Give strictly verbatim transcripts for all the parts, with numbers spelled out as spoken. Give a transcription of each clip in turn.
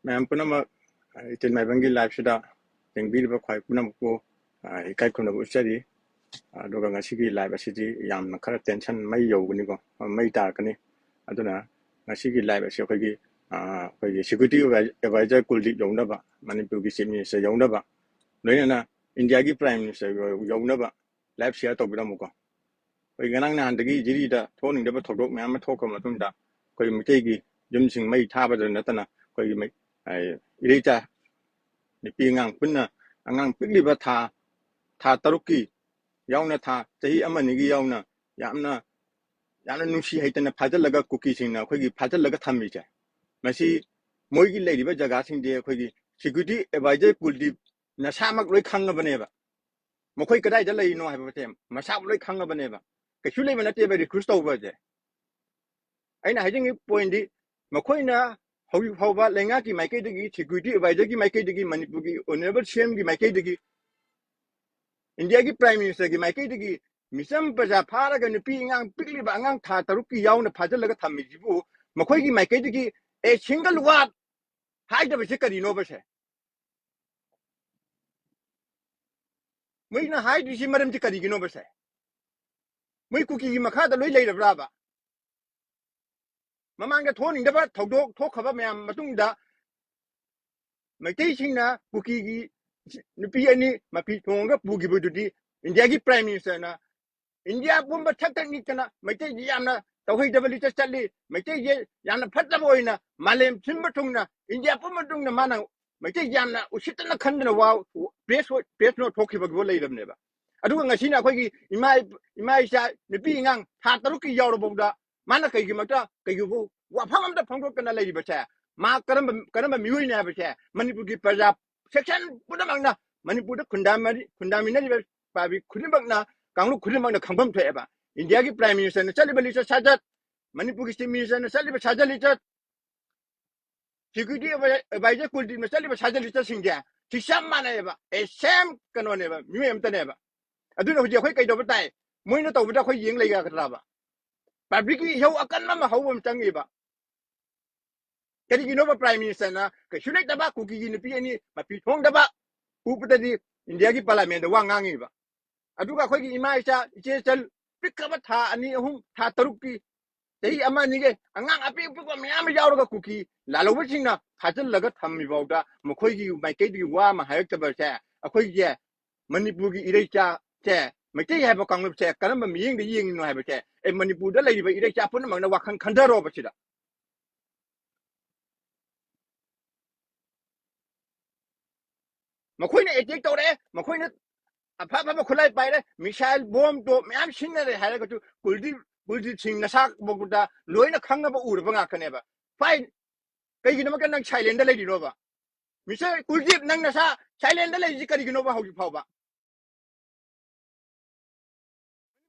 ꯃꯌꯥꯝ ꯄꯨꯝꯅꯃꯛ, ꯑ, ꯏꯆꯤꯟ ꯃꯥꯏꯕꯝꯒꯤ live ꯁꯤꯗ ꯌꯦꯡꯕꯤꯔꯤꯕ ꯈ꯭ꯋꯥꯏ ꯄꯨꯝꯅꯃꯛꯄꯨ, ꯑ, ꯏꯀꯥꯏ ꯈꯨꯝꯅꯕ ꯎꯠꯆꯔꯤ꯫ ꯑꯗꯨꯒ ꯉꯁꯤꯒꯤ live ꯑꯁꯤꯗꯤ ꯌꯥꯝꯅ ꯈꯔ tension ꯃꯩ ꯌꯧꯒꯅꯤꯀꯣ, ꯑ, ꯃꯩ ꯇꯥꯔꯛꯀꯅꯤ꯫ ꯑꯗꯨꯅ ꯉꯁꯤꯒꯤ live ꯑꯁꯤ ꯑꯩꯈꯣꯏꯒꯤ, ꯑ, ꯑꯩꯈꯣꯏꯒꯤ security advisor ꯀꯨꯜꯗꯤꯞ ꯌꯧꯅꯕ, ꯃꯅꯤꯄꯨꯔꯒꯤ chief minister ꯌꯧꯅꯕ, ꯂꯣꯏꯅꯅ ꯏꯟꯗꯤꯌꯥꯒꯤ prime minister ꯌꯧꯅꯕ live share ꯇꯧꯕꯤꯔꯝꯃꯨꯀꯣ꯫ ꯑꯩꯈꯣꯏ ꯉꯔꯥꯡ ꯅꯍꯥꯟꯗꯒꯤ ꯖꯤꯔꯤꯗ ꯊꯣꯛꯍꯟꯅꯤꯡꯗꯕ ꯊꯧꯗꯣꯛ ꯃꯌꯥꯝ ꯑꯃ ꯊꯣꯛꯈ꯭ꯔ ꯃꯇꯨꯡꯗ, ꯑꯩꯈꯣꯏ ꯃꯩꯇꯩꯒꯤ ꯌꯨꯝꯁꯤꯡ ꯃꯩ ꯊꯥꯕꯗ ꯅꯠꯇꯅ, ꯑꯩꯈꯣꯏꯒꯤ ꯃꯩ-, ꯑ, ꯏꯔꯩꯆꯥ ꯅꯨꯄꯤ ꯑꯉꯥꯡ ꯄꯨꯟꯅ, ꯑꯉꯥꯡ ꯄꯤꯛꯂꯤꯕ ꯊꯥ, ꯊꯥ ꯇꯔꯨꯛꯀꯤ ꯌꯥꯎꯅ, ꯊꯥ ꯆꯍꯤ ꯑꯃ ꯑꯅꯤꯒꯤ ꯌꯥꯎꯅ, ꯌꯥꯝꯅ, ꯌꯥꯝꯅ ꯅꯨꯡꯁꯤ ꯍꯩꯇꯅ ꯐꯥꯖꯤꯜꯂꯒ, ꯀꯨꯀꯤꯁꯤꯡꯅ ꯑꯩꯈꯣꯏꯒꯤ ꯐꯥꯖꯤꯜꯂꯒ ꯊꯝꯃꯤꯁꯦ, ꯃꯁꯤ ꯃꯣꯏꯒꯤ ꯂꯩꯔꯤꯕ ꯖꯒꯥꯁꯤꯡꯗꯤ ꯑꯩꯈꯣꯏꯒꯤ security advisor ꯀꯨꯜꯗꯤꯞ ꯅꯁꯥꯃꯛ ꯂꯣꯏ ꯈꯪꯉꯕꯅꯦꯕ꯫ ꯃꯈꯣꯏ ꯀꯗꯥꯏꯗ ꯂꯩꯔꯤꯅꯣ ꯍꯥꯏꯕꯁꯦ ꯃꯁꯥ ꯂꯣꯏ ꯈꯪꯉꯕꯅꯦꯕ꯫ ꯀꯩꯁꯨ ꯂꯩꯕ ꯅꯠꯇꯦꯕ recruit ꯇꯧꯕꯁꯦ꯫ ꯑꯩꯅ ꯍꯥꯏꯖꯅꯤꯡꯉꯤ point ꯗꯤ, ꯃꯈꯣꯏꯅ ꯍꯧꯖꯤꯛ ꯐꯥꯎꯕ ꯂꯩꯉꯥꯛꯀꯤ ꯃꯥꯏꯀꯩꯗꯒꯤ, security advisor ꯒꯤ ꯃꯥꯏꯀꯩꯗꯒꯤ, ꯃꯅꯤꯄꯨꯔꯒꯤ honourable C M ꯒꯤ ꯃꯥꯏꯀꯩꯗꯒꯤ, ꯏꯟꯗꯤꯌꯥꯒꯤ prime minister ꯒꯤ ꯃꯥꯏꯀꯩꯗꯒꯤ ꯃꯤꯆꯝ ꯄ꯭ꯔꯖꯥ ꯐꯥꯔꯒ ꯅꯨꯄꯤ ꯑꯉꯥꯡ ꯄꯤꯛꯂꯤꯕ ꯑꯉꯥꯡ ꯊꯥ ꯇꯔꯨꯛꯀꯤ ꯌꯥꯎꯅ ꯐꯥꯖꯤꯜꯂꯒ ꯊꯝꯃꯤꯁꯤꯕꯨ ꯃꯈꯣꯏꯒꯤ ꯃꯥꯏꯀꯩꯗꯒꯤ a single word ꯍꯥꯏꯗꯕꯁꯦ ꯀꯔꯤꯅꯣꯕꯁꯦ? ꯃꯣꯏꯅ ꯍꯥꯏꯗ꯭ꯔꯤꯁꯤ ꯃꯔꯝꯁꯤ ꯀꯔꯤꯒꯤꯅꯣꯕꯁꯦ? ꯃꯣꯏ ꯀꯨꯀꯤꯒꯤ ꯃꯈꯥꯗ ꯂꯣꯏ ꯂꯩꯔꯕ꯭ꯔꯥꯕ? ꯃꯃꯥꯡꯗ ꯊꯣꯛꯍꯟꯅꯤꯡꯗꯕ ꯊꯧꯗꯣꯛ ꯊꯣꯛꯈ꯭ꯔꯕ ꯃꯌꯥꯝ ꯃꯇꯨꯡꯗ ꯃꯩꯇꯩꯁꯤꯡꯅ ꯀꯨꯀꯤꯒꯤ ꯅꯨꯄꯤ ꯑꯅꯤ ꯃꯐꯤ ꯊꯣꯡꯉꯒ ꯄꯨꯈꯤꯕꯗꯨꯗꯤ ꯏꯟꯗꯤꯌꯥꯒꯤ prime minister ꯅ ꯏꯟꯗꯤꯌꯥ ꯄꯨꯝꯕ ꯊꯛ ꯊꯛ ꯅꯤꯛꯇꯅ ꯃꯩꯇꯩꯁꯤ ꯌꯥꯝꯅ ꯇꯧꯍꯩꯗꯕ ꯂꯤꯆꯠ ꯆꯠꯂꯤ, ꯃꯩꯇꯩꯁꯦ ꯌꯥꯝꯅ ꯐꯠꯇꯕ ꯑꯣꯏꯅ ꯃꯥꯂꯦꯝ ꯁꯤꯟꯕ ꯊꯨꯡꯅ, ꯏꯟꯗꯤꯌꯥ ꯄꯨꯝꯕ ꯊꯨꯡꯅ ꯃꯥꯅ ꯃꯩꯇꯩꯁꯤ ꯌꯥꯝꯅ ꯎꯁꯤꯠꯇꯅ ꯈꯟꯗꯅ ꯋꯥ press, press note ꯊꯣꯛꯈꯤꯕꯒꯤꯕꯨ ꯂꯩꯔꯕꯅꯦꯕ꯫ ꯑꯗꯨꯒ ꯉꯁꯤꯅ ꯑꯩꯈꯣꯏꯒꯤ ꯏꯃꯥ, ꯏꯃꯥ ꯏꯆꯥ ꯅꯨꯄꯤ ꯑꯉꯥꯡ ꯊꯥ ꯇꯔꯨꯛꯀꯤ ꯌꯥꯎꯔꯐꯥꯎꯗ ꯃꯥꯅ ꯀꯩꯒꯤꯃꯛꯇ, ꯀꯩꯒꯤꯕꯨ ꯋꯥꯐꯝ ꯑꯝꯇ ꯐꯣꯡꯗꯣꯛꯇꯅ ꯂꯩꯔꯤꯕꯁꯦ? ꯃꯥ ꯀꯔꯝꯕ, ꯀꯔꯝꯕ ꯃꯤꯑꯣꯏꯅꯤ ꯍꯥꯏꯕꯁꯦ ꯃꯅꯤꯄꯨꯔꯒꯤ ꯄ꯭ꯔꯖꯥ section ꯄꯨꯝꯅꯃꯛꯅ, ꯃꯅꯤꯄꯨꯔꯗ ꯈꯨꯟꯗꯥꯃꯤꯟꯅꯔꯤꯕ ꯄꯥꯕꯤ ꯈꯨꯗꯤꯡꯃꯛꯅ, ꯀꯥꯡꯂꯨꯞ ꯈꯨꯗꯤꯡꯃꯛꯅ ꯈꯪꯐꯝ ꯊꯣꯛꯑꯦꯕ꯫ ꯏꯟꯗꯤꯌꯥꯒꯤ prime minister ꯅ ꯆꯠꯂꯤꯕ ꯂꯤꯆꯠ ꯁꯥꯖꯠ, ꯃꯅꯤꯄꯨꯔꯒꯤ chief minister ꯅ ꯆꯠꯂꯤꯕ ꯁꯥꯖꯠ ꯂꯤꯆꯠ, security advisor ꯀꯨꯜꯗꯤꯞꯅ ꯆꯠꯂꯤꯕ ꯁꯥꯖꯠ ꯂꯤꯆꯠꯁꯤꯡꯁꯦ ꯁꯤ ꯆꯞ ꯃꯥꯟꯅꯩꯑꯕ꯫ A same ꯀꯩꯅꯣꯅꯦꯕ, ꯃꯤꯑꯣꯏ ꯑꯃꯇꯅꯦꯕ꯫ ꯑꯗꯨꯅ ꯍꯧꯖꯤꯛ ꯑꯩꯈꯣꯏ ꯀꯩꯗꯧꯕ ꯇꯥꯏ? ꯃꯣꯏꯅ ꯇꯧꯕꯗ ꯑꯩꯈꯣꯏ ꯌꯦꯡ ꯂꯩꯒꯗ꯭ꯔꯕ? Public ꯀꯤ ꯏꯍꯧ ꯑꯀꯟꯕ ꯑꯃ ꯍꯧꯕ ꯑꯃ ꯆꯪꯉꯤꯕ꯫ ꯀꯔꯤꯒꯤꯅꯣꯕ Prime Ministerꯅ ꯀꯩꯁꯨ ꯂꯩꯇꯕ ꯀꯨꯀꯤꯒꯤ ꯅꯨꯄꯤ ꯑꯅꯤ ꯃꯄꯤ ꯊꯣꯡꯗꯕ ꯎꯕꯗꯗꯤ ꯏꯟꯗꯤꯌꯥꯒꯤ Parliamentꯇ ꯋꯥ ꯉꯥꯡꯉꯤꯕ? ꯑꯗꯨꯒ ꯑꯩꯈꯣꯏꯒꯤ ꯏꯃꯥ ꯏꯆꯥ, ꯏꯆꯦ ꯏꯆꯜ, ꯄꯤꯛꯈ꯭ꯔꯕ ꯊꯥ ꯑꯅꯤ, ꯑꯍꯨꯝ, ꯊꯥ ꯇꯔꯨꯛꯀꯤ, ꯆꯍꯤ ꯑꯃ ꯑꯅꯤꯒꯤ ꯑꯉꯥꯡ ꯑꯄꯤꯛ ꯑꯄꯤꯛꯄ ꯃꯌꯥꯝ ꯑꯃ ꯌꯥꯎꯔꯒ ꯀꯨꯀꯤ ꯂꯥꯜꯍꯧꯕꯁꯤꯡꯅ ꯐꯥꯖꯤꯜꯂꯒ ꯊꯝꯃꯤꯐꯥꯎꯗ ꯃꯈꯣꯏꯒꯤ ꯃꯥꯏꯀꯩꯗꯒꯤ ꯋꯥ ꯑꯃ ꯍꯥꯏꯔꯛꯇꯕꯁꯦ ꯑꯩꯈꯣꯏꯒꯤ ꯃꯅꯤꯄꯨꯔꯒꯤ ꯏꯔꯩꯆꯥꯁꯦ, ꯃꯩꯇꯩ ꯍꯥꯏꯕ ꯀꯥꯡꯂꯨꯞꯁꯦ ꯀꯔꯝꯕ ꯃꯤꯠꯌꯦꯡꯗ ꯌꯦꯡꯉꯤꯅꯣ ꯍꯥꯏꯕꯁꯦ ꯑꯩ ꯃꯅꯤꯄꯨꯔꯗ ꯂꯩꯔꯤꯕ ꯏꯔꯩꯆꯥ ꯄꯨꯝꯅꯃꯛꯅ ꯋꯥꯈꯜ ꯈꯟꯊꯔꯣꯕ ꯁꯤꯗ꯫ ꯃꯈꯣꯏꯅ attack ꯇꯧꯔꯛꯑꯦ, ꯃꯈꯣꯏꯅ ꯑꯐ ꯑꯐꯕ ꯈꯨꯠꯂꯥꯏ ꯄꯥꯏꯔꯦ, missile, bomb, top ꯃꯌꯥꯝ ꯁꯤꯖꯤꯟꯅꯔꯦ ꯍꯥꯏꯔꯒꯁꯨ ꯀꯨꯜꯗꯤꯞ, ꯀꯨꯜꯗꯤꯞ ꯁꯤꯡ ꯅꯁꯥ ꯃꯈꯨꯠꯇ ꯂꯣꯏꯅ ꯈꯪꯅꯕ ꯎꯔꯕ ꯉꯥꯛꯇꯅꯦꯕ꯫ Fine, ꯀꯩꯒꯤꯗꯃꯛꯇ ꯅꯪ silentꯗ ꯂꯩꯔꯤꯅꯣꯕ? Mister ꯀꯨꯜꯗꯤꯞ, ꯅꯪ ꯅꯁꯥ silentꯗ ꯂꯩꯔꯤꯁꯤ ꯀꯔꯤꯒꯤꯅꯣꯕ ꯍꯧꯖꯤꯛ ꯐꯥꯎꯕ?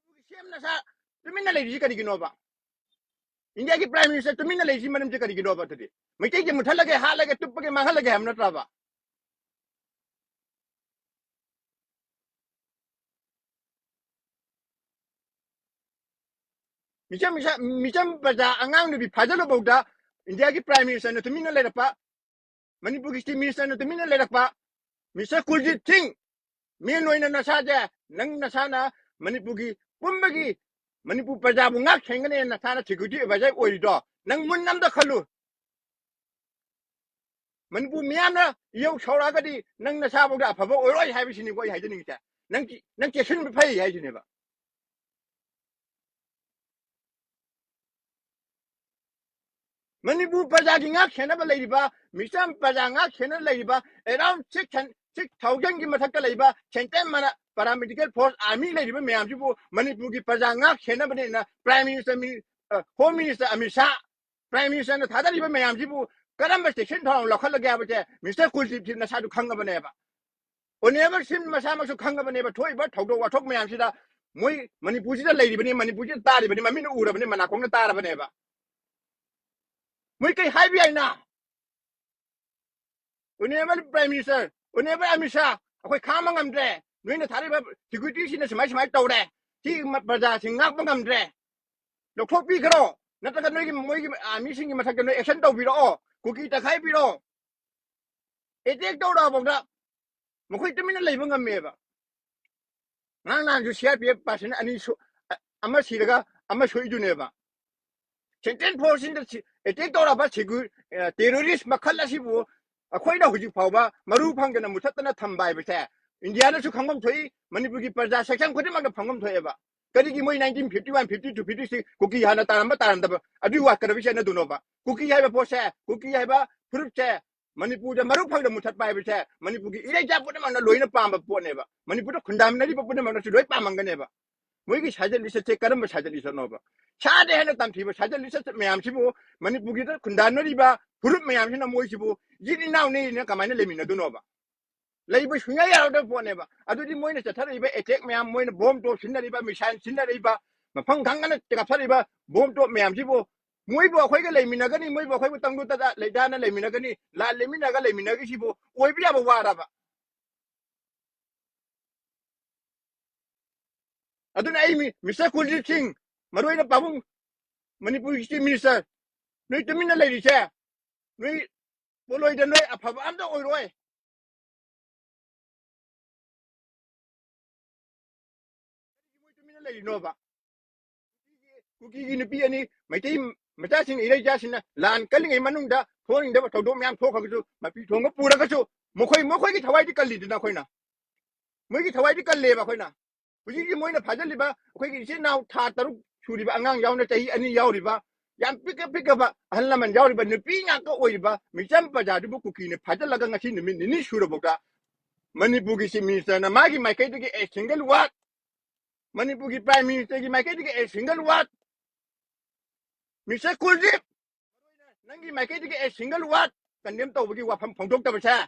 ꯃꯅꯤꯄꯨꯔꯒꯤ CM ꯅꯁꯥ ꯇꯨꯃꯤꯟꯅ ꯂꯩꯔꯤꯁꯤ ꯀꯔꯤꯒꯤꯅꯣꯕ? ꯏꯟꯗꯤꯌꯥꯒꯤ Prime Minister ꯇꯨꯃꯤꯟꯅ ꯂꯩꯔꯤꯁꯤ ꯃꯔꯝꯁꯤ ꯀꯔꯤꯒꯤꯅꯣꯕ? ꯑꯗꯨꯗꯤ ꯃꯩꯇꯩꯁꯦ ꯃꯨꯠꯊꯠꯂꯒꯦ, ꯍꯥꯠꯂꯒꯦ, ꯇꯨꯞꯄꯒꯦ, ꯃꯥꯡꯍꯜꯂꯒꯦ ꯍꯥꯏꯕ ꯅꯠꯇ꯭ꯔꯕ? ꯃꯤꯆꯝ, ꯃꯤꯆꯝ, ꯃꯤꯆꯝ ꯄ꯭ꯔꯖꯥ, ꯑꯉꯥꯡ ꯅꯨꯄꯤ ꯐꯥꯖꯤꯜꯂꯐꯥꯎꯗ ꯏꯟꯗꯤꯌꯥꯒꯤ Prime Ministerꯅ ꯇꯨꯃꯤꯟꯅ ꯂꯩꯔꯛꯄ, ꯃꯅꯤꯄꯨꯔꯒꯤ Chief Ministerꯅ ꯇꯨꯃꯤꯟꯅ ꯂꯩꯔꯛꯄ, Mister ꯀꯨꯜꯖꯤꯠ ꯁꯤꯡ, ꯃꯦꯟ ꯑꯣꯏꯅ ꯅꯁꯥꯁꯦ, ꯅꯪ ꯅꯁꯥꯅ ꯃꯅꯤꯄꯨꯔꯒꯤ ꯄꯨꯝꯕꯒꯤ, ꯃꯅꯤꯄꯨꯔ ꯄ꯭ꯔꯖꯥꯕꯨ ꯉꯥꯛ ꯁꯦꯟꯒꯅꯦꯅ ꯅꯁꯥꯅ security advisor ꯑꯣꯏꯔꯤꯗꯣ, ꯅꯪ ꯃꯨꯟꯅ ꯑꯝꯇ ꯈꯜꯂꯨ꯫ ꯃꯅꯤꯄꯨꯔ ꯃꯤꯌꯥꯝꯅ ꯏꯌꯧ ꯁꯧꯔꯛꯑꯒꯗꯤ ꯅꯪ ꯅꯁꯥꯐꯥꯎꯗ ꯑꯐꯕ ꯑꯣꯏꯔꯣꯏ ꯍꯥꯏꯕꯁꯤꯅꯤꯀꯣ ꯑꯩ ꯍꯥꯏꯖꯅꯤꯡꯉꯤꯁꯦ꯫ ꯅꯪ ꯆꯤ-, ꯅꯪ ꯆꯦꯛꯁꯤꯟꯕ ꯐꯩ ꯍꯥꯏꯁꯤꯅꯦꯕ꯫ ꯃꯅꯤꯄꯨꯔ ꯄ꯭ꯔꯖꯥꯒꯤ ꯉꯥꯛ ꯁꯦꯟꯅꯕ ꯂꯩꯔꯤꯕ, ꯃꯤꯆꯝ ꯄ꯭ꯔꯖꯥ ꯉꯥꯛ ꯁꯦꯟꯅ ꯂꯩꯔꯤꯕ around six hundred, six thousandꯒꯤ ꯃꯊꯛꯇ ꯂꯩꯕ central mana-, paramedical force, army ꯂꯩꯔꯤꯕ ꯃꯌꯥꯝꯁꯤꯕꯨ ꯃꯅꯤꯄꯨꯔꯒꯤ ꯄ꯭ꯔꯖꯥ ꯉꯥꯛ ꯁꯦꯟꯅꯕꯅꯦꯅ Prime Minister ꯃꯤ-, ꯑ, Home Minister Amit Shah, Prime Ministerꯅ ꯊꯥꯗꯔꯤꯕ ꯃꯌꯥꯝꯁꯤꯕꯨ ꯀꯔꯝꯕ ꯆꯦꯛꯁꯤꯟ ꯊꯧꯔꯥꯡ ꯂꯧꯈꯠꯂꯒꯦ ꯍꯥꯏꯕꯁꯦ Mister ꯀꯨꯜꯗꯤꯞꯁꯤ ꯅꯁꯥꯗꯨ ꯈꯪꯉꯕꯅꯦꯕ꯫ Honourable ꯁꯤꯡ ꯃꯁꯥꯃꯛꯁꯨ ꯈꯪꯉꯕꯅꯦꯕ, ꯊꯣꯛꯏꯕ ꯊꯧꯗꯣꯛ ꯋꯥꯊꯣꯛ ꯃꯌꯥꯝꯁꯤꯗ ꯃꯣꯏ ꯃꯅꯤꯄꯨꯔꯁꯤꯗ ꯂꯩꯔꯤꯕꯅꯤ, ꯃꯅꯤꯄꯨꯔꯁꯤꯗ ꯇꯥꯔꯤꯕꯅꯤ, ꯃꯃꯤꯠꯅ ꯎꯔꯕꯅꯤ, ꯃꯅꯥꯀꯣꯡꯅ ꯇꯥꯔꯕꯅꯦꯕ꯫ ꯃꯣꯏ ꯀꯩ ꯍꯥꯏꯕ ꯌꯥꯏꯅ? Honourable Prime Minister, Honourable Amit Shah, ꯑꯩꯈꯣꯏ ꯈꯥꯡꯕ ꯉꯝꯗ꯭ꯔꯦ, ꯅꯣꯏꯅ ꯊꯥꯔꯤꯕ securityꯁꯤꯅ ꯁꯨꯃꯥꯏ ꯁꯨꯃꯥꯏ ꯇꯧꯔꯦ, ꯁꯤ ꯃ-, ꯄ꯭ꯔꯖꯥꯁꯤꯡ ꯉꯥꯛꯄ ꯉꯝꯗ꯭ꯔꯦ, ꯂꯧꯊꯣꯛꯄꯤꯈ꯭ꯔꯣ, ꯅꯠꯇ꯭ꯔꯒ ꯅꯣꯏꯒꯤ, ꯃꯣꯏꯒꯤ armyꯁꯤꯡꯒꯤ ꯃꯊꯛꯇ ꯅꯣꯏ action ꯇꯧꯕꯤꯔꯛꯑꯣ, ꯀꯨꯀꯤ ꯇꯪꯈꯥꯏ ꯄꯤꯔꯣ, ꯑꯦꯇꯦꯛ ꯇꯧꯔꯛꯑꯐꯥꯎꯗ ꯃꯈꯣꯏ ꯇꯨꯃꯤꯟꯅ ꯂꯩꯕ ꯉꯝꯃꯦꯕ꯫ ꯉꯔꯥꯡ ꯅꯍꯥꯟꯁꯨ C R P F person ꯑꯅꯤ ꯁꯨ-, ꯑ-, ꯑꯃ ꯁꯤꯔꯒ ꯑꯃ ꯁꯣꯛꯏꯗꯨꯅꯦꯕ꯫ ꯁꯦꯟꯇ꯭ꯔꯦꯜ ꯐꯣꯔꯁꯁꯤꯡꯗ ꯁꯤ-, ꯑꯦꯇꯦꯛ ꯇꯧꯔꯛꯑꯕ ꯁꯤꯒꯨ-, ꯑ, ꯇꯦꯔꯣꯔꯤꯁ ꯃꯈꯜ ꯑꯁꯤꯕꯨ ꯑꯩꯈꯣꯏꯅ ꯍꯧꯖꯤꯛ ꯐꯥꯎꯕ ꯃꯔꯨ ꯐꯪꯗꯅ ꯃꯨꯊꯠꯇꯅ ꯊꯝꯕ ꯍꯥꯏꯕꯁꯦ ꯏꯟꯗꯤꯌꯥꯅꯁꯨ ꯈꯪꯐꯝ ꯊꯣꯛꯏ, ꯃꯅꯤꯄꯨꯔꯒꯤ ꯄ꯭ꯔꯖꯥ section ꯈꯨꯗꯤꯡꯃꯛꯅ ꯈꯪꯐꯝ ꯊꯣꯛꯑꯦꯕ꯫ ꯀꯔꯤꯒꯤ ꯃꯣꯏ nineteen fifty one, fifty two, fifty three ꯀꯨꯀꯤ ꯍꯥꯟꯅ ꯇꯥꯔꯝꯕ ꯇꯥꯔꯝꯗꯕ ꯑꯗꯨꯒꯤ ꯋꯥ ꯀꯔꯕꯤꯁꯦ ꯍꯥꯏꯅꯗꯣꯏꯅꯣꯕ? ꯀꯨꯀꯤ ꯍꯥꯏꯕ ꯄꯣꯠꯁꯦ, ꯀꯨꯀꯤ ꯍꯥꯏꯕ ꯐꯨꯔꯨꯞꯁꯦ ꯃꯅꯤꯄꯨꯔꯗ ꯃꯔꯨ ꯐꯪꯗ ꯃꯨꯊꯠꯄ ꯍꯥꯏꯕꯁꯦ ꯃꯅꯤꯄꯨꯔꯒꯤ ꯏꯔꯩꯆꯥ ꯄꯨꯝꯅꯃꯛꯅ ꯂꯣꯏꯅ ꯄꯥꯝꯕ ꯄꯣꯠꯅꯦꯕ꯫ ꯃꯅꯤꯄꯨꯔꯗ ꯈꯨꯟꯗꯥꯃꯤꯟꯅꯔꯤꯕ ꯄꯨꯝꯅꯃꯛꯅꯁꯨ ꯂꯣꯏ ꯄꯥꯝꯃꯝꯒꯅꯦꯕ꯫ ꯃꯣꯏꯒꯤ ꯁꯥꯖꯠ ꯂꯤꯆꯠꯁꯦ ꯀꯔꯝꯕ ꯁꯥꯖꯠ ꯂꯤꯆꯠꯅꯣꯕ? ꯁꯥꯗꯦ ꯍꯥꯏꯅ ꯇꯝꯊꯤꯕ ꯁꯥꯖꯠ ꯂꯤꯆꯠ ꯃꯌꯥꯝꯁꯤꯕꯨ ꯃꯅꯤꯄꯨꯔꯒꯤꯗ ꯈꯨꯟꯗꯥꯅꯔꯤꯕ ꯐꯨꯔꯨꯞ ꯃꯌꯥꯝꯁꯤꯅ ꯃꯣꯏꯁꯤꯕꯨ ꯏꯆꯤꯟ ꯏꯅꯥꯎꯅꯤꯅ ꯀꯃꯥꯏꯅ ꯂꯩꯃꯤꯟꯅꯗꯣꯏꯅꯣꯕ? ꯂꯩꯕ ꯁꯨꯡꯌꯥ ꯌꯥꯔꯣꯏꯗꯕ ꯄꯣꯠꯅꯦꯕ꯫ ꯑꯗꯨꯗꯤ ꯃꯣꯏꯅ ꯆꯠꯊꯔꯛꯏꯕ ꯑꯦꯇꯦꯛ ꯃꯌꯥꯝ, ꯃꯣꯏꯅ ꯕꯣꯝ ꯇꯣꯞ ꯁꯤꯖꯤꯟꯅꯔꯤꯕ, ꯃꯤꯁꯥꯏꯜ ꯁꯤꯖꯤꯟꯅꯔꯤꯕ, ꯃꯐꯝ ꯈꯪꯗꯅ ꯀꯥꯞꯊꯔꯤꯕ ꯕꯣꯝ ꯇꯣꯞ ꯃꯌꯥꯝꯁꯤꯕꯨ ꯃꯣꯏꯕꯨ ꯑꯩꯈꯣꯏꯒ ꯂꯩꯃꯤꯟꯅꯒꯅꯤ, ꯃꯣꯏꯕꯨ ꯑꯩꯈꯣꯏꯕꯨ ꯇꯪꯗꯨꯗ ꯂꯩꯗꯥꯅ ꯂꯩꯃꯤꯟꯅꯒꯅꯤ, ꯂꯥꯟ ꯂꯩꯃꯤꯟꯅꯒ ꯂꯩꯃꯤꯟꯅꯒꯤꯁꯤꯕꯨ ꯑꯣꯏꯕ ꯌꯥꯕ ꯋꯥꯔꯕ? ꯑꯗꯨꯅ ꯑꯩ ꯃꯤ-, ꯃꯤꯁꯇꯔ ꯀꯨꯜꯗꯤꯞ ꯁꯤꯡ, ꯃꯔꯨ ꯑꯣꯏꯅ ꯄꯥꯕꯨꯡ, ꯃꯅꯤꯄꯨꯔꯒꯤ ꯆꯤꯐ ꯃꯤꯅꯤꯁꯇꯔ, ꯅꯣꯏ ꯇꯨꯃꯤꯟꯅ ꯂꯩꯔꯤꯁꯦ, ꯅꯣꯏ ꯄꯣꯠꯂꯣꯏꯗ ꯅꯣꯏ ꯑꯐꯕ ꯑꯝꯇ ꯑꯣꯏꯔꯣꯏ꯫ ꯀꯔꯤꯒꯤ ꯃꯣꯏ ꯇꯨꯃꯤꯟꯅ ꯂꯩꯔꯤꯅꯣꯕ? ꯀꯨꯀꯤꯒꯤ ꯅꯨꯄꯤ ꯑꯅꯤ, ꯃꯩꯇꯩ ꯃꯆꯥꯁꯤꯡ, ꯏꯔꯩꯆꯥꯁꯤꯡꯅ ꯂꯥꯟ ꯀꯜꯂꯤꯉꯩ ꯃꯅꯨꯡꯗ ꯊꯣꯛꯅꯤꯡꯗꯕ ꯊꯧꯗꯣꯛ ꯃꯌꯥꯝ ꯊꯣꯛꯈ꯭ꯔꯒꯁꯨ, ꯃꯄꯤ ꯊꯣꯡꯕ ꯄꯨꯔꯒꯁꯨ, ꯃꯈꯣꯏ, ꯃꯈꯣꯏꯒꯤ ꯊꯋꯥꯏꯗꯤ ꯀꯜꯂꯤꯗꯅ ꯑꯩꯈꯣꯏꯅ꯫ ꯃꯣꯏꯒꯤ ꯊꯋꯥꯏꯗꯤ ꯀꯜꯂꯦꯕ ꯑꯩꯈꯣꯏꯅ꯫ ꯍꯧꯖꯤꯛꯀꯤ ꯃꯣꯏꯅ ꯐꯥꯖꯤꯜꯂꯤꯕ ꯑꯩꯈꯣꯏꯒꯤ ꯏꯆꯤꯟ ꯏꯅꯥꯎ ꯊꯥ ꯇꯔꯨꯛ ꯁꯨꯔꯤꯕ ꯑꯉꯥꯡ ꯌꯥꯎꯅ ꯆꯍꯤ ꯑꯅꯤ ꯌꯥꯎꯔꯤꯕ, ꯌꯥꯝ ꯄꯤꯛꯀ ꯄꯤꯛꯀꯕ ꯑꯍꯜ ꯂꯃꯟ ꯌꯥꯎꯔꯤꯕ ꯅꯨꯄꯤ ꯉꯥꯛꯇ ꯑꯣꯏꯔꯤꯕ ꯃꯤꯆꯝ ꯄ꯭ꯔꯖꯥꯗꯨꯕꯨ ꯀꯨꯀꯤꯅ ꯐꯥꯖꯤꯜꯂꯒ ꯉꯁꯤ ꯅꯨꯃꯤꯠ ꯅꯤꯅꯤ ꯁꯨꯔꯕꯧꯗ ꯃꯅꯤꯄꯨꯔꯒꯤ ꯆꯤꯐ ꯃꯤꯅꯤꯁꯇꯔꯅ ꯃꯥꯒꯤ ꯃꯥꯏꯀꯩꯗꯒꯤ a single word, ꯃꯅꯤꯄꯨꯔꯒꯤ ꯄ꯭ꯔꯥꯏꯝ ꯃꯤꯅꯤꯁꯇꯔꯒꯤ ꯃꯥꯏꯀꯩꯗꯒꯤ a single word, ꯃꯤꯁꯇꯔ ꯀꯨꯜꯗꯤꯞ, ꯅꯪꯒꯤ ꯃꯥꯏꯀꯩꯗꯒꯤ a single word condemn ꯇꯧꯕꯒꯤ ꯋꯥꯐꯝ ꯐꯣꯡꯗꯣꯛꯇꯕꯁꯦ,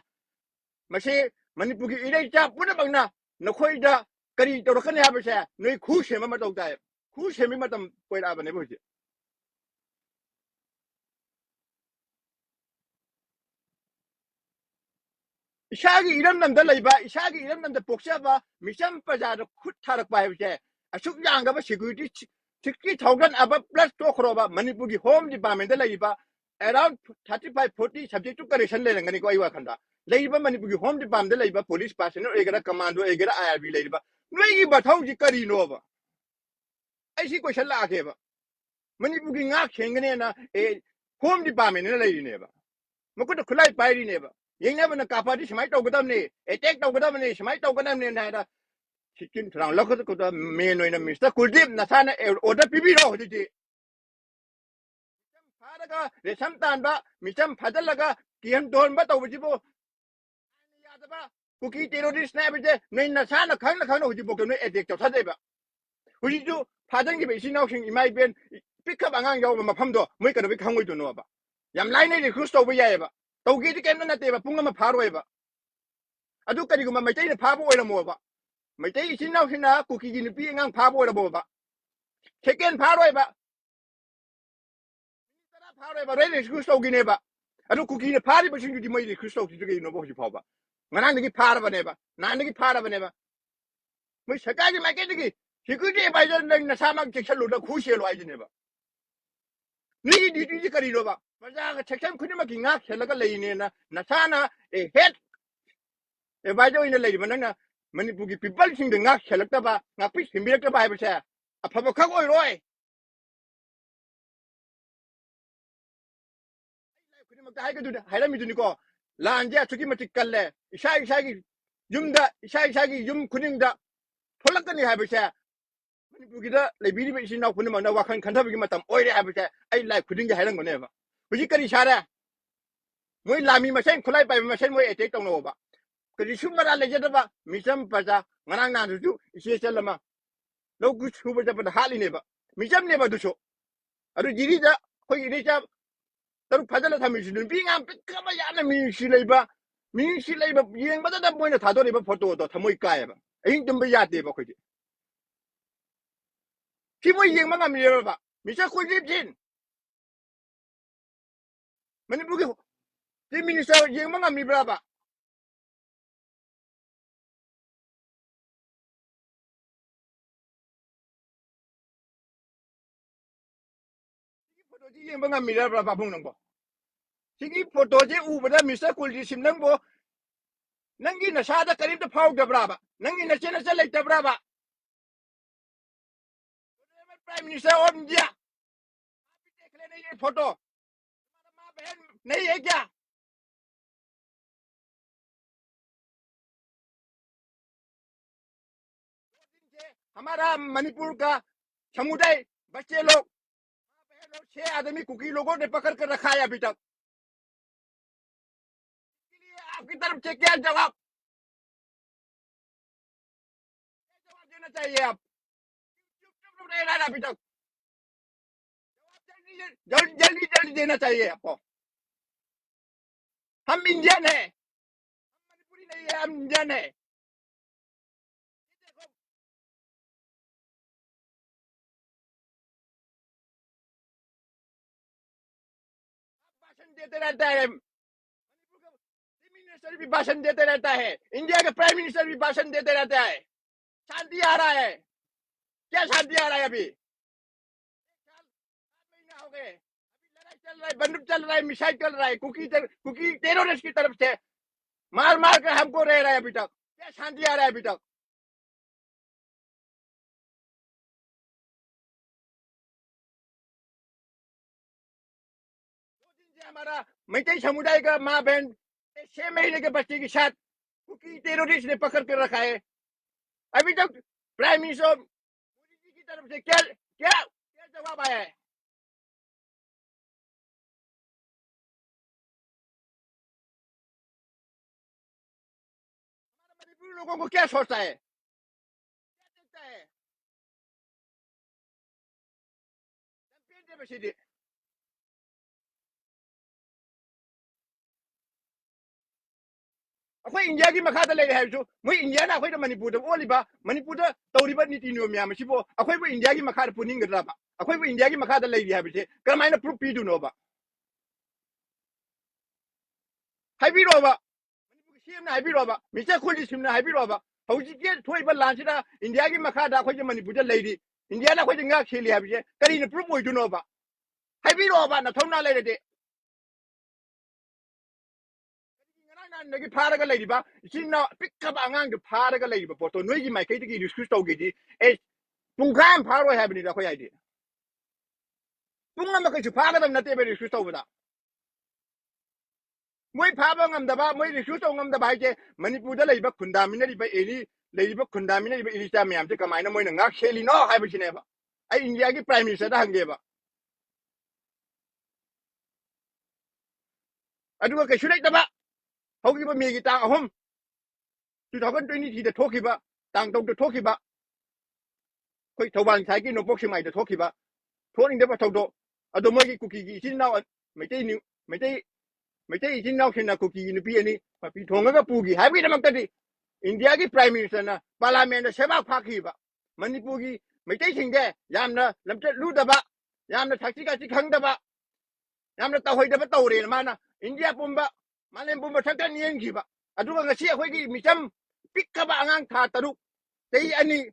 ꯃꯁꯤ ꯃꯅꯤꯄꯨꯔꯒꯤ ꯏꯔꯩꯆꯥ ꯄꯨꯝꯅꯃꯛꯅ ꯅꯈꯣꯏꯗ ꯀꯔꯤ ꯇꯧꯔꯛꯀꯅꯤ ꯍꯥꯏꯕꯁꯦ ꯅꯣꯏ ꯈꯨ ꯁꯦꯝꯕ ꯃꯇꯧ ꯇꯥꯏ꯫ ꯈꯨ ꯁꯦꯝꯕꯒꯤ ꯃꯇꯝ ꯑꯣꯏꯔꯛꯑꯕꯅꯦꯕ ꯍꯧꯖꯤꯛ꯫ ꯏꯁꯥꯒꯤ ꯏꯔꯝꯗꯝꯗ ꯂꯩꯕ, ꯏꯁꯥꯒꯤ ꯏꯔꯝꯗꯝꯗ ꯄꯣꯛꯆꯕ ꯃꯤꯆꯝ ꯄ꯭ꯔꯖꯥꯗ ꯈꯨꯠ ꯊꯥꯔꯛꯄ ꯍꯥꯏꯕꯁꯦ, ꯑꯁꯨꯛ ꯌꯥꯝꯂꯕ security, sixty thousand above plus ꯇꯣꯛꯈ꯭ꯔꯣꯕ, ꯃꯅꯤꯄꯨꯔꯒꯤ ꯍꯣꯝ ꯗꯤꯄꯥꯔꯠꯃꯦꯟꯗ ꯂꯩꯔꯤꯕ around thirty five forty subject to correction ꯂꯩꯔꯝꯒꯅꯤꯀꯣ꯫ ꯑꯩ ꯋꯥꯈꯟꯗ ꯂꯩꯔꯤꯕ ꯃꯅꯤꯄꯨꯔꯒꯤ ꯍꯣꯝ ꯗꯤꯄꯥꯔꯠꯃꯦꯟꯗ ꯂꯩꯕ ꯄꯨꯂꯤꯁ ꯄꯥꯔꯁꯅꯦꯜ ꯑꯣꯏꯒꯦꯔꯥ, ꯀꯃꯥꯟꯗꯣ ꯑꯣꯏꯒꯦꯔꯥ, ꯑꯥꯏ ꯑꯥꯔ ꯕꯤ ꯂꯩꯔꯤꯕ, ꯅꯣꯏꯒꯤ ꯃꯊꯧꯁꯤ ꯀꯔꯤꯅꯣꯕ? ꯑꯩ ꯁꯤ ꯀꯣꯏꯁꯟ ꯂꯥꯛꯑꯒꯦꯕ꯫ ꯃꯅꯤꯄꯨꯔꯒꯤ ꯉꯥꯛ ꯁꯦꯟꯒꯅꯦꯅ ꯑꯦ ꯍꯣꯝ ꯗꯤꯄꯥꯔꯠꯃꯦꯟꯅ ꯂꯩꯔꯤꯅꯦꯕ, ꯃꯈꯨꯠꯇ ꯈꯨꯠꯂꯥꯏ ꯄꯥꯏꯔꯤꯅꯦꯕ, ꯌꯩꯅꯕꯅ ꯀꯥꯞꯄꯗꯤ ꯁꯨꯃꯥꯏꯅ ꯇꯧꯒꯗꯕꯅꯤ, ꯑꯦꯇꯦꯛ ꯇꯧꯒꯗꯕꯅꯤ, ꯁꯨꯃꯥꯏꯅ ꯇꯧꯒꯗꯕꯅꯤꯅ ꯍꯥꯏꯔ ꯁꯤꯀꯤꯝ ꯊꯧꯔꯥꯡ ꯂꯧꯈꯠꯄꯗ ꯃꯦꯟ ꯑꯣꯏꯅ ꯃꯤꯁꯇꯔ ꯀꯨꯜꯗꯤꯞ ꯅꯁꯥꯅ ꯑꯣꯔꯗꯔ ꯄꯤꯕꯤꯔꯣ ꯍꯧꯖꯤꯛꯇꯤ꯫ ꯐꯥꯔꯒ ꯔꯦꯁꯝ ꯇꯥꯟꯕ, ꯃꯤꯆꯝ ꯐꯥꯖꯤꯜꯂꯒ ꯀꯤꯍꯟ ꯇꯣꯟꯕ ꯇꯧꯕꯁꯤꯕꯨ ꯌꯥꯗꯕ ꯀꯨꯀꯤ ꯇꯦꯔꯣꯔꯤꯁꯅꯦ ꯍꯥꯏꯕꯁꯦ ꯅꯣꯏ ꯅꯁꯥꯅ ꯈꯪꯅ ꯈꯪꯅ ꯍꯧꯖꯤꯛꯐꯥꯎꯗ ꯅꯣꯏ ꯑꯦꯇꯦꯛ ꯇꯧꯊꯗꯦꯕ꯫ ꯍꯧꯖꯤꯛꯁꯨ ꯐꯥꯖꯤꯟꯈꯤꯕ ꯏꯆꯤꯟ ꯏꯅꯥꯎꯁꯤꯡ, ꯏꯃꯥ ꯏꯕꯦꯟ, ꯄꯤꯛꯈ꯭ꯔꯕ ꯑꯉꯥꯡ ꯌꯥꯎꯕ ꯃꯐꯝꯗꯣ ꯃꯣꯏ ꯀꯩꯗꯧꯕꯩ ꯈꯪꯉꯣꯏꯗꯣꯏꯅꯣꯕ? ꯌꯥꯝ ꯂꯥꯏꯅ ꯔꯤꯀ꯭ꯔꯨꯠ ꯇꯧꯕ ꯌꯥꯏꯑꯕ꯫ ꯇꯧꯒꯦꯗꯤ ꯀꯩꯝꯇ ꯅꯠꯇꯦꯕ, ꯄꯨꯡ ꯑꯃ ꯐꯥꯔꯣꯏꯕ꯫ ꯑꯗꯨ ꯀꯔꯤꯒꯨꯝꯕ ꯃꯩꯇꯩꯅ ꯐꯥꯕ ꯑꯣꯏꯔꯝꯃꯣꯕ, ꯃꯩꯇꯩ ꯏꯆꯤꯟ ꯏꯅꯥꯎꯁꯤꯡꯅ ꯀꯨꯀꯤꯒꯤ ꯅꯨꯄꯤ ꯑꯉꯥꯡ ꯐꯥꯕ ꯑꯣꯏꯔꯝꯃꯣꯕ, ꯁꯦꯀꯦꯟ ꯐꯥꯔꯣꯏꯕ, ꯃꯤꯅꯤꯠ ꯇꯔꯥ ꯐꯥꯔꯣꯏꯕ, ꯂꯣꯏ ꯔꯤꯀ꯭ꯔꯨꯠ ꯇꯧꯈꯤꯅꯦꯕ꯫ ꯑꯗꯨ ꯀꯨꯀꯤꯅ ꯐꯥꯔꯤꯕꯁꯤꯡꯗꯨꯗꯤ ꯃꯣꯏ ꯔꯤꯀ꯭ꯔꯨꯠ ꯇꯧꯈꯤꯗ꯭ꯔꯤ ꯀꯩꯒꯤꯅꯣꯕ ꯍꯧꯖꯤꯛ ꯐꯥꯎꯕ? ꯉꯔꯥꯡꯗꯒꯤ ꯐꯥꯔꯕꯅꯦꯕ, ꯅꯍꯥꯟꯗꯒꯤ ꯐꯥꯔꯕꯅꯦꯕ꯫ ꯃꯣꯏ ꯁꯔꯀꯥꯔꯒꯤ ꯃꯥꯏꯀꯩꯗꯒꯤ ꯁꯦꯀ꯭ꯌꯨꯔꯤꯇꯤ ꯑꯦꯗꯚꯥꯏꯖꯔ ꯅꯪ ꯅꯁꯥꯃꯛ ꯆꯦꯛꯁꯤꯜꯂꯨ, ꯅꯪ ꯈꯨ ꯆꯦꯜꯂꯨ ꯍꯥꯏꯗꯨꯅꯦꯕ꯫ ꯅꯣꯏꯒꯤ ꯗ꯭ꯌꯨꯇꯤꯁꯤ ꯀꯔꯤꯅꯣꯕ? ꯄ꯭ꯔꯖꯥꯒ ꯁꯦꯛꯁꯟ ꯈꯨꯗꯤꯡꯃꯛꯀꯤ ꯉꯥꯛ ꯁꯦꯜꯂꯒ ꯂꯩꯔꯤꯅꯦꯅ ꯅꯁꯥꯅ ꯑꯦ ꯍꯦꯠ ꯑꯦꯗꯚꯥꯏꯖꯔ ꯑꯣꯏꯅ ꯂꯩꯔꯤꯕ ꯅꯪꯅ ꯃꯅꯤꯄꯨꯔꯒꯤ ꯄꯤꯄꯜꯁꯤꯡꯗ ꯉꯥꯛ ꯁꯦꯜꯂꯛꯇꯕ, ꯉꯥꯛꯄꯤ ꯁꯦꯟꯕꯤꯔꯛꯇꯕ ꯍꯥꯏꯕꯁꯦ ꯑꯐꯕ ꯈꯛ ꯑꯣꯏꯔꯣꯏ꯫ ꯑꯩ ꯂꯥꯏ ꯈꯨꯗꯤꯡꯃꯛꯇ ꯍꯥꯏꯒꯗꯨꯅꯤ, ꯍꯥꯏꯔꯝꯃꯤꯗꯨꯅꯤꯀꯣ, ꯂꯥꯟꯁꯦ ꯑꯁꯨꯛꯀꯤ ꯃꯇꯤꯛ ꯀꯜꯂꯦ, ꯏꯁꯥ ꯏꯁꯥꯒꯤ ꯌꯨꯝꯗ, ꯏꯁꯥ ꯏꯁꯥꯒꯤ ꯌꯨꯝ ꯈꯨꯗꯤꯡꯗ ꯊꯣꯛꯂꯛꯀꯅꯤ ꯍꯥꯏꯕꯁꯦ ꯃꯅꯤꯄꯨꯔꯒꯤꯗ ꯂꯩꯕꯤꯔꯤꯕ ꯏꯆꯤꯟ ꯏꯅꯥꯎ ꯄꯨꯝꯅꯃꯛꯅ ꯋꯥꯈꯜ ꯈꯟꯊꯕꯒꯤ ꯃꯇꯝ ꯑꯣꯏꯔꯦ ꯍꯥꯏꯕꯁꯦ ꯑꯩ ꯂꯥꯏ ꯈꯨꯗꯤꯡꯒꯤ ꯍꯥꯏꯔꯝꯒꯅꯦꯕ꯫ ꯍꯧꯖꯤꯛ ꯀꯔꯤ ꯁꯥꯔꯦ? ꯃꯣꯏ ꯂꯥꯟꯃꯤ ꯃꯁꯦꯟ, ꯈꯨꯠꯂꯥꯏ ꯄꯥꯏꯕ ꯃꯁꯦꯟ ꯃꯣꯏ ꯑꯦꯇꯦꯛ ꯇꯧꯅꯧꯕ꯫ ꯀꯔꯤꯁꯨ ꯃꯔꯥꯜ ꯂꯩꯖꯗꯕ ꯃꯤꯆꯝ ꯄ꯭ꯔꯖꯥ, ꯉꯔꯥꯡ ꯅꯍꯥꯟꯗꯁꯨ ꯏꯆꯦ ꯏꯆꯜ ꯑꯃ ꯂꯧ ꯁꯨꯕ ꯆꯠꯄꯗ ꯍꯥꯠꯂꯤꯅꯦꯕ, ꯃꯤꯆꯝꯅꯦꯕ ꯑꯗꯨꯁꯨ꯫ ꯑꯗꯨ ꯖꯤꯔꯤꯗ ꯑꯩꯈꯣꯏꯒꯤ ꯏꯔꯩꯆꯥ ꯇꯔꯨꯛ ꯐꯥꯖꯤꯜꯂ ꯊꯝꯃꯤꯁꯤ ꯅꯨꯄꯤ ꯑꯉꯥꯡ ꯄꯤꯛꯈ꯭ꯔꯕ ꯌꯥꯝꯅ ꯃꯤꯅꯨꯡꯁꯤ ꯂꯩꯕ, ꯃꯤꯅꯨꯡꯁꯤ ꯂꯩꯕ ꯌꯦꯡꯕꯗꯗ ꯃꯣꯏꯅ ꯊꯥꯗꯣꯔꯛꯏꯕ ꯐꯣꯇꯣꯗꯣ ꯊꯃꯣꯏ ꯀꯥꯏꯌꯦꯕ꯫ ꯑꯍꯤꯡ ꯇꯨꯝꯕ ꯌꯥꯗꯦꯕ ꯑꯩꯈꯣꯏꯗꯤ꯫ ꯁꯤ ꯃꯣꯏ ꯌꯦꯡꯕ ꯉꯝꯃꯤꯔꯕ? ꯃꯤꯁꯇꯔ ꯀꯨꯜꯗꯤꯞ ꯁꯤꯟ, ꯃꯅꯤꯄꯨꯔꯒꯤ ꯆꯤꯐ ꯃꯤꯅꯤꯁꯇꯔ ꯌꯦꯡꯕ ꯉꯝꯃꯤꯕ꯭ꯔꯕ? ꯁꯤꯒꯤ ꯐꯣꯇꯣꯁꯤ ꯌꯦꯡꯕ ꯉꯝꯃꯤꯔꯕ꯭ꯔꯥ ꯄꯥꯕꯨꯡ ꯅꯪꯕꯣ? ꯁꯤꯒꯤ ꯐꯣꯇꯣꯁꯦ ꯎꯕꯗ ꯃꯤꯁꯇꯔ ꯀꯨꯜꯗꯤꯞ ꯁꯤꯡ, ꯅꯪꯕꯨ, ꯅꯪꯒꯤ ꯅꯁꯥꯗ ꯀꯔꯤꯝꯇ ꯐꯥꯎꯗꯕ꯭ꯔꯥꯕ? ꯅꯪꯒꯤ ꯅꯆꯦ ꯅꯆꯟ ꯂꯩꯇꯕ꯭ꯔꯥꯕ? Prime Minister of India, आप भी देख लेना ये फोटो। तुम्हारा माँ बहन नहीं है क्या? दो दिन से हमारा मणिपुर का समुदाय, बच्चे लोग, माँ बहन लोग, छह आदमी कुकी लोगों ने पकड़ कर रखा है अभी तक। इसके लिए आपकी तरफ से क्या जवाब, क्या जवाब देना चाहिए आप? चुप, चुप, चुप रह रहा है अभी तक। जवाब जल्दी, जल्दी, जल्दी, जल्दी देना चाहिए आपको। हम इंडियन है, हम मणिपुरी नहीं है, हम इंडियन है। ये देखो, आप भाषण देते रहता है, मणिपुर का चीफ मिनिस्टर भी भाषण देते रहता है, इंडिया के प्राइम मिनिस्टर भी भाषण देते रहता है। शांति आ रहा है? क्या शांति आ रहा है अभी? एक साल, सात महीना हो गए, अभी लड़ाई चल रहा है, बंदूक चल रहा है, मिसाइल चल रहा है, कुकी चल, कुकी टेररिस्ट की तरफ से मार मार कर हमको रह रहा है अभी तक। क्या शांति आ रहा है अभी तक? दो दिन से हमारा मैतेई समुदाय का माँ बहन, छह महीने के बच्चे के साथ कुकी टेररिस्ट ने पकड़ कर रखा है। अभी तक प्राइम मिनिस्टर मोदी जी की तरफ से क्या, क्या, क्या जवाब आया है? हमारे मणिपुरी लोगों को क्या सोचता है, क्या देखता है? ꯂꯝꯄꯦꯟꯗꯦꯕ ꯁꯤꯗꯤ꯫ ꯑꯩꯈꯣꯏ ꯏꯟꯗꯤꯌꯥꯒꯤ ꯃꯈꯥꯗ ꯂꯩꯔꯦ ꯍꯥꯏꯔꯁꯨ, ꯃꯣꯏ ꯏꯟꯗꯤꯌꯥꯅ ꯑꯩꯈꯣꯏꯗ, ꯃꯅꯤꯄꯨꯔꯗ ꯑꯣꯜꯂꯤꯕ, ꯃꯅꯤꯄꯨꯔꯗ ꯇꯧꯔꯤꯕ ꯅꯤꯇꯤ ꯅꯤꯌꯣꯝ ꯃꯌꯥꯝ ꯑꯁꯤꯕꯨ ꯑꯩꯈꯣꯏꯕꯨ ꯏꯟꯗꯤꯌꯥꯒꯤ ꯃꯈꯥꯗ ꯄꯨꯅꯤꯡꯒꯗ꯭ꯔꯕ? ꯑꯩꯈꯣꯏꯕꯨ ꯏꯟꯗꯤꯌꯥꯒꯤ ꯃꯈꯥꯗ ꯂꯩꯔꯤ ꯍꯥꯏꯕꯁꯦ ꯀꯔꯝꯍꯥꯏꯅ ꯄ꯭ꯔꯨꯐ ꯄꯤꯗꯣꯏꯅꯣꯕ? ꯍꯥꯏꯕꯤꯔꯛꯑꯣꯕ, ꯃꯅꯤꯄꯨꯔꯒꯤ ꯁꯤ ꯑꯦꯝꯅ ꯍꯥꯏꯕꯤꯔꯛꯑꯣꯕ, ꯃꯤꯁꯇꯔ ꯀꯨꯜꯗꯤꯞ ꯁꯤꯡꯅ ꯍꯥꯏꯕꯤꯔꯛꯑꯣꯕ, ꯍꯧꯖꯤꯛꯀꯤ ꯊꯣꯛꯏꯕ ꯂꯥꯟꯁꯤꯗ ꯏꯟꯗꯤꯌꯥꯒꯤ ꯃꯈꯥꯗ ꯑꯩꯈꯣꯏꯁꯦ ꯃꯅꯤꯄꯨꯔꯗ ꯂꯩꯔꯤ, ꯏꯟꯗꯤꯌꯥꯅ ꯑꯩꯈꯣꯏꯁꯦ ꯉꯥꯛ ꯁꯦꯜꯂꯤ ꯍꯥꯏꯕꯁꯦ ꯀꯔꯤꯅ ꯄ꯭ꯔꯨꯐ ꯑꯣꯏꯗꯣꯏꯅꯣꯕ? ꯍꯥꯏꯕꯤꯔꯛꯑꯣꯕ, ꯅꯊꯧꯅꯥ ꯂꯩꯔꯗꯤ꯫ ꯗꯒꯤ ꯐꯥꯔꯒ ꯂꯩꯔꯤꯕ ꯏꯆꯤꯟ ꯏꯅꯥꯎ ꯄꯤꯛꯈ꯭ꯔꯕ ꯑꯉꯥꯡꯗꯨ ꯐꯥꯔꯒ ꯂꯩꯔꯤꯕ ꯄꯣꯠꯇꯣ ꯅꯣꯏꯒꯤ ꯃꯥꯏꯀꯩꯗꯒꯤ ꯔꯤꯁꯀ꯭ꯌꯨ ꯇꯧꯒꯦꯗꯤ, ꯑꯦ, ꯄꯨꯡꯈꯥꯏ ꯑꯃ ꯐꯥꯔꯣꯏ ꯍꯥꯏꯕꯅꯤꯗ ꯑꯩꯈꯣꯏ ꯍꯥꯏꯗꯤ꯫ ꯄꯨꯡ ꯑꯃ ꯀꯩꯁꯨ ꯐꯥꯒꯗꯕ ꯅꯠꯇꯦꯕ ꯔꯤꯁꯀ꯭ꯌꯨ ꯇꯧꯕꯗ꯫ ꯃꯣꯏ ꯐꯥꯕ ꯉꯝꯗꯕ, ꯃꯣꯏ ꯔꯤꯁꯀ꯭ꯌꯨ ꯇꯧꯕ ꯉꯝꯗꯕ ꯍꯥꯏꯁꯦ ꯃꯅꯤꯄꯨꯔꯗ ꯂꯩꯔꯤꯕ ꯈꯨꯟꯗꯥꯃꯤꯟꯅꯔꯤꯕ ꯑꯦꯅꯤ, ꯂꯩꯔꯤꯕ ꯈꯨꯟꯗꯥꯃꯤꯟꯅꯔꯤꯕ ꯏꯔꯤꯆꯥ ꯃꯌꯥꯝꯁꯦ ꯀꯃꯥꯏꯅ ꯃꯣꯏꯅ ꯉꯥꯛ ꯁꯦꯜꯂꯤꯅꯣ ꯍꯥꯏꯕꯁꯤꯅꯦꯕ꯫ ꯑꯩ ꯏꯟꯗꯤꯌꯥꯒꯤ ꯄ꯭ꯔꯥꯏꯝ ꯃꯤꯅꯤꯁꯇꯔꯗ ꯍꯪꯒꯦꯕ꯫ ꯑꯗꯨꯒ ꯀꯩꯁꯨ ꯂꯩꯇꯕ, ꯍꯧꯈꯤꯕ ꯃꯦꯒꯤ ꯇꯥꯡ ꯑꯍꯨꯝ, two thousand twenty threeꯗ ꯊꯣꯛꯈꯤꯕ, ꯇꯥꯡ ꯇꯔꯨꯛꯇ ꯊꯣꯛꯈꯤꯕ, ꯑꯩꯈꯣꯏ ꯊꯧꯕꯥꯜ ꯉꯁꯥꯏꯒꯤ ꯅꯣꯡꯄꯣꯛ ꯁꯦꯛꯃꯥꯏꯗ ꯊꯣꯛꯈꯤꯕ ꯊꯣꯛꯅꯤꯡꯗꯕ ꯊꯧꯗꯣꯛ, ꯑꯗꯣ ꯃꯣꯏꯒꯤ ꯀꯨꯀꯤꯒꯤ ꯏꯆꯤꯟ ꯏꯅꯥꯎ, ꯃꯩꯇꯩ ꯅꯤ-, ꯃꯩꯇꯩ, ꯃꯩꯇꯩ ꯏꯆꯤꯟ ꯏꯅꯥꯎꯁꯤꯡꯅ ꯀꯨꯀꯤꯒꯤ ꯅꯨꯄꯤ ꯑꯅꯤ ꯃꯄꯤ ꯊꯣꯡꯉꯒ ꯄꯨꯈꯤ ꯍꯥꯏꯕꯒꯤꯗꯃꯛꯇꯗꯤ ꯏꯟꯗꯤꯌꯥꯒꯤ ꯄ꯭ꯔꯥꯏꯝ ꯃꯤꯅꯤꯁꯇꯔꯅ ꯄꯥꯔꯂꯥꯃꯦꯟꯗ ꯁꯦꯕꯥꯛ ꯐꯥꯈꯤꯕ ꯃꯅꯤꯄꯨꯔꯒꯤ ꯃꯩꯇꯩꯁꯤꯡꯁꯦ ꯌꯥꯝꯅ ꯂꯝꯆꯠ ꯂꯨꯗꯕ, ꯌꯥꯝꯅ ꯊꯛꯁꯤ ꯈꯥꯁꯤ ꯈꯪꯗꯕ, ꯌꯥꯝꯅ ꯇꯧꯍꯩꯗꯕ ꯇꯧꯔꯦꯅ ꯃꯥꯅ ꯏꯟꯗꯤꯌꯥ ꯄꯨꯝꯕ, ꯃꯥꯂꯦꯝ ꯄꯨꯝꯕ ꯊꯛꯇ ꯅꯤꯍꯟꯈꯤꯕ꯫ ꯑꯗꯨꯒ ꯉꯁꯤ ꯑꯩꯈꯣꯏꯒꯤ ꯃꯤꯆꯝ ꯄꯤꯛꯈ꯭ꯔꯕ ꯑꯉꯥꯡ ꯊꯥ ꯇꯔꯨꯛ, ꯆꯍꯤ ꯑꯅꯤ,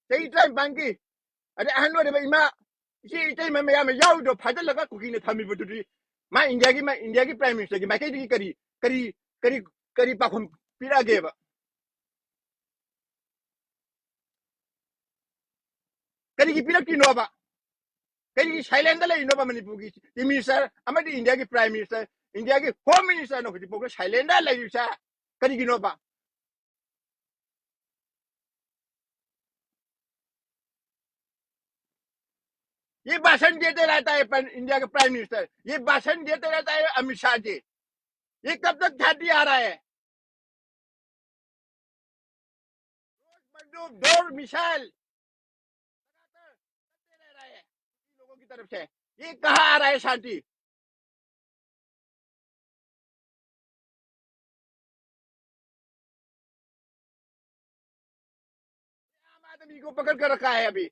ꯆꯍꯤ ꯇꯔꯥꯅꯤꯄꯥꯟꯒꯤ, ꯑꯗꯩ ꯑꯍꯜ ꯑꯣꯏꯔꯕ ꯏꯃꯥ, ꯏꯆꯦ ꯏꯇꯩꯃ ꯃꯌꯥꯝ ꯑꯃ ꯌꯥꯎꯔꯤꯗꯣ ꯐꯥꯖꯤꯜꯂꯒ ꯀꯨꯀꯤꯅ ꯊꯝꯃꯤꯕꯗꯨꯗꯤ ꯃꯥ ꯏꯟꯗꯤꯌꯥꯒꯤ, ꯃꯥ ꯏꯟꯗꯤꯌꯥꯒꯤ ꯄ꯭ꯔꯥꯏꯝ ꯃꯤꯅꯤꯁꯇꯔꯒꯤ ꯃꯥꯏꯀꯩꯗꯒꯤ ꯀꯔꯤ, ꯀꯔꯤ, ꯀꯔꯤ, ꯀꯔꯤ ꯄꯥꯎꯈꯨꯝ ꯄꯤꯔꯛꯑꯒꯦꯕ? ꯀꯔꯤꯒꯤ ꯄꯤꯔꯛꯇ꯭ꯔꯤꯅꯣꯕ? ꯀꯔꯤꯒꯤ ꯁꯥꯏꯂꯦꯟꯗ ꯂꯩꯔꯤꯅꯣꯕ ꯃꯅꯤꯄꯨꯔꯒꯤ ꯆꯤꯐ ꯃꯤꯅꯤꯁꯇꯔ ꯑꯃꯗꯤ ꯏꯟꯗꯤꯌꯥꯒꯤ ꯄ꯭ꯔꯥꯏꯝ ꯃꯤꯅꯤꯁꯇꯔ, ꯏꯟꯗꯤꯌꯥꯒꯤ ꯍꯣꯝ ꯃꯤꯅꯤꯁꯇꯔꯅ ꯍꯧꯖꯤꯛꯐꯥꯎꯗ ꯁꯥꯏꯂꯦꯟꯗ ꯂꯩꯔꯤꯕꯁꯦ ꯀꯔꯤꯒꯤꯅꯣꯕ? ये भाषण देते रहता है पन-, इंडिया का प्राइम मिनिस्टर, ये भाषण देते रहता है अमित शाह जी। ये कब तक झांटी आ रहा है? रोज बंदूक, ड्रोन, मिसाइल लगातार चलते रह रहा है इन लोगों की तरफ से। ये कहाँ आ रहा है शांति? आम आदमी को पकड़ कर रखा है अभी।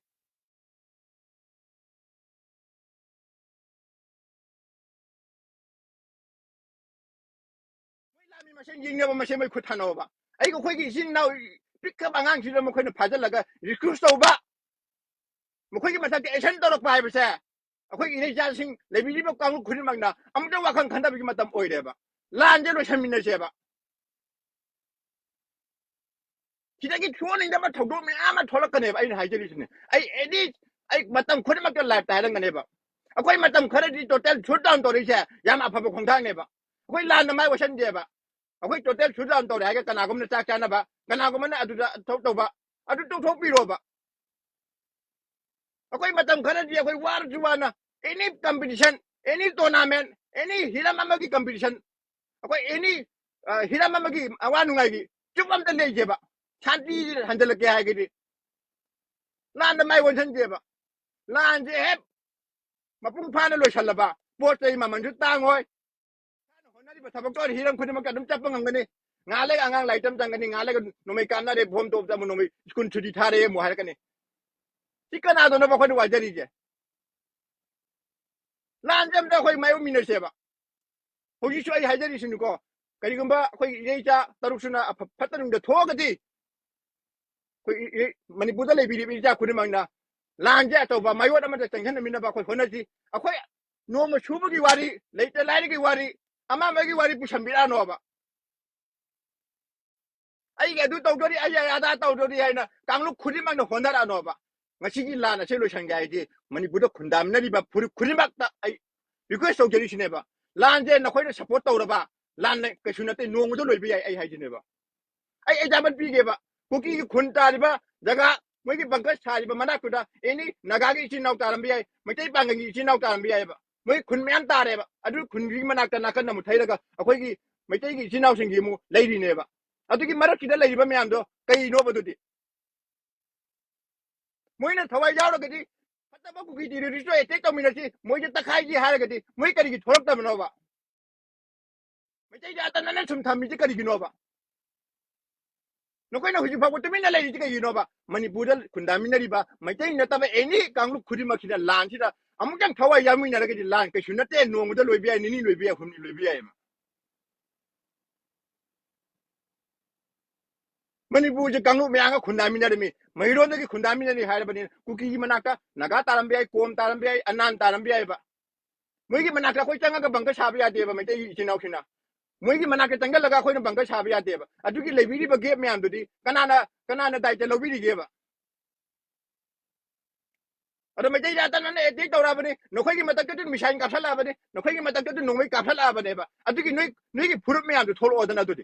ꯃꯣꯏ ꯂꯥꯟꯃꯤ ꯃꯁꯦꯟ ꯌꯦꯡꯅꯕ ꯃꯁꯦꯟ ꯃꯣꯏ ꯈꯨꯠ ꯊꯥꯅꯧꯕ꯫ ꯑꯩꯒ ꯑꯩꯈꯣꯏꯒꯤ ꯏꯆꯤꯟ ꯏꯅꯥꯎ ꯄꯤꯛꯈ꯭ꯔꯕ ꯑꯉꯥꯡꯁꯤꯗ ꯃꯈꯣꯏꯅ ꯐꯥꯖꯤꯜꯂꯒ ꯔꯤꯀ꯭ꯔꯨꯠ ꯇꯧꯕ, ꯃꯈꯣꯏꯒꯤ ꯃꯊꯛꯇ ꯑꯦꯛꯁꯟ ꯇꯧꯔꯛꯄ ꯍꯥꯏꯕꯁꯦ ꯑꯩꯈꯣꯏꯒꯤ ꯏꯔꯩꯆꯥꯁꯤꯡ ꯂꯩꯕꯤꯔꯤꯕ ꯀꯥꯡꯂꯨꯞ ꯈꯨꯗꯤꯡꯃꯛꯅ ꯑꯃꯨꯛꯇ ꯋꯥꯈꯜ ꯈꯟꯊꯕꯒꯤ ꯃꯇꯝ ꯑꯣꯏꯔꯦꯕ꯫ ꯂꯥꯟꯁꯦ ꯂꯣꯏꯁꯟꯃꯤꯟꯅꯁꯦꯕ꯫ ꯁꯤꯗꯒꯤ ꯊꯣꯛꯍꯟꯅꯤꯡꯗꯕ ꯊꯧꯗꯣꯛ ꯃꯌꯥꯝ ꯑꯃ ꯊꯣꯛꯂꯛꯀꯅꯦꯕ꯫ ꯑꯩꯅ ꯍꯥꯏꯖꯔꯤꯁꯤꯅꯦ, ꯑꯩ ꯑꯦꯅꯤ, ꯑꯩ ꯃꯇꯝ ꯈꯨꯗꯤꯡꯃꯛꯇ ꯂꯥꯏꯐꯇ ꯍꯥꯏꯔꯝꯒꯅꯦꯕ꯫ ꯑꯩꯈꯣꯏ ꯃꯇꯝ ꯈꯔꯗꯤ ꯇꯣꯇꯦꯜ ꯁꯨꯠ ꯗꯥꯎꯟ ꯇꯧꯔꯛꯏꯁꯦ ꯌꯥꯝ ꯑꯐꯕ ꯈꯣꯡꯊꯥꯡꯅꯦꯕ꯫ ꯑꯩꯈꯣꯏ ꯂꯥꯟꯅ ꯃꯥꯏ ꯑꯣꯏꯁꯟꯗꯦꯕ꯫ ꯑꯩꯈꯣꯏ ꯇꯣꯇꯦꯜ ꯁꯨꯠ ꯗꯥꯎꯟ ꯇꯧꯔꯦ ꯍꯥꯏꯔꯒ ꯀꯅꯥꯒꯨꯝꯕꯅ ꯆꯥꯛ ꯆꯥꯅꯕ, ꯀꯅꯥꯒꯨꯝꯕꯅ ꯑꯗꯨꯗ ꯊꯕꯛ ꯇꯧꯕ, ꯑꯗꯨ ꯇꯧꯊꯣꯛꯄꯤꯔꯣꯕ꯫ ꯑꯩꯈꯣꯏ ꯃꯇꯝ ꯈꯔꯗꯤ ꯑꯩꯈꯣꯏ ꯋꯥꯔꯁꯨ ꯋꯥꯅ, ꯑꯦꯅꯤ ꯀꯝꯄꯤꯇꯤꯁꯟ, ꯑꯦꯅꯤ ꯇꯣꯔꯅꯥꯃꯦꯟ, ꯑꯦꯅꯤ ꯍꯤꯔꯝ ꯑꯃꯒꯤ ꯀꯝꯄꯤꯇꯤꯁꯟ, ꯑꯩꯈꯣꯏ ꯑꯦꯅꯤ ꯍꯤꯔꯝ ꯑꯃꯒꯤ ꯑꯋꯥ ꯅꯨꯡꯉꯥꯏꯒꯤ ꯆꯨꯞ ꯑꯝꯇ ꯂꯩꯖꯦꯕ꯫ ꯁꯥꯟꯇꯤ ꯍꯟꯖꯤꯜꯂꯛꯀꯦ ꯍꯥꯏꯔꯒꯗꯤ ꯂꯥꯟꯗ ꯃꯥꯏ ꯑꯣꯟꯁꯤꯟꯁꯦꯕ꯫ ꯂꯥꯟꯁꯦ ꯍꯦꯛ ꯃꯄꯨꯡ ꯐꯥꯅ ꯂꯣꯏꯁꯜꯂꯕ, ꯄꯣꯠ ꯆꯩ ꯃꯃꯜꯁꯨ ꯇꯥꯡꯉꯣꯏ, ꯏꯁꯥꯅ ꯍꯣꯠꯅꯔꯤꯕ ꯊꯕꯛꯇꯣ ꯍꯤꯔꯝ ꯈꯨꯗꯤꯡꯃꯛꯇ ꯑꯗꯨꯝ ꯆꯠꯄ ꯉꯝꯒꯅꯤ꯫ ꯉꯥꯏꯍꯥꯛ ꯂꯩꯒ ꯑꯉꯥꯡ ꯂꯥꯏꯔꯤꯛ ꯇꯝ ꯆꯪꯒꯅꯤ, ꯉꯥꯏꯍꯥꯛ ꯂꯩꯒ ꯅꯣꯡꯃꯩ ꯀꯥꯞꯅꯔꯦ, ꯕꯣꯝ ꯇꯣꯞ ꯆꯠꯂꯦ, ꯅꯣꯡꯃꯩ ꯁ꯭ꯀꯨꯜ ꯁꯨꯇꯤ ꯊꯥꯔꯦ ꯑꯃꯨꯛ ꯍꯥꯏꯔꯛꯀꯅꯤ꯫ ꯁꯤ ꯀꯅꯥꯗꯅꯣꯕ ꯑꯩꯈꯣꯏꯅ ꯋꯥꯖꯔꯤꯁꯦ? ꯂꯥꯟꯁꯦ ꯑꯝꯇ ꯑꯩꯈꯣꯏ ꯃꯥꯌꯣꯛꯃꯤꯟꯅꯁꯦꯕ꯫ ꯍꯧꯖꯤꯛꯁꯨ ꯑꯩ ꯍꯥꯏꯖꯔꯤꯁꯤꯅꯤꯀꯣ, ꯀꯔꯤꯒꯨꯝꯕ ꯑꯩꯈꯣꯏ ꯏꯔꯩꯆꯥ ꯇꯔꯨꯛꯁꯤꯅ ꯑꯐ-, ꯐꯠꯇ ꯅꯨꯡꯗ ꯊꯣꯛꯑꯒꯗꯤ, ꯑꯩꯈꯣꯏ ꯏ-, ꯏ-, ꯃꯅꯤꯄꯨꯔꯗ ꯂꯩꯕꯤꯔꯤꯕ ꯏꯆꯥ ꯈꯨꯗꯤꯡꯃꯛꯅ ꯂꯥꯟꯁꯦ ꯑꯆꯧꯕ ꯃꯥꯏꯑꯣꯟ ꯑꯃꯗ ꯆꯪꯁꯤꯟꯅꯃꯤꯟꯅꯕ ꯑꯩꯈꯣꯏ ꯍꯣꯠꯅꯁꯤ꯫ ꯑꯩꯈꯣꯏ ꯅꯣꯡꯃ ꯁꯨꯕꯒꯤ ꯋꯥꯔꯤ, ꯂꯩꯇ ꯂꯥꯏꯔꯒꯤ ꯋꯥꯔꯤ, ꯑꯃ ꯑꯃꯒꯤ ꯋꯥꯔꯤ ꯄꯨꯁꯟꯕꯤꯔꯛꯑꯅꯣꯕ꯫ ꯑꯩꯒꯤ ꯑꯗꯨ ꯇꯧꯗꯣꯔꯤ, ꯑꯩꯒꯤ ꯑꯗꯥ ꯇꯧꯗꯣꯔꯤ ꯍꯥꯏꯅ ꯀꯥꯡꯂꯨꯞ ꯈꯨꯗꯤꯡꯃꯛꯅ ꯍꯣꯠꯅꯔꯛꯑꯅꯣꯕ꯫ ꯉꯁꯤꯒꯤ ꯂꯥꯟ ꯑꯁꯤ ꯂꯣꯏꯁꯟꯒꯦ ꯍꯥꯏꯗꯤ ꯃꯅꯤꯄꯨꯔꯗ ꯈꯨꯟꯗꯥꯃꯤꯟꯅꯔꯤꯕ ꯐꯨꯔꯨꯞ ꯈꯨꯗꯤꯡꯃꯛꯇ ꯑꯩ ꯔꯤꯀ꯭ꯋꯦꯁ ꯇꯧꯖꯔꯤꯁꯤꯅꯦꯕ꯫ ꯂꯥꯟꯁꯦ ꯅꯈꯣꯏꯅ ꯁꯞꯄꯣꯔꯠ ꯇꯧꯔꯕ ꯂꯥꯟ ꯀꯩꯁꯨ ꯅꯠꯇꯦ, ꯅꯣꯡꯃꯗ ꯂꯣꯏꯕ ꯌꯥꯏ ꯑꯩ ꯍꯥꯏꯁꯤꯅꯦꯕ꯫ ꯑꯩ ꯑꯦꯛꯖꯥꯝꯄꯜ ꯄꯤꯒꯦꯕ, ꯀꯨꯀꯤꯒꯤ ꯈꯨꯟ ꯇꯥꯔꯤꯕ ꯖꯒꯥ, ꯃꯣꯏꯒꯤ ꯕꯪꯀꯔ ꯁꯥꯔꯤꯕ ꯃꯅꯥꯛꯇꯨꯗ ꯑꯦꯅꯤ ꯅꯥꯒꯥꯒꯤ ꯏꯆꯤꯟ ꯏꯅꯥꯎ ꯇꯥꯔꯝꯕ ꯌꯥꯏ, ꯃꯩꯇꯩ ꯄꯥꯡꯒꯜꯒꯤ ꯏꯆꯤꯟ ꯏꯅꯥꯎ ꯇꯥꯔꯝꯕ ꯌꯥꯏꯑꯕ꯫ ꯃꯣꯏ ꯈꯨꯟ ꯃꯌꯥꯝ ꯇꯥꯔꯦꯕ, ꯑꯗꯨ ꯈꯨꯟꯒꯤ ꯃꯅꯥꯛꯇ ꯅꯥꯀꯟ ꯑꯃꯨꯛ ꯊꯩꯔꯒ ꯑꯩꯈꯣꯏꯒꯤ ꯃꯩꯇꯩꯒꯤ ꯏꯆꯤꯟ ꯏꯅꯥꯎꯁꯤꯡꯒꯤ ꯑꯃꯨꯛ ꯂꯩꯔꯤꯅꯦꯕ꯫ ꯑꯗꯨꯒꯤ ꯃꯔꯛꯁꯤꯗ ꯂꯩꯔꯤꯕ ꯃꯌꯥꯝꯗꯣ ꯀꯩꯅꯣꯕ ꯑꯗꯨꯗꯤ? ꯃꯣꯏꯅ ꯊꯋꯥꯏ ꯌꯥꯎꯔꯒꯗꯤ ꯐꯠꯇꯕ ꯀꯨꯀꯤ ꯇꯦꯔꯣꯔꯤꯁꯇꯣ ꯑꯦꯇꯦꯛ ꯇꯧꯃꯤꯟꯅꯁꯤ, ꯃꯣꯏꯁꯦ ꯇꯛꯈꯥꯏꯁꯤ ꯍꯥꯏꯔꯒꯗꯤ ꯃꯣꯏ ꯀꯔꯤꯒꯤ ꯊꯣꯛꯂꯛꯇꯕꯅꯣꯕ? ꯃꯩꯇꯩꯁꯦ ꯑꯇꯅꯅ ꯁꯨꯝ ꯊꯝꯃꯤꯁꯤ ꯀꯔꯤꯒꯤꯅꯣꯕ? ꯅꯈꯣꯏꯅ ꯍꯧꯖꯤꯛ ꯐꯥꯎꯕ ꯇꯨꯃꯤꯟꯅ ꯂꯩꯔꯤꯁꯤ ꯀꯩꯒꯤꯅꯣꯕ? ꯃꯅꯤꯄꯨꯔꯗ ꯈꯨꯟꯗꯥꯃꯤꯟꯅꯔꯤꯕ ꯃꯩꯇꯩ ꯅꯠꯇꯕ ꯑꯦꯅꯤ ꯀꯥꯡꯂꯨꯞ ꯈꯨꯗꯤꯡꯃꯛꯁꯤꯗ ꯂꯥꯟꯁꯤꯗ ꯑꯃꯨꯛꯇꯪ ꯊꯋꯥꯏ ꯌꯥꯎꯃꯤꯟꯅꯔꯒꯗꯤ ꯂꯥꯟ ꯀꯩꯁꯨ ꯅꯠꯇꯦ, ꯅꯣꯡꯃꯗ ꯂꯣꯏꯕ ꯌꯥꯏ, ꯅꯤꯅꯤ ꯂꯣꯏꯕ ꯌꯥꯏ, ꯍꯨꯝꯅꯤ ꯂꯣꯏꯕ ꯌꯥꯏ꯫ ꯃꯅꯤꯄꯨꯔꯁꯦ ꯀꯥꯡꯂꯨꯞ ꯃꯌꯥꯝꯒ ꯈꯨꯟꯗꯥꯃꯤꯟꯅꯔꯝꯃꯤ, ꯃꯍꯩꯔꯣꯟꯗꯒꯤ ꯈꯨꯟꯗꯥꯃꯤꯟꯅꯔꯤ ꯍꯥꯏꯔꯕꯅꯤꯅ ꯀꯨꯀꯤꯒꯤ ꯃꯅꯥꯛꯇ ꯅꯥꯒꯥ ꯇꯥꯔꯝꯕ ꯌꯥꯏ, ꯀꯣꯝ ꯇꯥꯔꯝꯕ ꯌꯥꯏ, ꯑꯅꯥꯟ ꯇꯥꯔꯝꯕ ꯌꯥꯏꯕ꯫ ꯃꯣꯏꯒꯤ ꯃꯅꯥꯛꯇ ꯑꯩꯈꯣꯏ ꯆꯪꯉꯒ ꯕꯪꯀꯔ ꯁꯥꯕ ꯌꯥꯗꯦꯕ ꯃꯩꯇꯩꯒꯤ ꯏꯆꯤꯟ ꯏꯅꯥꯎꯁꯤꯡꯅ꯫ ꯃꯣꯏꯒꯤ ꯃꯅꯥꯛꯇ ꯆꯪꯁꯤꯜꯂꯒ ꯑꯩꯈꯣꯏꯅ ꯕꯪꯀꯔ ꯁꯥꯕ ꯌꯥꯗꯦꯕ꯫ ꯑꯗꯨꯒꯤ ꯂꯩꯕꯤꯔꯤꯕ ꯒꯦꯞ ꯃꯌꯥꯝꯗꯨꯗꯤ ꯀꯅꯥꯅ, ꯀꯅꯥꯅ ꯗꯥꯏꯇ ꯂꯧꯕꯤꯔꯤꯒꯦꯕ? ꯑꯗꯣ ꯃꯩꯇꯩꯗ ꯑꯇꯅꯅ ꯑꯦꯇꯦꯛ ꯇꯧꯔꯛꯑꯕꯅꯤ, ꯅꯈꯣꯏꯒꯤ ꯃꯊꯛꯇꯗꯤ ꯃꯤꯁꯥꯏꯜ ꯀꯥꯞꯁꯜꯂꯛꯑꯕꯅꯤ, ꯅꯈꯣꯏꯒꯤ ꯃꯊꯛꯇꯗꯤ ꯅꯣꯡꯃꯩ ꯀꯥꯞꯁꯜꯂꯛꯑꯕꯅꯦꯕ꯫ ꯑꯗꯨꯒꯤ ꯅꯣꯏ, ꯅꯣꯏꯒꯤ ꯐꯨꯔꯨꯞ ꯃꯌꯥꯝꯗꯨ ꯊꯣꯛꯂꯛꯑꯣꯗꯅ꯫ ꯑꯗꯨꯗꯤ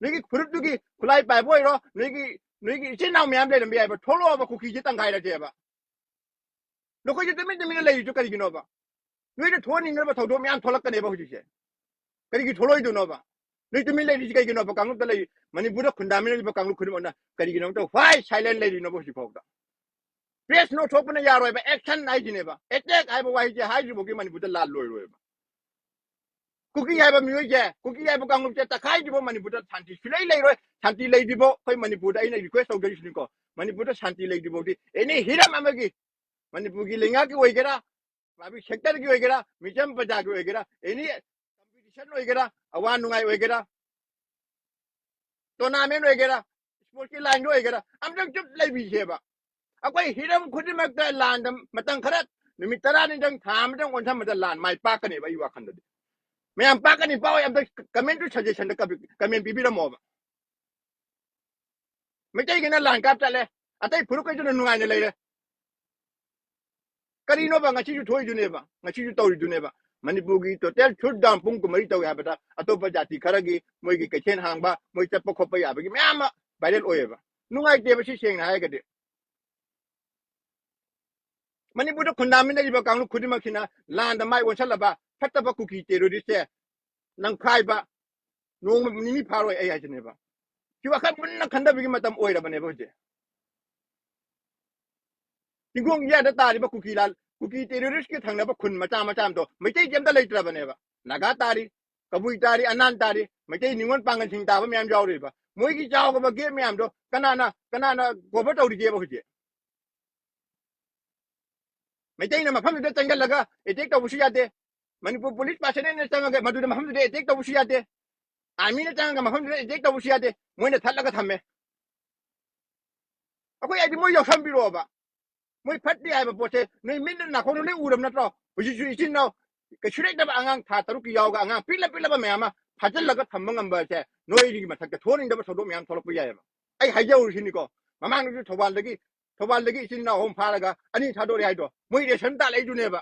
ꯅꯣꯏꯒꯤ ꯐꯨꯔꯨꯞꯇꯨꯒꯤ ꯈꯨꯠꯂꯥꯏ ꯄꯥꯏꯕ ꯑꯣꯏꯔꯣ, ꯅꯣꯏꯒꯤ, ꯅꯣꯏꯒꯤ ꯏꯆꯤꯟ ꯏꯅꯥꯎ ꯃꯌꯥꯝ ꯂꯩꯔꯝꯕ ꯌꯥꯏꯕ, ꯊꯣꯛꯂꯛꯑꯣꯕ, ꯀꯨꯀꯤꯁꯦ ꯇꯪꯈꯥꯏꯔꯁꯦꯕ꯫ ꯅꯈꯣꯏꯁꯦ ꯇꯨꯃꯤꯟ ꯇꯨꯃꯤꯟꯅ ꯂꯩꯔꯤꯁꯨ ꯀꯔꯤꯒꯤꯅꯣꯕ? ꯅꯣꯏꯗ ꯊꯣꯛꯍꯟꯅꯤꯡꯗꯅꯕ ꯊꯧꯗꯣꯛ ꯃꯌꯥꯝ ꯊꯣꯛꯂꯛꯀꯅꯦꯕ ꯍꯧꯖꯤꯛꯁꯦ꯫ ꯀꯔꯤꯒꯤ ꯊꯣꯛꯂꯛꯏꯗꯨꯅꯣꯕ? ꯅꯣꯏ ꯇꯨꯃꯤꯟ ꯂꯩꯔꯤꯁꯤ ꯀꯩꯒꯤꯅꯣꯕ? ꯀꯥꯡꯂꯨꯞꯇ ꯂꯩ, ꯃꯅꯤꯄꯨꯔꯗ ꯈꯨꯟꯗꯥꯃꯤꯟꯅꯔꯤꯕ ꯀꯥꯡꯂꯨꯞ ꯈꯨꯗꯤꯡꯃꯛꯅ ꯀꯔꯤꯒꯤꯅꯣꯕ? Why silent ꯂꯩꯔꯤꯅꯣꯕ ꯍꯧꯖꯤꯛ ꯐꯥꯎꯕꯗ? Press note ꯊꯣꯛꯄꯅ ꯌꯥꯔꯣꯏꯕ, action ꯍꯥꯏꯁꯤꯅꯦꯕ꯫ Attack ꯍꯥꯏꯕ ꯋꯥꯍꯩꯁꯦ ꯍꯥꯏꯗ꯭ꯔꯤꯐꯥꯎꯗꯤ ꯃꯅꯤꯄꯨꯔꯗ ꯂꯥꯟ ꯂꯣꯏꯔꯣꯏꯕ꯫ ꯀꯨꯀꯤ ꯍꯥꯏꯕ ꯃꯤꯑꯣꯏꯁꯦ, ꯀꯨꯀꯤ ꯍꯥꯏꯕ ꯀꯥꯡꯂꯨꯞꯁꯦ ꯇꯛꯈꯥꯏꯗ꯭ꯔꯤꯐꯥꯎ ꯃꯅꯤꯄꯨꯔꯗ ꯁꯥꯟꯇꯤ ꯁꯨꯡꯂꯩ ꯂꯩꯔꯣꯏ꯫ ꯁꯥꯟꯇꯤ ꯂꯩꯗ꯭ꯔꯤꯐꯥꯎ ꯑꯩꯈꯣꯏ ꯃꯅꯤꯄꯨꯔꯗ ꯑꯩꯅ request ꯇꯧꯖꯔꯤꯁꯤꯅꯤꯀꯣ, ꯃꯅꯤꯄꯨꯔꯗ ꯁꯥꯟꯇꯤ ꯂꯩꯗ꯭ꯔꯤꯐꯥꯎꯗꯤ any ꯍꯤꯔꯝ ꯑꯃꯒꯤ, ꯃꯅꯤꯄꯨꯔꯒꯤ ꯂꯩꯉꯥꯛꯀꯤ ꯑꯣꯏꯒꯦꯔꯥ, private sector ꯒꯤ ꯑꯣꯏꯒꯦꯔꯥ, ꯃꯤꯆꯝ ꯄ꯭ꯔꯖꯥꯒꯤ ꯑꯣꯏꯒꯦꯔꯥ, any competition ꯑꯣꯏꯒꯦꯔꯥ, ꯑꯋꯥ ꯅꯨꯡꯉꯥꯏ ꯑꯣꯏꯒꯦꯔꯥ, tournament ꯑꯣꯏꯒꯦꯔꯥ, sports ꯀꯤ line ꯗ ꯑꯣꯏꯒꯦꯔꯥ, ꯑꯝꯇꯪ ꯆꯨꯞ ꯂꯩꯕꯤꯁꯦꯕ꯫ ꯑꯩꯈꯣꯏ ꯍꯤꯔꯝ ꯈꯨꯗꯤꯡꯃꯛꯇ ꯂꯥꯟꯗ ꯃꯇꯝ ꯈꯔ, ꯅꯨꯃꯤꯠ ꯇꯔꯥꯅꯤꯗꯪ, ꯊꯥ ꯑꯃꯗꯪ ꯑꯣꯟꯁꯤꯟꯕꯗ ꯂꯥꯟ ꯃꯥꯏ ꯄꯥꯛꯀꯅꯦꯕ꯫ ꯑꯩ ꯋꯥꯈꯜꯗꯗꯤ ꯃꯌꯥꯝ ꯄꯥꯛꯀꯅꯤ, ꯄꯥꯛꯑꯣꯏ, ꯑꯝꯇ comment ꯇꯨ suggestion ꯗ comment ꯄꯤꯕꯤꯔꯝꯃꯣꯕ꯫ ꯃꯩꯇꯩꯒꯤꯅ ꯂꯥꯟ ꯀꯥꯞ ꯆꯠꯂꯦ, ꯑꯇꯩ ꯐꯨꯔꯨꯞꯈꯩꯗꯨꯅ ꯅꯨꯡꯉꯥꯏꯅ ꯂꯩꯔꯦ꯫ ꯀꯔꯤꯅꯣꯕ ꯉꯁꯤꯁꯨ ꯊꯣꯛꯏꯗꯨꯅꯦꯕ, ꯉꯁꯤꯁꯨ ꯇꯧꯔꯤꯗꯨꯅꯦꯕ? ꯃꯅꯤꯄꯨꯔꯒꯤ total shutdown ꯄꯨꯡ ꯀꯨꯟꯃꯔꯤ ꯇꯧꯏ ꯍꯥꯏꯕꯗ ꯑꯇꯣꯞꯄ ꯖꯥꯇꯤ ꯈꯔꯒꯤ ꯃꯣꯏꯒꯤ ꯀꯩꯊꯦꯜ ꯍꯥꯡꯕ, ꯃꯣꯏ ꯆꯠꯄ ꯈꯣꯠꯄ ꯌꯥꯕꯒꯤ ꯃꯌꯥꯝ ꯑꯃ viral ꯑꯣꯏꯌꯦꯕ꯫ ꯅꯨꯡꯉꯥꯏꯇꯦꯕ ꯁꯤ, ꯁꯦꯡꯅ ꯍꯥꯏꯔꯒꯗꯤ꯫ ꯃꯅꯤꯄꯨꯔꯗ ꯈꯨꯟꯗꯥꯃꯤꯟꯅꯔꯤꯕ ꯀꯥꯡꯂꯨꯞ ꯈꯨꯗꯤꯡꯃꯛꯁꯤꯅ ꯂꯥꯟꯗ ꯃꯥꯏ ꯑꯣꯟꯁꯤꯜꯂꯕ ꯐꯠꯇꯕ ꯀꯨꯀꯤ terrorist ꯁꯦ ꯅꯝꯈꯥꯏꯕ ꯅꯣꯡꯃ ꯅꯤꯅꯤ ꯐꯥꯔꯣꯏ ꯑꯩ ꯍꯥꯏꯁꯤꯅꯦꯕ꯫ ꯁꯤ ꯋꯥꯈꯜ ꯃꯨꯟꯅ ꯈꯟꯊꯕꯒꯤ ꯃꯇꯝ ꯑꯣꯏꯔꯕꯅꯦꯕ ꯍꯧꯖꯤꯛ꯫ ꯆꯤꯡꯈꯣꯡ ꯏꯌꯥꯗ ꯇꯥꯔꯤꯕ ꯀꯨꯀꯤ ꯂꯥꯟ, ꯀꯨꯀꯤ terrorist ꯀꯤ ꯊꯪꯅꯕ ꯈꯨꯟ ꯃꯆꯥ ꯃꯆꯥ ꯑꯃꯗꯣ ꯃꯩꯇꯩꯒꯤ ꯑꯝꯇ ꯂꯩꯇ꯭ꯔꯕꯅꯦꯕ꯫ ꯅꯥꯒꯥ ꯇꯥꯔꯤ, ꯀꯕꯨꯏ ꯇꯥꯔꯤ, ꯑꯅꯥꯟ ꯇꯥꯔꯤ, ꯃꯩꯇꯩ ꯅꯤꯉꯣꯜ ꯄꯥꯡꯒꯜꯁꯤꯡ ꯇꯥꯕ ꯃꯌꯥꯝ ꯌꯥꯎꯔꯤꯕ꯫ ꯃꯣꯏꯒꯤ ꯆꯥꯎꯔꯕ gap ꯃꯌꯥꯝꯗꯣ ꯀꯅꯥꯅ, ꯀꯅꯥꯅ cover ꯇꯧꯔꯤꯒꯦꯕ ꯍꯧꯖꯤꯛ? ꯃꯩꯇꯩꯅ ꯃꯐꯝꯗꯨꯗ ꯆꯪꯁꯤꯜꯂꯒ attack ꯇꯧꯕꯁꯨ ꯌꯥꯗꯦ꯫ ꯃꯅꯤꯄꯨꯔ police personnel ꯅ ꯆꯪꯉꯒ ꯃꯗꯨꯗ ꯃꯐꯝꯗꯨꯗ attack ꯇꯧꯕꯁꯨ ꯌꯥꯗꯦ꯫ Army ꯅ ꯆꯪꯉꯒ ꯃꯐꯝꯗꯨꯗ attack ꯇꯧꯕꯁꯨ ꯌꯥꯗꯦ꯫ ꯃꯣꯏꯅ ꯊꯠꯂꯒ ꯊꯝꯃꯦ꯫ ꯑꯩꯈꯣꯏ ꯍꯥꯏꯗꯤ ꯃꯣꯏ ꯌꯥꯎꯁꯟꯕꯤꯔꯛꯑꯣꯕ꯫ ꯃꯣꯏ ꯐꯠꯇꯦ ꯍꯥꯏꯕ ꯄꯣꯠꯁꯦ ꯅꯣꯏ ꯃꯤꯠꯅ ꯅꯥꯀꯣꯡꯅ ꯂꯣꯏ ꯎꯔꯕ ꯅꯠꯇ꯭ꯔꯣ? ꯍꯧꯖꯤꯛꯁꯨ ꯏꯆꯤꯟ ꯏꯅꯥꯎ ꯀꯩꯁꯨ ꯂꯩꯇꯕ ꯑꯉꯥꯡ ꯊꯥ ꯇꯔꯨꯛꯀꯤ ꯌꯥꯎꯔꯒ ꯑꯉꯥꯡ ꯄꯤꯛꯂ ꯄꯤꯛꯂꯕ ꯃꯌꯥꯝ ꯑꯃ ꯐꯥꯖꯤꯜꯂꯒ ꯊꯝꯕ ꯉꯝꯕꯁꯦ ꯅꯣꯏꯒꯤ ꯃꯊꯛꯇ ꯊꯣꯛꯍꯟꯅꯤꯡꯗꯕ ꯊꯧꯗꯣꯛ ꯃꯌꯥꯝ ꯊꯣꯛꯂꯛꯄ ꯌꯥꯏꯑꯕ꯫ ꯑꯩ ꯍꯥꯏꯖꯍꯧꯔꯤꯁꯤꯅꯤꯀꯣ, ꯃꯃꯥꯡꯗꯁꯨ ꯊꯧꯕꯥꯜꯗꯒꯤ, ꯊꯧꯕꯥꯜꯗꯒꯤ ꯏꯆꯤꯟ ꯏꯅꯥꯎ ꯑꯍꯨꯝ ꯐꯥꯔꯒ ꯑꯅꯤ ꯊꯥꯗꯣꯔꯛꯑꯦ ꯍꯥꯏꯗꯣ ꯃꯣꯏ ꯔꯦꯁꯟ ꯇꯥꯜꯂꯛꯏꯗꯨꯅꯦꯕ꯫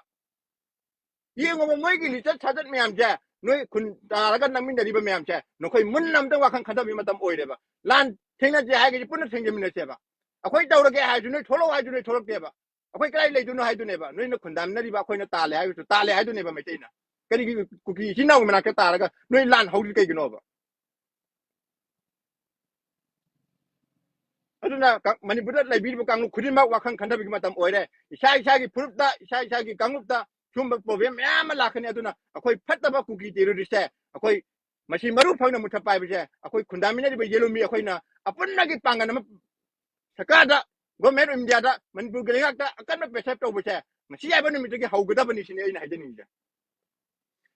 ꯌꯦꯡꯉꯣꯕ, ꯃꯣꯏꯒꯤ ꯂꯤꯆꯠ ꯁꯥꯖꯠ ꯃꯌꯥꯝꯁꯦ, ꯅꯣꯏ ꯈꯨꯟ ꯇꯥꯔꯒ ꯅꯝꯃꯤꯟꯅꯔꯤꯕ ꯃꯌꯥꯝꯁꯦ, ꯅꯈꯣꯏ ꯃꯨꯟꯅ ꯑꯝꯇ ꯋꯥꯈꯜ ꯈꯟꯊꯕꯒꯤ ꯃꯇꯝ ꯑꯣꯏꯔꯦꯕ꯫ ꯂꯥꯟ ꯊꯦꯡꯅꯁꯦ ꯍꯥꯏꯔꯒꯗꯤ ꯄꯨꯟꯅ ꯊꯦꯡꯖꯃꯤꯟꯅꯁꯦꯕ꯫ ꯑꯩꯈꯣꯏ ꯇꯧꯔꯒꯦ ꯍꯥꯏꯔꯁꯨ ꯅꯣꯏ ꯊꯣꯛꯂꯛꯑꯣ ꯍꯥꯏꯔꯁꯨ ꯅꯣꯏ ꯊꯣꯛꯂꯛꯇꯦꯕ꯫ ꯑꯩꯈꯣꯏ ꯀꯗꯥꯏ ꯂꯩꯗꯣꯏꯅꯣ ꯍꯥꯏꯗꯨꯅꯦꯕ꯫ ꯅꯣꯏꯅ ꯈꯨꯟꯗꯥꯃꯤꯟꯅꯔꯤꯕ ꯑꯩꯈꯣꯏꯅ ꯇꯥꯜꯂꯦ ꯍꯥꯏꯔꯁꯨ ꯇꯥꯜꯂꯦ ꯍꯥꯏꯗꯨꯅꯦꯕ ꯃꯩꯇꯩꯅ꯫ ꯀꯔꯤꯒꯤ ꯀꯨꯀꯤ ꯏꯆꯤꯟ ꯏꯅꯥꯎꯒꯤ ꯃꯅꯥꯛꯇ ꯇꯥꯔꯒ ꯅꯣꯏ ꯂꯥꯟ ꯍꯧꯔꯤ ꯀꯩꯒꯤꯅꯣꯕ? ꯑꯗꯨꯅ ꯀ-, ꯃꯅꯤꯄꯨꯔꯗ ꯂꯩꯕꯤꯔꯤꯕ ꯀꯥꯡꯂꯨꯞ ꯈꯨꯗꯤꯡꯃꯛ ꯋꯥꯈꯜ ꯈꯟꯊꯕꯒꯤ ꯃꯇꯝ ꯑꯣꯏꯔꯦ꯫ ꯏꯁꯥ ꯏꯁꯥꯒꯤ ꯐꯨꯔꯨꯞꯇ, ꯏꯁꯥ ꯏꯁꯥꯒꯤ ꯀꯥꯡꯂꯨꯞꯇ ꯁꯨꯝꯕ problem ꯃꯌꯥꯝ ꯑꯃ ꯂꯥꯛꯀꯅꯤ꯫ ꯑꯗꯨꯅ ꯑꯩꯈꯣꯏ ꯐꯠꯇꯕ ꯀꯨꯀꯤ terrorist ꯁꯦ ꯑꯩꯈꯣꯏ ꯃꯁꯤ ꯃꯔꯨ ꯐꯪꯅ ꯃꯨꯊꯠꯄ ꯍꯥꯏꯕꯁꯦ ꯑꯩꯈꯣꯏ ꯈꯨꯟꯗꯥꯃꯤꯟꯅꯔꯤꯕ ꯌꯦꯂꯨꯝꯃꯤ ꯑꯩꯈꯣꯏꯅ ꯑꯄꯨꯟꯕꯒꯤ ꯄꯥꯡꯒꯜ ꯑꯃ, ꯁꯔꯀꯥꯔꯗ, Government of India ꯗ ꯃꯅꯤꯄꯨꯔꯒꯤ ꯂꯩꯉꯥꯛꯇ ꯑꯀꯟꯕ pressure ꯇꯧꯕꯁꯦ ꯉꯁꯤ ꯍꯥꯏꯕ ꯅꯨꯃꯤꯠꯇꯒꯤ ꯍꯧꯒꯗꯕꯅꯤ ꯁꯤꯅꯤ ꯑꯩꯅ ꯍꯥꯏꯖꯅꯤꯡꯉꯤꯁꯦ꯫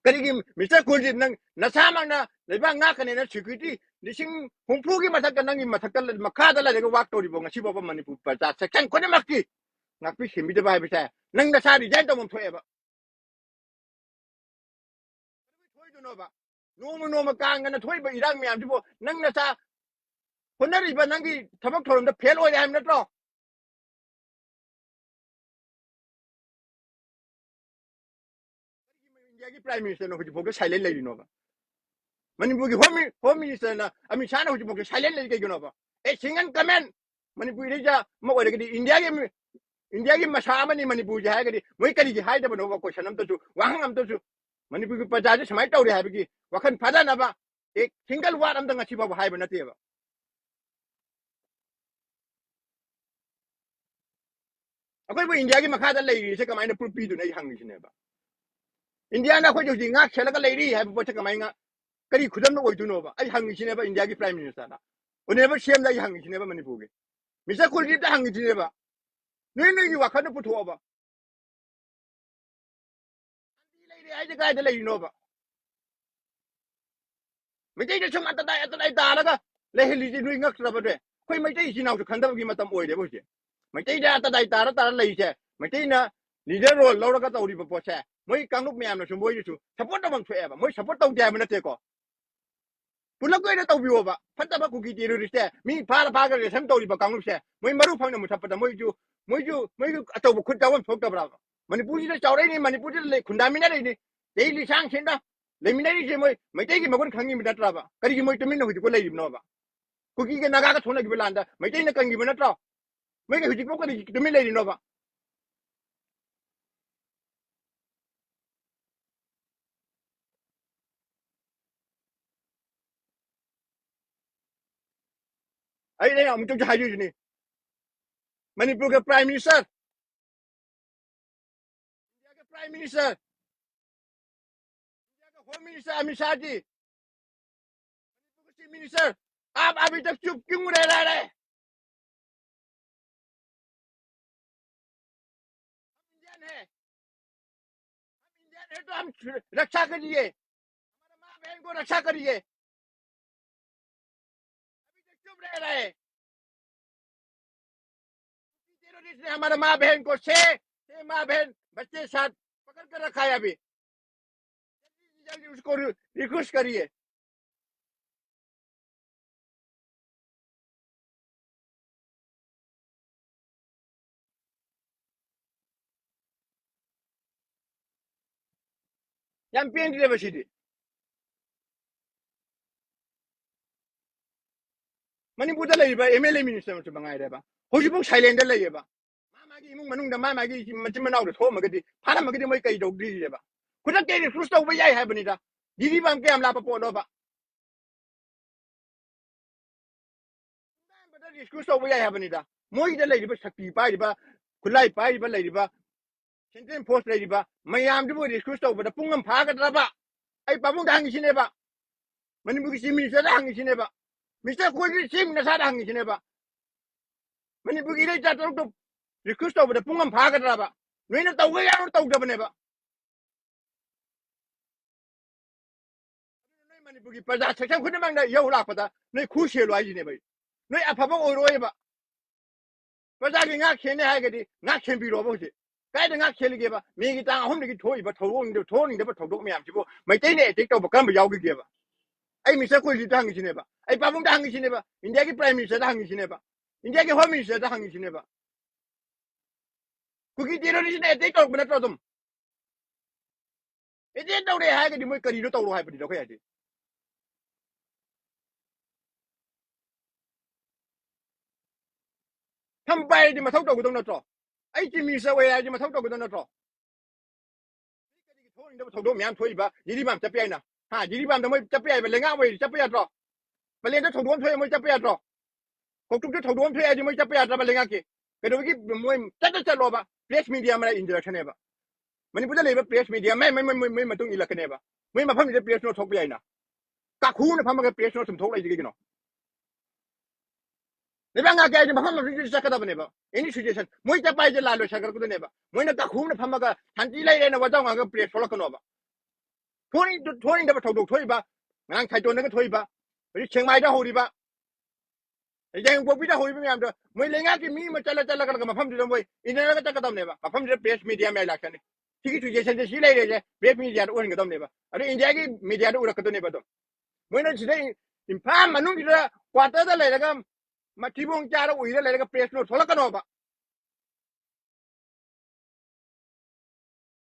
ꯀꯔꯤꯒꯤ Mister ꯀꯨꯜꯗꯤꯞ, ꯅꯪ ꯅꯁꯥꯃꯛꯅ ꯂꯩꯕꯥꯛ ꯉꯥꯛꯀꯅꯦꯅ security ꯂꯤꯁꯤꯡ ꯍꯨꯝꯐꯨꯒꯤ ꯃꯊꯛꯇ ꯅꯪꯒꯤ ꯃꯊꯛꯇ ꯂꯩ-, ꯃꯈꯥꯗ ꯂꯩꯔꯒ work ꯇꯧꯔꯤꯕꯣ? ꯉꯁꯤ ꯐꯥꯎꯕ ꯃꯅꯤꯄꯨꯔ ꯄ꯭ꯔꯖꯥ section ꯈꯨꯗꯤꯡꯃꯛꯀꯤ ꯉꯥꯛꯄꯤ ꯁꯦꯟꯕꯤꯗꯕ ꯍꯥꯏꯕꯁꯦ ꯅꯪ ꯅꯁꯥ resign ꯇꯧꯐꯝ ꯊꯣꯛꯑꯦꯕ꯫ ꯊꯣꯛꯏꯗꯨꯅꯣꯕ? ꯅꯣꯡꯃ ꯅꯣꯡꯃ ꯀꯥꯡꯒꯅ ꯊꯣꯛꯏꯕ ꯏꯔꯥꯡ ꯃꯌꯥꯝꯁꯤꯕꯨ ꯅꯪ ꯅꯁꯥ ꯍꯣꯠꯅꯔꯤꯕ ꯅꯪꯒꯤ ꯊꯕꯛ ꯊꯧꯔꯝꯗ fail ꯑꯣꯏꯔꯦ ꯍꯥꯏꯕ ꯅꯠꯇ꯭ꯔꯣ? ꯀꯔꯤꯒꯤ ꯏꯟꯗꯤꯌꯥꯒꯤ Prime Minister ꯅ ꯍꯧꯖꯤꯛꯐꯥꯎꯗ silent ꯂꯩꯔꯤꯅꯣꯕ? ꯃꯅꯤꯄꯨꯔꯒꯤ Home Mi-, Home Minister ꯅ, ꯑꯃꯤꯠ ꯁꯥꯍꯅ ꯍꯧꯖꯤꯛꯐꯥꯎꯗ silent ꯂꯩꯔꯤ ꯀꯩꯒꯤꯅꯣꯕ? A single comment ꯃꯅꯤꯄꯨꯔꯤꯗ ꯑꯃ ꯑꯣꯏꯔꯒꯗꯤ, ꯏꯟꯗꯤꯌꯥꯒꯤ ꯃꯤ-, ꯏꯟꯗꯤꯌꯥꯒꯤ ꯃꯁꯥ ꯑꯃꯅꯤ ꯃꯅꯤꯄꯨꯔꯁꯦ ꯍꯥꯏꯔꯒꯗꯤ ꯃꯣꯏ ꯀꯔꯤꯒꯤ ꯍꯥꯏꯗꯕꯅꯣꯕ? Question ꯑꯝꯇꯁꯨ, ꯋꯥꯍꯪ ꯑꯝꯇꯁꯨ, ꯃꯅꯤꯄꯨꯔꯒꯤ ꯄ꯭ꯔꯖꯥꯁꯦ ꯁꯨꯃꯥꯏꯅ ꯇꯧꯔꯦ ꯍꯥꯏꯕꯒꯤ ꯋꯥꯈꯜ ꯐꯥꯗꯅꯕ a single word ꯑꯝꯇ ꯉꯁꯤ ꯐꯥꯎꯕ ꯍꯥꯏꯕ ꯅꯠꯇꯦꯕ꯫ ꯑꯩꯈꯣꯏꯕꯨ ꯏꯟꯗꯤꯌꯥꯒꯤ ꯃꯈꯥꯗ ꯂꯩꯔꯤꯁꯦ ꯀꯃꯥꯏꯅ proof ꯄꯤꯗꯣꯏꯅꯣ ꯑꯩ ꯍꯪꯉꯤꯁꯤꯅꯦꯕ꯫ ꯏꯟꯗꯤꯌꯥꯅ ꯑꯩꯈꯣꯏꯁꯦ ꯍꯧꯖꯤꯛ ꯉꯥꯛ ꯁꯦꯜꯂꯒ ꯂꯩꯔꯤ ꯍꯥꯏꯕ ꯄꯣꯠꯁꯦ ꯀꯃꯥꯏꯅ, ꯀꯔꯤ ꯈꯨꯗꯝꯅ ꯑꯣꯏꯗꯣꯏꯅꯣꯕ? ꯑꯩ ꯍꯪꯉꯤꯁꯤꯅꯦꯕ ꯏꯟꯗꯤꯌꯥꯒꯤ Prime Minister ꯗ, Honourable C M ꯗ ꯑꯩ ꯍꯪꯉꯤꯁꯤꯅꯦꯕ, ꯃꯅꯤꯄꯨꯔꯒꯤ Mister ꯀꯨꯜꯗꯤꯞꯇ ꯍꯪꯉꯤꯁꯤꯅꯦꯕ꯫ ꯅꯣꯏ ꯅꯣꯏꯒꯤ ꯋꯥꯈꯜꯗ ꯄꯨꯊꯣꯛꯑꯕ꯫ ꯁꯥꯟꯇꯤ ꯂꯩꯔꯦ ꯍꯥꯏꯁꯦ ꯀꯥꯏꯗ ꯂꯩꯔꯤꯅꯣꯕ? ꯃꯩꯇꯩꯗ ꯁꯨꯝ ꯑꯇꯗꯥꯏ ꯑꯇꯗꯥꯏ ꯇꯥꯔꯒ ꯂꯩꯍꯜꯂꯤꯁꯦ ꯅꯣꯏ ꯉꯛꯇ꯭ꯔꯕꯅꯦ? ꯑꯩꯈꯣꯏ ꯃꯩꯇꯩ ꯏꯆꯤꯟ ꯏꯅꯥꯎꯁꯨ ꯈꯟꯗꯕꯒꯤ ꯃꯇꯝ ꯑꯣꯏꯔꯦꯕ ꯍꯧꯖꯤꯛ꯫ ꯃꯩꯇꯩꯗ ꯑꯇꯗꯥꯏ ꯇꯥꯔ ꯇꯥꯔ ꯂꯩꯔꯤꯁꯦ, ꯃꯩꯇꯩꯅ leader role ꯂꯧꯔꯒ ꯇꯧꯔꯤꯕ ꯄꯣꯠꯁꯦ, ꯃꯣꯏ ꯀꯥꯡꯂꯨꯞ ꯃꯌꯥꯝꯅꯁꯨ ꯃꯣꯏꯅꯁꯨ support ꯇꯧꯐꯝ ꯊꯣꯛꯑꯦꯕ꯫ ꯃꯣꯏ support ꯇꯧꯗꯦ ꯍꯥꯏꯕ ꯅꯠꯇꯦꯀꯣ, ꯄꯨꯂꯞꯀꯤ ꯑꯣꯏꯅ ꯇꯧꯕꯤꯌꯣꯕ꯫ ꯐꯠꯇꯕ ꯀꯨꯀꯤ terrorist ꯁꯦ, ꯃꯤ ꯐꯥꯔ ꯐꯥꯔꯒ ꯔꯦꯁꯟ ꯇꯧꯔꯤꯕ ꯀꯥꯡꯂꯨꯞꯁꯦ, ꯃꯣꯏ ꯃꯔꯨ ꯐꯪꯅ ꯃꯨꯊꯠꯄꯗ ꯃꯣꯏꯁꯨ, ꯃꯣꯏꯁꯨ, ꯃꯣꯏꯁꯨ ꯑꯆꯧꯕ ꯈꯨꯠ ꯌꯥꯎꯐꯝ ꯊꯣꯛꯇꯕ꯭ꯔꯥꯕ? ꯃꯅꯤꯄꯨꯔꯁꯤꯗ ꯆꯥꯎꯔꯛꯏꯅꯤ, ꯃꯅꯤꯄꯨꯔꯁꯤꯗ ꯂꯩ, ꯈꯨꯟꯗꯥꯃꯤꯟꯅꯔꯛꯏꯅꯤ, ꯆꯍꯤ ꯂꯤꯁꯥꯡ ꯁꯦꯟꯗ ꯂꯩꯃꯤꯟꯅꯔꯤꯁꯦ ꯃꯣꯏ ꯃꯩꯇꯩꯒꯤ ꯃꯒꯨꯟ ꯈꯪꯉꯤꯕ ꯅꯠꯇ꯭ꯔꯕ? ꯀꯔꯤꯒꯤ ꯃꯣꯏ ꯇꯨꯃꯤꯟꯅ ꯍꯧꯖꯤꯛꯐꯥꯎ ꯂꯩꯔꯤꯕꯅꯣꯕ? ꯀꯨꯀꯤꯒ ꯅꯥꯒꯥꯒ ꯊꯣꯛꯅꯈꯤꯕ ꯂꯥꯟꯗ ꯃꯩꯇꯩꯅ ꯀꯟꯈꯤꯕ ꯅꯠꯇ꯭ꯔꯣ? ꯃꯣꯏꯒꯤ ꯍꯧꯖꯤꯛꯐꯥꯎ ꯀꯔꯤ ꯇꯨꯃꯤꯟ ꯂꯩꯔꯤꯅꯣꯕ? ꯑꯩꯅ ꯑꯃꯨꯛꯇꯁꯨ ꯍꯥꯏꯖꯔꯤꯁꯤꯅꯤ, ꯃꯅꯤꯄꯨꯔꯒꯤ Prime Minister, ꯏꯟꯗꯤꯌꯥꯒꯤ Prime Minister, ꯏꯟꯗꯤꯌꯥꯒꯤ Home Minister Amit Shah G, ꯃꯅꯤꯄꯨꯔꯒꯤ Chief Minister, आप अभी तक चुप क्यों रह रहे हैं? हम इंडियन है, हम इंडियन है तो हम रक्षा करिए, हमारे माँ बहन को रक्षा करिए। अभी तक चुप रह रहे हैं। Terrorist ने हमारे माँ बहन को छह, छह माँ बहन बच्चे साथ पकड़ कर रखा है अभी। जल्दी से जल्दी उसको रिक्वेस्ट करिए। ꯌꯥꯝ ꯄꯦꯟꯗ꯭ꯔꯦꯕ ꯁꯤꯗꯤ꯫ ꯃꯅꯤꯄꯨꯔꯗ ꯂꯩꯔꯤꯕ MLA minister ꯃꯉꯥꯏꯔꯦꯕ, ꯍꯧꯖꯤꯛꯐꯥꯎ silent ꯗ ꯂꯩꯌꯦꯕ꯫ ꯃꯥ ꯃꯥꯒꯤ ꯏꯃꯨꯡ ꯃꯅꯨꯡꯗ, ꯃꯥ ꯃꯥꯒꯤ ꯃꯆꯤꯟ ꯃꯅꯥꯎꯗ ꯊꯣꯛꯑꯝꯃꯒꯗꯤ, ꯐꯥꯔꯝꯃꯒꯗꯤ ꯃꯣꯏ ꯀꯩ ꯇꯧꯗꯣꯏꯅꯦꯕ? ꯈꯨꯗꯛꯇ rescue ꯇꯧꯕ ꯌꯥꯏ ꯍꯥꯏꯕꯅꯤꯗ꯫ ꯗꯤꯜꯂꯤ ꯐꯥꯎ ꯀꯌꯥꯝ ꯂꯥꯞꯄ ꯄꯣꯠꯅꯣꯕ? ꯑꯍꯥꯟꯕꯗ rescue ꯇꯧꯕ ꯌꯥꯏ ꯍꯥꯏꯕꯅꯤꯗ꯫ ꯃꯣꯏꯒꯤꯗ ꯂꯩꯔꯤꯕ ꯁꯛꯇꯤ ꯄꯥꯏꯔꯤꯕ, ꯈꯨꯠꯂꯥꯏ ꯄꯥꯏꯔꯤꯕ, ꯂꯩꯔꯤꯕ central force ꯂꯩꯔꯤꯕ ꯃꯌꯥꯝꯗꯨꯕꯨ rescue ꯇꯧꯕꯗ ꯄꯨꯡ ꯑꯃ ꯐꯥꯒꯗ꯭ꯔꯕ? ꯑꯩ ꯄꯥꯕꯨꯡꯗ ꯍꯪꯉꯤꯁꯤꯅꯦꯕ, ꯃꯅꯤꯄꯨꯔꯒꯤ Chief Minister ꯗ ꯍꯪꯉꯤꯁꯤꯅꯦꯕ, Minister ꯀꯣꯏꯕꯤ ꯁꯤ ꯅꯁꯥꯗ ꯍꯪꯉꯤꯁꯤꯅꯦꯕ꯫ ꯃꯅꯤꯄꯨꯔꯒꯤ ꯏꯔꯩꯆꯥ ꯇꯔꯨꯛꯇꯨ rescue ꯇꯧꯕꯗ ꯄꯨꯡ ꯑꯃ ꯐꯥꯒꯗ꯭ꯔꯕ? ꯅꯣꯏꯅ ꯇꯧꯕ ꯌꯥꯔꯣꯏ, ꯇꯧꯗꯕꯅꯦꯕ꯫ ꯑꯗꯨꯅ ꯅꯣꯏ ꯃꯅꯤꯄꯨꯔꯒꯤ ꯄ꯭ꯔꯖꯥ section ꯈꯨꯗꯤꯡꯃꯛꯅ ꯌꯧ ꯂꯥꯛꯄꯗ ꯅꯣꯏ ꯈꯨ ꯁꯦꯜꯂꯨ ꯍꯥꯏꯁꯤꯅꯦꯕ ꯑꯩ꯫ ꯅꯣꯏ ꯑꯐꯕ ꯑꯣꯏꯔꯣꯏꯕ꯫ ꯄ꯭ꯔꯖꯥꯒꯤ ꯉꯥꯛ ꯁꯦꯟꯅꯦ ꯍꯥꯏꯔꯒꯗꯤ ꯉꯥꯛ ꯁꯦꯟꯕꯤꯔꯣꯕ ꯍꯧꯖꯤꯛ꯫ ꯀꯥꯏꯗ ꯉꯥꯛ ꯁꯦꯜꯂꯤꯒꯦꯕ? ꯃꯦꯒꯤ ꯇꯥꯡ ꯑꯍꯨꯝꯗꯒꯤ ꯊꯣꯛꯏꯕ ꯊꯧꯗꯣꯛ, ꯊꯣꯛꯍꯟꯅꯤꯡꯗꯕ ꯊꯧꯗꯣꯛ ꯃꯌꯥꯝꯁꯤꯕꯨ ꯃꯩꯇꯩꯅ attack ꯇꯧꯕ ꯀꯔꯝꯕ ꯌꯥꯎꯈꯤꯒꯦꯕ? ꯑꯩ ꯃꯤꯁꯇꯔ ꯀꯨꯜꯗꯤꯞꯇ ꯍꯪꯉꯤꯁꯤꯅꯦꯕ, ꯑꯩ ꯄꯥꯕꯨꯡꯗ ꯍꯪꯉꯤꯁꯤꯅꯦꯕ, ꯏꯟꯗꯤꯌꯥꯒꯤ ꯄ꯭ꯔꯥꯏꯝ ꯃꯤꯅꯤꯁꯇꯔꯗ ꯍꯪꯉꯤꯁꯤꯅꯦꯕ, ꯏꯟꯗꯤꯌꯥꯒꯤ ꯍꯣꯝ ꯃꯤꯅꯤꯁꯇꯔꯗ ꯍꯪꯉꯤꯁꯤꯅꯦꯕ꯫ ꯀꯨꯀꯤ ꯇꯦꯔꯣꯔꯤꯁꯅ ꯑꯦꯇꯦꯛ ꯇꯧꯔꯛꯄ ꯅꯠꯇ꯭ꯔꯣ? ꯑꯗꯨꯝ ꯑꯦꯇꯦꯛ ꯇꯧꯔꯦ ꯍꯥꯏꯔꯒꯗꯤ ꯃꯣꯏ ꯀꯔꯤꯅꯣ ꯇꯧꯔꯣ ꯍꯥꯏꯕꯅꯤꯗ ꯑꯩꯈꯣꯏ ꯍꯥꯏꯗꯤ꯫ ꯊꯝ ꯄꯥꯏꯔꯗꯤ ꯃꯊꯧ ꯇꯧꯒꯗꯧ ꯅꯠꯇ꯭ꯔꯣ? ꯑꯩ ꯆꯤꯐ ꯃꯤꯅꯤꯁꯇꯔ ꯑꯣꯏꯔꯦ ꯍꯥꯏꯔꯗꯤ ꯃꯊꯧ ꯇꯧꯒꯗꯧ ꯅꯠꯇ꯭ꯔꯣ? ꯀꯔꯤꯒꯤ ꯊꯣꯛꯅꯤꯡꯗꯕ ꯊꯧꯗꯣꯛ ꯃꯌꯥꯝ ꯊꯣꯛꯏꯕ? ꯖꯤꯔꯤꯕꯥꯝ ꯆꯠꯄ ꯌꯥꯏꯅ, ꯍꯥ, ꯖꯤꯔꯤꯕꯥꯝꯗ ꯃꯣꯏ ꯆꯠꯄ ꯌꯥꯏꯕ, ꯂꯩꯉꯥꯛ ꯑꯣꯏꯔꯗꯤ ꯆꯠꯄ ꯌꯥꯗ꯭ꯔꯣ? ꯄꯂꯦꯟꯗ ꯊꯧꯗꯣꯛ ꯑꯃ ꯊꯣꯛꯑꯦ, ꯃꯣꯏ ꯆꯠꯄ ꯌꯥꯗ꯭ꯔꯣ? ꯀꯧꯇ꯭ꯔꯨꯛꯇ ꯊꯧꯗꯣꯛ ꯑꯃ ꯊꯣꯛꯑꯦ ꯍꯥꯏꯗꯤ ꯃꯣꯏ ꯆꯠꯄ ꯌꯥꯗ꯭ꯔꯕ ꯂꯩꯉꯥꯛꯀꯤ? ꯀꯩꯗꯧꯕꯒꯤ ꯃꯣꯏ ꯆꯠꯇ ꯆꯠꯂꯣꯕ? ꯄ꯭ꯔꯦꯁ ꯃꯤꯗꯤꯌꯥ ꯃꯔꯛ ꯏꯟꯖꯔꯛꯁꯅꯦꯕ꯫ ꯃꯅꯤꯄꯨꯔꯗ ꯂꯩꯕ ꯄ꯭ꯔꯦꯁ ꯃꯤꯗꯤꯌꯥ ꯃꯩ, ꯃꯩ, ꯃꯩ, ꯃꯩ, ꯃꯩ ꯃꯇꯨꯡ ꯏꯜꯂꯛꯀꯅꯦꯕ꯫ ꯃꯣꯏ ꯃꯐꯝꯁꯤꯗ ꯄ꯭ꯔꯦꯁ ꯅꯣꯠ ꯊꯣꯛꯄ ꯌꯥꯏꯅ꯫ ꯀꯥꯈꯨꯅ ꯐꯝꯃꯒ ꯄ꯭ꯔꯦꯁ ꯅꯣꯠ ꯁꯨꯝ ꯊꯣꯛꯂꯛꯏꯁꯦ ꯀꯩꯒꯤꯅꯣ? ꯂꯩꯕꯥꯛ ꯉꯥꯛꯀꯦ ꯍꯥꯏꯗꯤ ꯃꯐꯝ ꯃꯐꯝꯁꯤꯗ ꯆꯠꯀꯗꯕꯅꯦꯕ꯫ ꯑꯦꯅꯤ ꯁꯤꯆꯨꯋꯦꯁꯟ꯫ ꯃꯣꯏ ꯆꯠꯄ ꯍꯥꯏꯁꯦ ꯂꯥꯜꯂꯣꯏ ꯁꯥꯒꯠꯂꯛꯀꯗꯣꯏꯅꯦꯕ꯫ ꯃꯣꯏꯅ ꯀꯥꯈꯨꯅ ꯐꯝꯃꯒ ꯁꯥꯟꯇꯤ ꯂꯩꯔꯦꯅ ꯋꯥꯖꯥꯎ ꯉꯥꯡꯉꯒ ꯄ꯭ꯔꯦꯁ ꯊꯣꯛꯂꯛꯀꯅꯣꯕ꯫ ꯊꯣꯛꯅꯤꯡ-, ꯊꯣꯛꯅꯤꯡꯗꯕ ꯊꯧꯗꯣꯛ ꯊꯣꯛꯏꯕ, ꯉꯔꯥꯡ ꯁꯥꯏꯇꯣꯟꯗꯒ ꯊꯣꯛꯏꯕ, ꯍꯧꯖꯤꯛ ꯁꯦꯡꯃꯥꯏꯗ ꯍꯧꯔꯤꯕ, ꯌꯥꯏꯉꯪꯄꯣꯛꯄꯤꯗ ꯍꯧꯔꯤꯕ ꯃꯌꯥꯝꯗꯣ ꯃꯣꯏ ꯂꯩꯉꯥꯛꯀꯤ ꯃꯤ ꯑꯃ ꯆꯠꯂ ꯆꯠꯂꯒ ꯃꯐꯝꯗꯨꯗ ꯃꯣꯏ ꯏꯟꯅꯔꯒ ꯆꯠꯀꯗꯕꯅꯦꯕ꯫ ꯃꯐꯝꯗꯨꯗ ꯄ꯭ꯔꯦꯁ ꯃꯤꯗꯤꯌꯥ ꯃꯌꯥꯝ ꯂꯥꯛꯀꯅꯤ꯫ ꯁꯤꯒꯤ ꯁꯤꯆꯨꯋꯦꯁꯟꯁꯦ ꯁꯤ ꯂꯩꯔꯦꯁꯦ ꯄ꯭ꯔꯦꯁ ꯃꯤꯗꯤꯌꯥꯗ ꯎꯍꯟꯒꯗꯕꯅꯦꯕ꯫ ꯑꯗꯣ ꯏꯟꯗꯤꯌꯥꯒꯤ ꯃꯤꯗꯤꯌꯥꯗ ꯎꯔꯛꯀꯗꯣꯏꯅꯦꯕ ꯑꯗꯨꯝ꯫ ꯃꯣꯏꯅ ꯁꯤꯗ ꯏꯝꯐꯥꯜ ꯃꯅꯨꯡꯁꯤꯗ ꯀ꯭ꯋꯥꯇꯔꯗ ꯂꯩꯔꯒ ꯃꯊꯤꯕꯣꯡ ꯆꯥꯔ ꯎꯏꯔ ꯂꯩꯔꯒ ꯄ꯭ꯔꯦꯁ ꯅꯣꯠ ꯊꯣꯛꯂꯛꯀꯅꯣꯕ꯫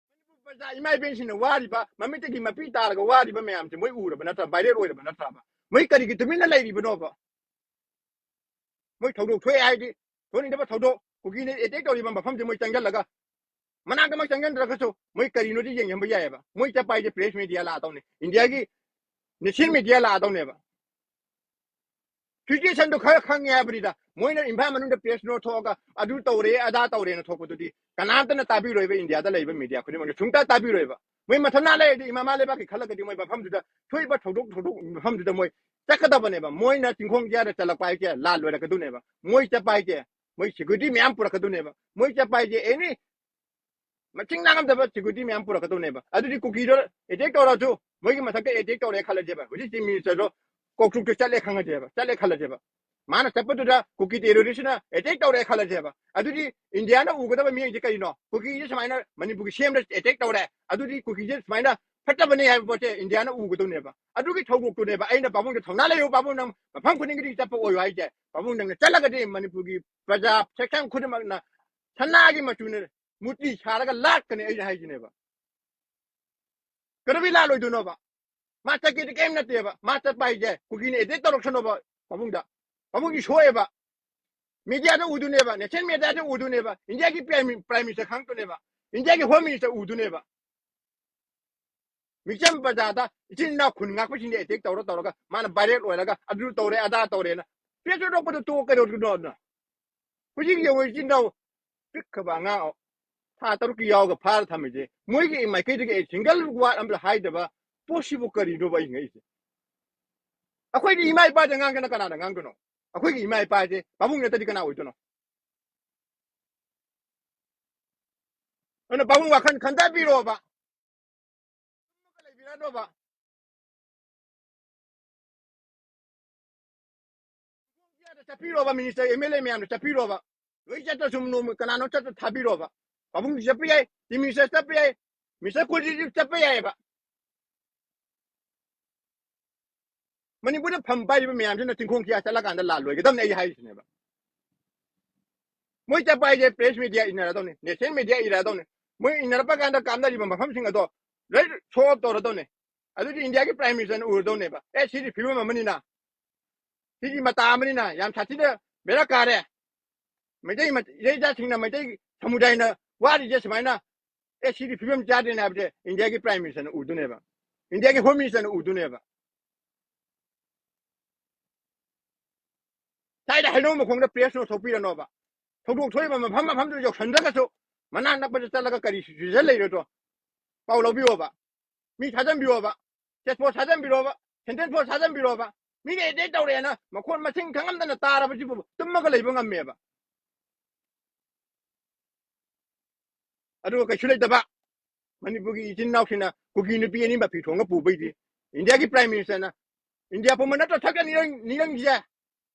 ꯃꯅꯤꯄꯨꯔ ꯄ꯭ꯔꯖꯥ ꯏꯃꯥ ꯏꯕꯦꯟꯁꯤꯡꯅ ꯋꯥꯔꯤꯕ, ꯃꯃꯤꯠꯇꯒꯤ ꯃꯄꯤ ꯇꯥꯔꯒ ꯋꯥꯔꯤꯕ ꯃꯌꯥꯝꯁꯦ ꯃꯣꯏ ꯎꯔꯕ ꯅꯠꯇ꯭ꯔꯥ? ꯚꯥꯏꯔꯦꯜ ꯑꯣꯏꯔꯕ ꯅꯠꯇ꯭ꯔꯕ? ꯃꯣꯏ ꯀꯔꯤꯒꯤ ꯇꯨꯃꯤꯟꯅ ꯂꯩꯔꯤꯕꯅꯣꯕ? ꯃꯣꯏ ꯊꯧꯗꯣꯛ ꯊꯣꯛꯑꯦ ꯍꯥꯏꯗꯤ, ꯊꯣꯛꯅꯤꯡꯗꯕ ꯊꯧꯗꯣꯛ, ꯀꯨꯀꯤꯅ ꯑꯦꯇꯦꯛ ꯇꯧꯔꯤꯕ ꯃꯐꯝꯁꯦ ꯃꯣꯏ ꯆꯪꯁꯤꯜꯂꯒ, ꯃꯅꯥꯛꯇꯃꯛ ꯆꯪꯁꯤꯟꯗ꯭ꯔꯒꯁꯨ ꯃꯣꯏ ꯀꯔꯤꯅꯣꯗꯤ ꯌꯦꯡꯁꯤꯟꯕ ꯌꯥꯏꯑꯕ꯫ ꯃꯣꯏ ꯆꯠꯄ ꯍꯥꯏꯁꯦ ꯄ꯭ꯔꯦꯁ ꯃꯤꯗꯤꯌꯥ ꯂꯥꯛꯑꯗꯧꯅꯤ, ꯏꯟꯗꯤꯌꯥꯒꯤ ꯅꯦꯁꯅꯦꯜ ꯃꯤꯗꯤꯌꯥ ꯂꯥꯛꯑꯗꯧꯅꯦꯕ꯫ ꯁꯤꯆꯨꯋꯦꯁꯟꯗꯣ ꯈꯔ ꯈꯪꯉꯦ ꯍꯥꯏꯕꯅꯤꯗ꯫ ꯃꯣꯏꯅ ꯏꯝꯐꯥꯜ ꯃꯅꯨꯡꯗ ꯄ꯭ꯔꯦꯁ ꯅꯣꯠ ꯊꯣꯛꯑꯒ ꯑꯗꯨ ꯇꯧꯔꯦ, ꯑꯗꯥ ꯇꯧꯔꯦꯅ ꯊꯣꯛꯄꯗꯨꯗꯤ ꯀꯅꯥꯝꯇꯅ ꯇꯥꯕꯤꯔꯣꯏꯕ, ꯏꯟꯗꯤꯌꯥꯗ ꯂꯩꯕ ꯃꯤꯗꯤꯌꯥ ꯈꯨꯗꯤꯡꯃꯛꯅ ꯁꯨꯡꯇꯥ ꯇꯥꯕꯤꯔꯣꯏꯕ꯫ ꯃꯣꯏ ꯃꯊꯧꯅꯥ ꯂꯩꯔꯗꯤ ꯏꯃꯥ ꯃꯥ ꯂꯩꯕꯥꯛꯀꯤ ꯈꯜꯂꯒꯗꯤ ꯃꯣꯏ ꯃꯐꯝꯗꯨꯗ ꯊꯣꯛꯏꯕ ꯊꯧꯗꯣꯛ, ꯊꯧꯗꯣꯛ ꯃꯐꯝꯗꯨꯗ ꯃꯣꯏ ꯆꯠꯀꯗꯕꯅꯦꯕ꯫ ꯃꯣꯏꯅ ꯆꯤꯡꯈꯣꯡ ꯆꯤꯌꯥꯗ ꯆꯠꯂꯛꯄ ꯍꯥꯏꯁꯦ ꯂꯥꯟ ꯂꯣꯏꯔꯛꯀꯗꯣꯏꯅꯦꯕ꯫ ꯃꯣꯏ ꯆꯠꯄ ꯍꯥꯏꯁꯦ ꯃꯣꯏ ꯁꯦꯀ꯭ꯌꯨꯔꯤꯇꯤ ꯃꯌꯥꯝ ꯄꯨꯔꯛꯀꯗꯣꯏꯅꯦꯕ꯫ ꯃꯣꯏ ꯆꯠꯄ ꯍꯥꯏꯁꯦ ꯑꯦꯅꯤ ꯃꯁꯤꯡ ꯅꯥꯉꯝꯗꯕ ꯁꯦꯀ꯭ꯌꯨꯔꯤꯇꯤ ꯃꯌꯥꯝ ꯄꯨꯔꯛꯀꯗꯧꯅꯦꯕ꯫ ꯑꯗꯨꯗꯤ ꯀꯨꯀꯤꯗꯣ ꯑꯦꯇꯦꯛ ꯇꯧꯔꯁꯨ ꯃꯣꯏꯒꯤ ꯃꯊꯛꯇ ꯑꯦꯇꯦꯛ ꯇꯧꯔꯦ ꯈꯜꯂꯁꯦꯕ꯫ ꯍꯧꯖꯤꯛ ꯆꯤꯐ ꯃꯤꯅꯤꯁꯇꯔꯗꯣ ꯀꯣꯛꯆꯨꯛꯇ ꯆꯠꯂꯦ ꯈꯪꯉꯁꯦꯕ, ꯆꯠꯂꯦ ꯈꯜꯂꯁꯦꯕ꯫ ꯃꯥꯅ ꯆꯠꯄꯗꯨꯗ ꯀꯨꯀꯤ ꯇꯦꯔꯣꯔꯤꯁꯅ ꯑꯦꯇꯦꯛ ꯇꯧꯔꯦ ꯈꯜꯂꯁꯦꯕ꯫ ꯑꯗꯨꯗꯤ ꯏꯟꯗꯤꯌꯥꯅ ꯎꯒꯗꯕ ꯃꯤꯁꯦ ꯀꯔꯤꯅꯣ? ꯀꯨꯀꯤꯁꯦ ꯁꯨꯃꯥꯏꯅ ꯃꯅꯤꯄꯨꯔꯒꯤ ꯁꯤ ꯑꯦꯝꯗ ꯑꯦꯇꯦꯛ ꯇꯧꯔꯦ, ꯑꯗꯨꯗꯤ ꯀꯨꯀꯤꯁꯦ ꯁꯨꯃꯥꯏꯅ ꯐꯠꯇꯕꯅꯤ ꯍꯥꯏꯕ ꯄꯣꯠꯁꯦ ꯏꯟꯗꯤꯌꯥꯅ ꯎꯒꯗꯧꯅꯦꯕ꯫ ꯑꯗꯨꯒꯤ ꯊꯧꯗꯣꯛꯇꯨꯅꯦꯕ ꯑꯩꯅ ꯄꯥꯕꯨꯡꯗ ꯊꯧꯅꯥ ꯂꯩꯌꯨ, ꯄꯥꯕꯨꯡ ꯅꯪ ꯃꯐꯝ ꯈꯨꯗꯤꯡꯒꯤꯗꯤ ꯆꯠꯄ ꯑꯣꯏꯌꯨ ꯍꯥꯏꯁꯦ꯫ ꯄꯥꯕꯨꯡ ꯅꯪꯅ ꯆꯠꯂꯒꯗꯤ ꯃꯅꯤꯄꯨꯔꯒꯤ ꯄ꯭ꯔꯖꯥ section ꯈꯨꯗꯤꯡꯃꯛꯅ ꯁꯅꯥꯒꯤ ꯃꯆꯨꯅ ꯃꯨꯔꯇꯤ ꯁꯥꯔꯒ ꯂꯥꯠꯀꯅꯤ ꯑꯩꯅ ꯍꯥꯏꯁꯤꯅꯦꯕ꯫ ꯀꯩꯗꯧꯕꯩ ꯂꯥꯠꯂꯣꯏꯗꯣꯏꯅꯣꯕ? ꯃꯥ ꯆꯠꯀꯦꯗꯤ ꯀꯔꯤꯝ ꯅꯠꯇꯦꯕ꯫ ꯃꯥ ꯆꯠꯄ ꯍꯥꯏꯁꯦ ꯀꯨꯀꯤꯅ attack ꯇꯧꯔꯛꯁꯅꯣꯕ ꯄꯥꯕꯨꯡꯗ꯫ ꯄꯥꯕꯨꯡꯒꯤ ꯁꯣꯛꯑꯦꯕ꯫ Mediaꯗ ꯎꯗꯣꯏꯅꯦꯕ, national mediaꯗ ꯎꯗꯣꯏꯅꯦꯕ, ꯏꯟꯗꯤꯌꯥꯒꯤ prime, prime minister ꯈꯪꯗꯣꯏꯅꯦꯕ, ꯏꯟꯗꯤꯌꯥꯒꯤ home minister ꯎꯗꯣꯏꯅꯦꯕ꯫ ꯃꯤꯆꯝ ꯄ꯭ꯔꯖꯥꯗ, ꯏꯆꯤꯟ ꯏꯅꯥꯎ ꯈꯨꯟ ꯉꯥꯛꯄꯁꯤꯡꯗ attack ꯇꯧꯔ ꯇꯧꯔꯒ ꯃꯥꯅ viral ꯑꯣꯏꯔꯒ ꯑꯗꯨ ꯇꯧꯔꯦ ꯑꯗꯥ ꯇꯧꯔꯦꯅ press ꯇꯧꯔꯛꯄꯗꯣ ꯇꯣꯛꯑꯣ, ꯀꯩꯗꯧꯗꯣꯏꯅꯣ ꯑꯗꯨꯅ? ꯍꯧꯖꯤꯛ ꯌꯦꯡꯉꯣ, ꯏꯆꯤꯟ ꯏꯅꯥꯎ ꯄꯤꯛꯈ꯭ꯔꯕ ꯑꯉꯥꯡ ꯊꯥ ꯇꯔꯨꯛꯀꯤ ꯌꯥꯎꯔꯒ ꯐꯥꯔ ꯊꯝꯃꯤꯁꯦ, ꯃꯣꯏꯒꯤ ꯃꯥꯏꯀꯩꯗꯒꯤ ꯑꯩ single word ꯑꯝꯇ ꯍꯥꯏꯗꯕ ꯄꯣꯠꯁꯤꯕꯨ ꯀꯔꯤꯅꯣꯕ ꯑꯩ ꯉꯛꯏꯁꯦ? ꯑꯩꯈꯣꯏꯗꯤ ꯏꯃꯥ ꯏꯄꯥꯗ ꯉꯥꯡꯗꯅ ꯀꯅꯥꯗ ꯉꯥꯡꯗꯣꯏꯅꯣ? ꯑꯩꯈꯣꯏꯒꯤ ꯏꯃꯥ ꯏꯄꯥꯁꯦ ꯄꯥꯕꯨꯡ ꯅꯠꯇꯗꯤ ꯀꯅꯥ ꯑꯣꯏꯗꯣꯏꯅꯣ? ꯑꯗꯨꯅ ꯄꯥꯕꯨꯡ ꯋꯥꯈꯜ ꯈꯟꯊꯕꯤꯔꯣꯕ꯫ ꯇꯨꯝꯃꯒ ꯂꯩꯕꯤꯔꯅꯣꯕ꯫ ꯆꯠꯄꯤꯔꯣꯕ, minister, MLA ꯃꯌꯥꯝꯗꯣ ꯆꯠꯄꯤꯔꯣꯕ꯫ ꯂꯣꯏ ꯆꯠꯇ꯭ꯔꯁꯨ ꯅꯣꯡꯃ ꯀꯅꯥꯅꯣ ꯆꯠꯇ ꯊꯥꯕꯤꯔꯣꯕ꯫ ꯄꯥꯕꯨꯡꯁꯨ ꯆꯠꯄ ꯌꯥꯏ, chief minister ꯆꯠꯄ ꯌꯥꯏ, minister ꯀꯨꯂꯗꯤꯞꯁꯨ ꯆꯠꯄ ꯌꯥꯏꯑꯕ꯫ ꯃꯅꯤꯄꯨꯔꯗ ꯐꯝ ꯄꯥꯏꯔꯤꯕ ꯃꯌꯥꯝꯁꯤꯅ ꯆꯤꯡꯈꯣꯡ ꯊꯤꯌꯥ ꯆꯠꯂꯀꯥꯟꯗ ꯂꯥꯜꯂꯣꯏꯒꯗꯕꯅꯦ ꯑꯩ ꯍꯥꯏꯔꯤꯁꯤꯅꯦꯕ꯫ ꯃꯣꯏ ꯆꯠꯄ ꯍꯥꯏꯁꯦ press media ꯏꯟꯅꯔꯗꯧꯅꯤ, national media ꯏꯟꯅꯔꯗꯧꯅꯤ꯫ ꯃꯣꯏ ꯏꯟꯅꯔꯛꯄ ꯀꯥꯟꯗ ꯀꯥꯞꯅꯔꯤꯕ ꯃꯐꯝꯁꯤꯡ ꯑꯗꯣ ꯂꯣꯏ show off ꯇꯧꯔꯗꯧꯅꯦ꯫ ꯑꯗꯨꯗꯤ ꯏꯟꯗꯤꯌꯥꯒꯤ prime ministerꯅ ꯎꯔꯗꯧꯅꯦꯕ, "ꯑꯦ, ꯁꯤꯗꯤ ꯐꯤꯕꯝ ꯑꯃꯅꯤꯅ, ꯁꯤꯗꯤ ꯃꯇꯥ ꯑꯃꯅꯤꯅ, ꯌꯥꯝ ꯁꯥꯊꯤꯅ ꯕꯦꯔꯥ ꯀꯥꯔꯦ꯫ ꯃꯩꯇꯩ ꯃ-, ꯏꯔꯩꯆꯥꯁꯤꯡꯅ, ꯃꯩꯇꯩ ꯁꯃꯨꯗꯥꯏꯅ ꯋꯥꯔꯤꯁꯦ ꯁꯨꯃꯥꯏꯅ, ꯑꯦ, ꯁꯤꯗꯤ ꯐꯤꯕꯝ ꯆꯥꯗꯦꯅꯦ" ꯍꯥꯏꯕꯁꯦ ꯏꯟꯗꯤꯌꯥꯒꯤ prime ministerꯅ ꯎꯗꯣꯏꯅꯦꯕ, ꯏꯟꯗꯤꯌꯥꯒꯤ home ministerꯅ ꯎꯗꯣꯏꯅꯦꯕ꯫ ꯁ꯭ꯋꯥꯏꯗ ꯍꯩꯅꯧ ꯃꯈꯣꯡꯗ press ꯅꯣꯠ ꯊꯣꯛꯄꯤꯔꯅꯣꯕ꯫ ꯊꯧꯗꯣꯛ ꯊꯣꯛꯏꯕ ꯃꯐꯝ ꯃꯐꯝꯗꯨ ꯌꯧꯁꯟꯗ꯭ꯔꯒꯁꯨ ꯃꯅꯥꯛ ꯅꯛꯄꯗ ꯆꯠꯂꯒ ꯀꯔꯤ situation ꯂꯩꯔꯣꯏꯗꯣ ꯄꯥꯎ ꯂꯧꯕꯤꯌꯣꯕ꯫ ꯃꯤ ꯊꯥꯖꯟꯕꯤꯌꯣꯕ꯫ Task force ꯊꯥꯖꯟꯕꯤꯔꯣꯕ꯫ Central force ꯊꯥꯖꯟꯕꯤꯔꯣꯕ꯫ ꯃꯤꯅ attack ꯇꯧꯔꯛꯑꯦꯅ ꯃꯈꯣꯟ ꯃꯁꯤꯡ ꯈꯪꯉꯝꯗꯅ ꯇꯥꯔꯕꯁꯤꯕꯨ ꯇꯨꯝꯃꯒ ꯂꯩꯕ ꯉꯝꯃꯦꯕ꯫ ꯑꯗꯨꯒ ꯀꯩꯁꯨ ꯂꯩꯇꯕ ꯃꯅꯤꯄꯨꯔꯒꯤ ꯏꯆꯤꯟ ꯏꯅꯥꯎꯁꯤꯡꯅ ꯀꯨꯀꯤ ꯅꯨꯄꯤ ꯑꯅꯤ ꯃꯐꯤ ꯊꯣꯡꯉ ꯄꯨꯕꯩꯗꯤ ꯏꯟꯗꯤꯌꯥꯒꯤ prime ministerꯅ, ꯏꯟꯗꯤꯌꯥ ꯄꯨꯝꯕ ꯅꯠꯇ꯭ꯔꯣ ꯊꯛꯀ ꯅꯤꯔꯪ-, ꯅꯤꯔꯪꯁꯦ?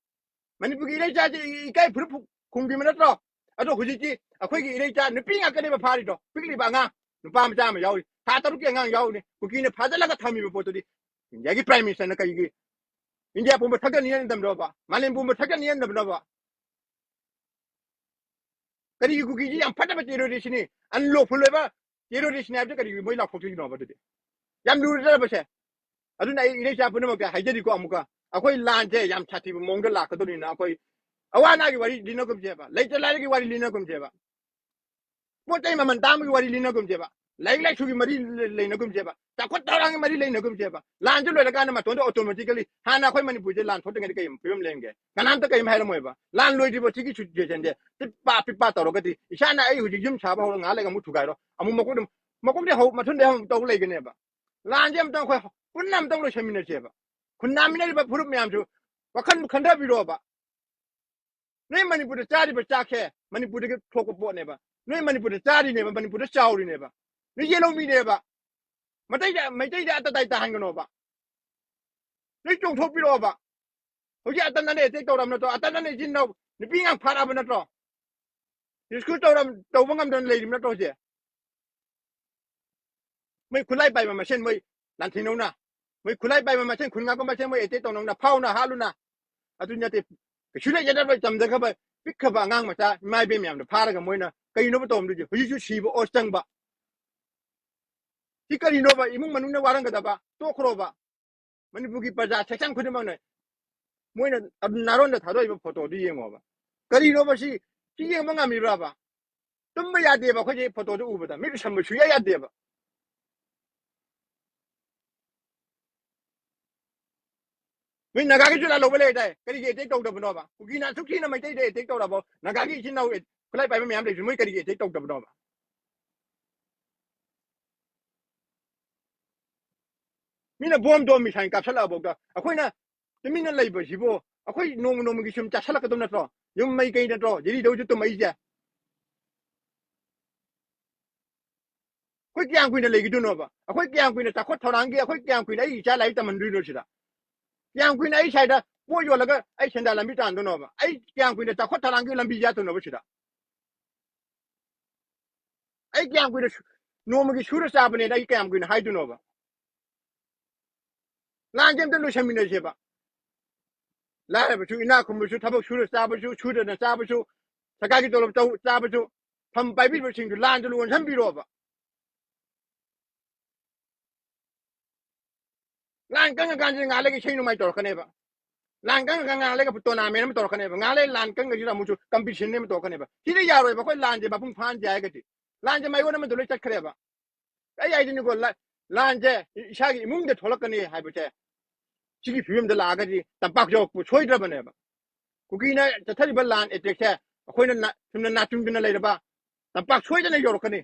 ꯃꯅꯤꯄꯨꯔꯒꯤ ꯏꯔꯩꯆꯥꯁꯦ ꯏ-, ꯏꯀꯥꯏ ꯐꯨꯔꯨꯞ ꯈꯨꯝꯈꯤꯕ ꯅꯠꯇ꯭ꯔꯣ? ꯑꯗꯣ ꯍꯧꯖꯤꯛꯇꯤ ꯑꯩꯈꯣꯏꯒꯤ ꯏꯔꯩꯆꯥ ꯅꯨꯄꯤ ꯉꯥꯛꯇꯅꯦꯕ ꯐꯥꯔꯤꯗꯣ, ꯄꯤꯛꯂꯤꯕ ꯑꯉꯥꯡ ꯅꯨꯄꯥ ꯃꯆꯥ ꯑꯃ ꯌꯥꯎꯔꯤ꯫ ꯊꯥ ꯇꯔꯨꯛꯀꯤ ꯑꯉꯥꯡ ꯌꯥꯎꯔꯤꯅꯤ꯫ ꯀꯨꯀꯤꯅ ꯐꯥꯖꯤꯜꯂꯒ ꯊꯝꯃꯤꯕ ꯄꯣꯠꯇꯨꯗꯤ ꯏꯟꯗꯤꯌꯥꯒꯤ Prime Ministerꯅ ꯀꯩꯒꯤ ꯏꯟꯗꯤꯌꯥ ꯄꯨꯝꯕ ꯊꯛꯀꯅꯤ ꯍꯥꯏꯅꯗꯕꯅꯣꯕ? ꯃꯥꯂꯦꯝ ꯄꯨꯝꯕ ꯊꯛꯀꯅꯤ ꯍꯥꯏꯅꯗꯕꯅꯣꯕ? ꯀꯔꯤꯒꯤ ꯀꯨꯀꯤꯁꯤ ꯌꯥꯝ ꯐꯠꯇꯕ terroristꯅꯤ, unlawful ꯑꯣꯏꯕ terroristꯅꯤ ꯍꯥꯏꯕꯗꯨ ꯀꯔꯤꯒꯤ ꯃꯣꯏ ꯂꯥꯎꯊꯣꯛꯇꯣꯏꯅꯣꯕ? ꯑꯗꯨꯗꯤ ꯌꯥꯝ ꯂꯨꯔꯗ꯭ꯔꯕꯁꯦ? ꯑꯗꯨꯅ ꯑꯩ ꯏꯔꯩꯆꯥ ꯄꯨꯝꯅꯃꯛꯇ ꯍꯥꯏꯖꯔꯤꯀꯣ ꯑꯃꯨꯛꯀ, ꯑꯩꯈꯣꯏ ꯂꯥꯟꯁꯦ ꯌꯥꯝ ꯁꯥꯊꯤꯕ ꯃꯑꯣꯡꯗ ꯂꯥꯛꯀꯗꯧꯅꯤꯅ ꯑꯩꯈꯣꯏ ꯑꯋꯥ ꯑꯅꯥꯒꯤ ꯋꯥꯔꯤ ꯂꯤꯅꯒꯨꯝꯁꯦꯕ, ꯂꯩꯇ ꯂꯥꯏꯔꯒꯤ ꯋꯥꯔꯤ ꯂꯤꯅꯒꯨꯝꯁꯦꯕ, ꯄꯣꯠ ꯆꯩ ꯃꯃꯜ ꯇꯥꯡꯕꯒꯤ ꯋꯥꯔꯤ ꯂꯤꯅꯒꯨꯝꯁꯦꯕ, ꯂꯥꯏꯔꯤꯛ ꯂꯥꯏꯁꯨꯒꯤ ꯃꯔꯤ ꯂꯩ-, ꯂꯩꯅꯒꯨꯝꯁꯦꯕ, ꯆꯥꯎꯈꯠ ꯊꯧꯔꯥꯡꯒꯤ ꯃꯔꯤ ꯂꯩꯅꯒꯨꯝꯁꯦꯕ꯫ ꯂꯥꯟꯁꯦ ꯂꯣꯏꯔꯀꯥꯟꯗ ꯃꯇꯣꯟꯗ automatically ꯍꯥꯟꯅ ꯑꯩꯈꯣꯏ ꯃꯅꯤꯄꯨꯔꯁꯦ ꯂꯥꯟ ꯊꯣꯛꯇ꯭ꯔꯤꯉꯩꯗ ꯀꯩ ꯐꯤꯕꯝ ꯂꯩꯔꯝꯒꯦ? ꯀꯅꯥꯝꯇ ꯀꯩꯝ ꯍꯥꯏꯔꯝꯃꯣꯏꯕ꯫ ꯂꯥꯟ ꯂꯣꯏꯗ꯭ꯔꯤꯕ ꯁꯤꯒꯤ situationꯁꯦ ꯄꯤꯠꯄꯥ ꯄꯤꯠꯄꯥ ꯇꯧꯔꯒꯗꯤ ꯏꯁꯥꯅ ꯑꯩ ꯍꯧꯖꯤꯛ ꯌꯨꯝ ꯁꯥꯕ ꯍꯧꯔ ꯉꯥꯏꯍꯥꯛ ꯂꯩꯒ ꯑꯃꯨꯛ ꯊꯨꯒꯥꯏꯔꯣ, ꯑꯃꯨꯛ ꯃꯀꯣꯛꯇ, ꯃꯀꯣꯛꯇꯩ ꯍꯧ-, ꯃꯊꯨꯟꯗꯩ ꯑꯃꯨꯛ ꯇꯧ ꯂꯩꯒꯅꯦꯕ꯫ ꯂꯥꯟꯁꯦ ꯑꯝꯇꯪ ꯑꯩꯈꯣꯏ ꯄꯨꯟꯅ ꯑꯝꯇꯪ ꯂꯣꯏꯁꯟꯃꯤꯟꯅꯁꯦꯕ꯫ ꯈꯨꯟꯗꯥꯃꯤꯟꯅꯔꯤꯕ ꯐꯨꯔꯨꯞ ꯃꯌꯥꯝꯁꯨ ꯋꯥꯈꯜ ꯈꯟꯊꯕꯤꯔꯣꯕ꯫ ꯅꯣꯏ ꯃꯅꯤꯄꯨꯔꯗ ꯆꯥꯔꯤꯕ ꯆꯥꯛꯁꯦ ꯃꯅꯤꯄꯨꯔꯗꯒꯤ ꯊꯣꯛꯄ ꯄꯣꯠꯅꯦꯕ꯫ ꯅꯣꯏ ꯃꯅꯤꯄꯨꯔꯗ ꯆꯥꯔꯤꯅꯦꯕ, ꯃꯅꯤꯄꯨꯔꯗ ꯆꯥꯎꯔꯤꯅꯦꯕ꯫ ꯅꯣꯏ ꯌꯦꯜꯍꯧꯃꯤꯅꯦꯕ꯫ ꯃꯩꯇꯩꯗ, ꯃꯩꯇꯩꯗ ꯑꯇ ꯇꯥꯏ ꯇꯥꯍꯟꯒꯅꯣꯕ꯫ ꯅꯣꯏ ꯆꯣꯡꯊꯣꯛꯄꯤꯔꯛꯑꯣꯕ꯫ ꯍꯧꯖꯤꯛ ꯑꯇꯅꯅ attack ꯇꯧꯔꯕ ꯅꯠꯇ꯭ꯔꯣ? ꯑꯇꯅꯅ ꯏꯆꯤꯟ ꯏꯅꯥꯎ ꯅꯨꯄꯤ ꯑꯉꯥꯡ ꯐꯥꯔꯛꯑꯕ ꯅꯠꯇ꯭ꯔꯣ? Rescue ꯇꯧꯔ-, ꯇꯧꯕ ꯉꯝꯗꯅ ꯂꯩꯔꯤꯕ ꯅꯠꯇ꯭ꯔꯣ ꯍꯧꯖꯤꯛ? ꯃꯣꯏ ꯈꯨꯠꯂꯥꯏ ꯄꯥꯏꯕ ꯃꯁꯦꯟ ꯃꯣꯏ ꯂꯥꯟꯊꯦꯡꯅꯧꯅ, ꯃꯣꯏ ꯈꯨꯠꯂꯥꯏ ꯄꯥꯏꯕ ꯃꯁꯦꯟ, ꯈꯨꯟ ꯉꯥꯛꯄ ꯃꯁꯦꯟ ꯃꯣꯏ attack ꯇꯧꯅꯧꯅ, ꯐꯥꯎꯅ, ꯍꯥꯠꯂꯨꯅ꯫ ꯑꯗꯨ ꯅꯠꯇꯦ, ꯀꯩꯁꯨ ꯂꯩꯖꯗꯕ ꯇꯝꯖꯈ꯭ꯔꯕ ꯄꯤꯛꯈ꯭ꯔꯕ ꯑꯉꯥꯡ ꯃꯆꯥ ꯏꯃꯥ ꯏꯕꯦꯟ ꯃꯌꯥꯝꯗꯣ ꯐꯥꯔꯒ ꯃꯣꯏꯅ ꯀꯩꯅꯣꯕ ꯇꯧꯔꯝꯗꯣꯏꯁꯦ? ꯍꯧꯖꯤꯛꯁꯨ ꯁꯤꯕ ꯑꯣꯔ ꯆꯪꯕ꯫ ꯁꯤ ꯀꯔꯤꯅꯣꯕ? ꯏꯃꯨꯡ ꯃꯅꯨꯡꯅ ꯋꯥꯔꯝꯒꯗꯕ ꯇꯣꯛꯈ꯭ꯔꯣꯕ꯫ ꯃꯅꯤꯄꯨꯔꯒꯤ ꯄ꯭ꯔꯖꯥ section ꯈꯨꯗꯤꯡꯃꯛꯅ ꯃꯣꯏꯅ ꯑꯗꯨ ꯅꯥꯔꯣꯟꯗ ꯊꯥꯗꯣꯛꯏꯕ photoꯗꯨ ꯌꯦꯡꯉꯣꯕ꯫ ꯀꯔꯤꯅꯣꯕ ꯁꯤ? ꯁꯤ ꯌꯦꯡꯕ ꯉꯝꯃꯤꯕ꯭ꯔꯕ? ꯇꯨꯝꯕ ꯌꯥꯗꯦꯕ ꯑꯩꯈꯣꯏꯁꯦ photoꯗꯨ ꯎꯕꯗ꯫ ꯃꯤꯠ ꯎꯁꯟꯕ ꯁꯨꯡꯌꯥ ꯌꯥꯗꯦꯕ꯫ ꯅꯣꯏ ꯅꯥꯒꯥꯒꯤꯁꯨ ꯂꯥꯜꯍꯧꯕ ꯂꯩꯗꯥꯏ? ꯀꯔꯤꯒꯤ attack ꯇꯧꯗꯕꯅꯣꯕ? ꯀꯨꯀꯤꯅ ꯑꯁꯨꯛ ꯊꯤꯅ ꯃꯩꯇꯩꯗ attack ꯇꯧꯔꯕꯣ? ꯅꯥꯒꯥꯒꯤ ꯏꯆꯤꯟ ꯏꯅꯥꯎ ꯈꯨꯠꯂꯥꯏ ꯄꯥꯏꯕ ꯃꯌꯥꯝ ꯂꯩꯕꯁꯨ ꯃꯣꯏ ꯀꯔꯤꯒꯤ attack ꯇꯧꯗꯕꯅꯣꯕ? ꯃꯤꯅ bomb ꯗꯣꯝ missile ꯀꯥꯞꯁꯜꯂꯛꯑꯐꯥꯎꯗ ꯑꯩꯈꯣꯏꯅ ꯇꯨꯃꯤꯟꯅ ꯂꯩꯕꯁꯤꯕꯨ ꯑꯩꯈꯣꯏ ꯅꯣꯡꯃ ꯅꯣꯡꯃꯒꯤ ꯁꯨꯝ ꯆꯥꯁꯜꯂꯛꯀꯗꯧ ꯅꯠꯇ꯭ꯔꯣ? ꯌꯨꯝ ꯃꯩ ꯀꯩ ꯅꯠꯇ꯭ꯔꯣ ꯗꯦꯜꯂꯤꯗ ꯍꯧꯖꯤꯛ ꯇꯨꯝꯃꯛꯏꯁꯦ? ꯑꯩꯈꯣꯏ ꯀꯌꯥꯝ ꯀꯨꯏꯅ ꯂꯩꯈꯤꯗꯣꯏꯅꯣꯕ? ꯑꯩꯈꯣꯏ ꯀꯌꯥꯝ ꯀꯨꯏꯅ ꯆꯥꯎꯈꯠ ꯊꯧꯔꯥꯡꯒꯤ, ꯑꯩꯈꯣꯏ ꯀꯌꯥꯝ ꯀꯨꯏꯅ ꯑꯩ ꯏꯆꯥ ꯂꯥꯏꯔꯤꯛ ꯇꯝꯍꯟꯗꯣꯏꯅꯣ ꯁꯤꯗ? ꯀꯌꯥꯝ ꯀꯨꯏꯅ ꯑꯩ ꯁ꯭ꯋꯥꯏꯗ ꯄꯣꯠ ꯌꯣꯜꯂꯒ ꯑꯩ ꯁꯦꯟꯗꯥꯟ ꯂꯝꯕꯤ ꯇꯥꯟꯗꯣꯏꯅꯣꯕ? ꯑꯩ ꯀꯌꯥꯝ ꯀꯨꯏꯅ ꯆꯥꯎꯈꯠ ꯊꯧꯔꯥꯡꯒꯤ ꯂꯝꯕꯤ ꯌꯥꯠꯇꯣꯏꯅꯣꯕ ꯁꯤꯗ? ꯑꯩ ꯀꯌꯥꯝ ꯀꯨꯏꯅ ꯁꯨ-, ꯅꯣꯡꯃꯒꯤ ꯁꯨꯔ ꯆꯥꯕꯅꯦꯅ ꯑꯩ ꯀꯌꯥꯝ ꯀꯨꯏꯅ ꯍꯥꯏꯗꯣꯏꯅꯣꯕ? ꯂꯥꯟꯁꯦ ꯑꯝꯇ ꯂꯣꯏꯁꯟꯃꯤꯟꯅꯁꯦꯕ꯫ ꯂꯥꯏꯔꯕꯁꯨ, ꯏꯅꯥꯛ ꯈꯨꯟꯕꯁꯨ, ꯊꯕꯛ ꯁꯨꯔ ꯆꯥꯕꯁꯨ, ꯁꯨꯗꯅ ꯆꯥꯕꯁꯨ, ꯁꯔꯀꯥꯔꯒꯤ ꯇꯣꯂꯣꯞ ꯆꯥꯕꯁꯨ, ꯐꯝ ꯄꯥꯏꯕꯤꯕꯁꯤꯡꯁꯨ ꯂꯥꯟꯗꯨ ꯂꯣꯟꯁꯤꯟꯕꯤꯔꯣꯕ꯫ ꯂꯥꯟ ꯀꯪꯉꯀꯥꯟꯁꯤꯗ ꯉꯥꯏꯍꯥꯛ ꯂꯩꯒ ꯏꯁꯩ ꯅꯣꯡꯃꯥꯏ ꯇꯧꯔꯛꯀꯅꯦꯕ꯫ ꯂꯥꯟ ꯀꯪꯉꯀꯥꯟ ꯉꯥꯏꯍꯥꯛ ꯂꯩꯒ ꯇꯣꯔꯅꯥꯃꯦꯟ ꯑꯃ ꯇꯧꯔꯛꯀꯅꯦꯕ꯫ ꯉꯥꯏꯍꯥꯛ ꯂꯩ ꯂꯥꯟ ꯀꯪꯉꯒꯁꯤꯗ ꯑꯃꯨꯛꯁꯨ ꯀꯝꯄꯤꯇꯤꯁꯟ ꯑꯃ ꯇꯧꯔꯛꯀꯅꯦꯕ꯫ ꯁꯤꯗ ꯌꯥꯔꯣꯏꯕ꯫ ꯑꯩꯈꯣꯏ ꯂꯥꯟꯁꯦ ꯃꯄꯨꯡ ꯐꯥꯍꯟꯁꯦ ꯍꯥꯏꯔꯒꯗꯤ꯫ ꯂꯥꯟꯁꯦ ꯃꯥꯏꯑꯣꯟ ꯑꯃꯗ ꯂꯣꯏ ꯆꯠꯈ꯭ꯔꯦꯕ꯫ ꯑꯩ ꯍꯥꯏꯗꯤꯅꯤꯀꯣ, ꯂꯥꯟꯁꯦ ꯏꯁꯥꯒꯤ ꯏꯃꯨꯡꯗ ꯊꯣꯛꯂꯛꯀꯅꯤ ꯍꯥꯏꯕꯁꯦ, ꯁꯤꯒꯤ ꯐꯤꯕꯝꯗ ꯂꯥꯛꯑꯒꯗꯤ ꯇꯝꯄꯥꯛ ꯌꯧꯔꯛꯄ ꯁꯣꯏꯗ꯭ꯔꯕꯅꯦꯕ꯫ ꯀꯨꯀꯤꯅ ꯆꯠꯊꯔꯤꯕ ꯂꯥꯟ ꯑꯦꯇꯦꯛꯁꯦ ꯑꯩꯈꯣꯏꯅ ꯆꯨꯝꯅ ꯅꯥꯆꯨꯡꯗꯅ ꯂꯩꯔꯕ ꯇꯝꯄꯥꯛ ꯁꯣꯏꯗꯅ ꯌꯧꯔꯛꯀꯅꯤ꯫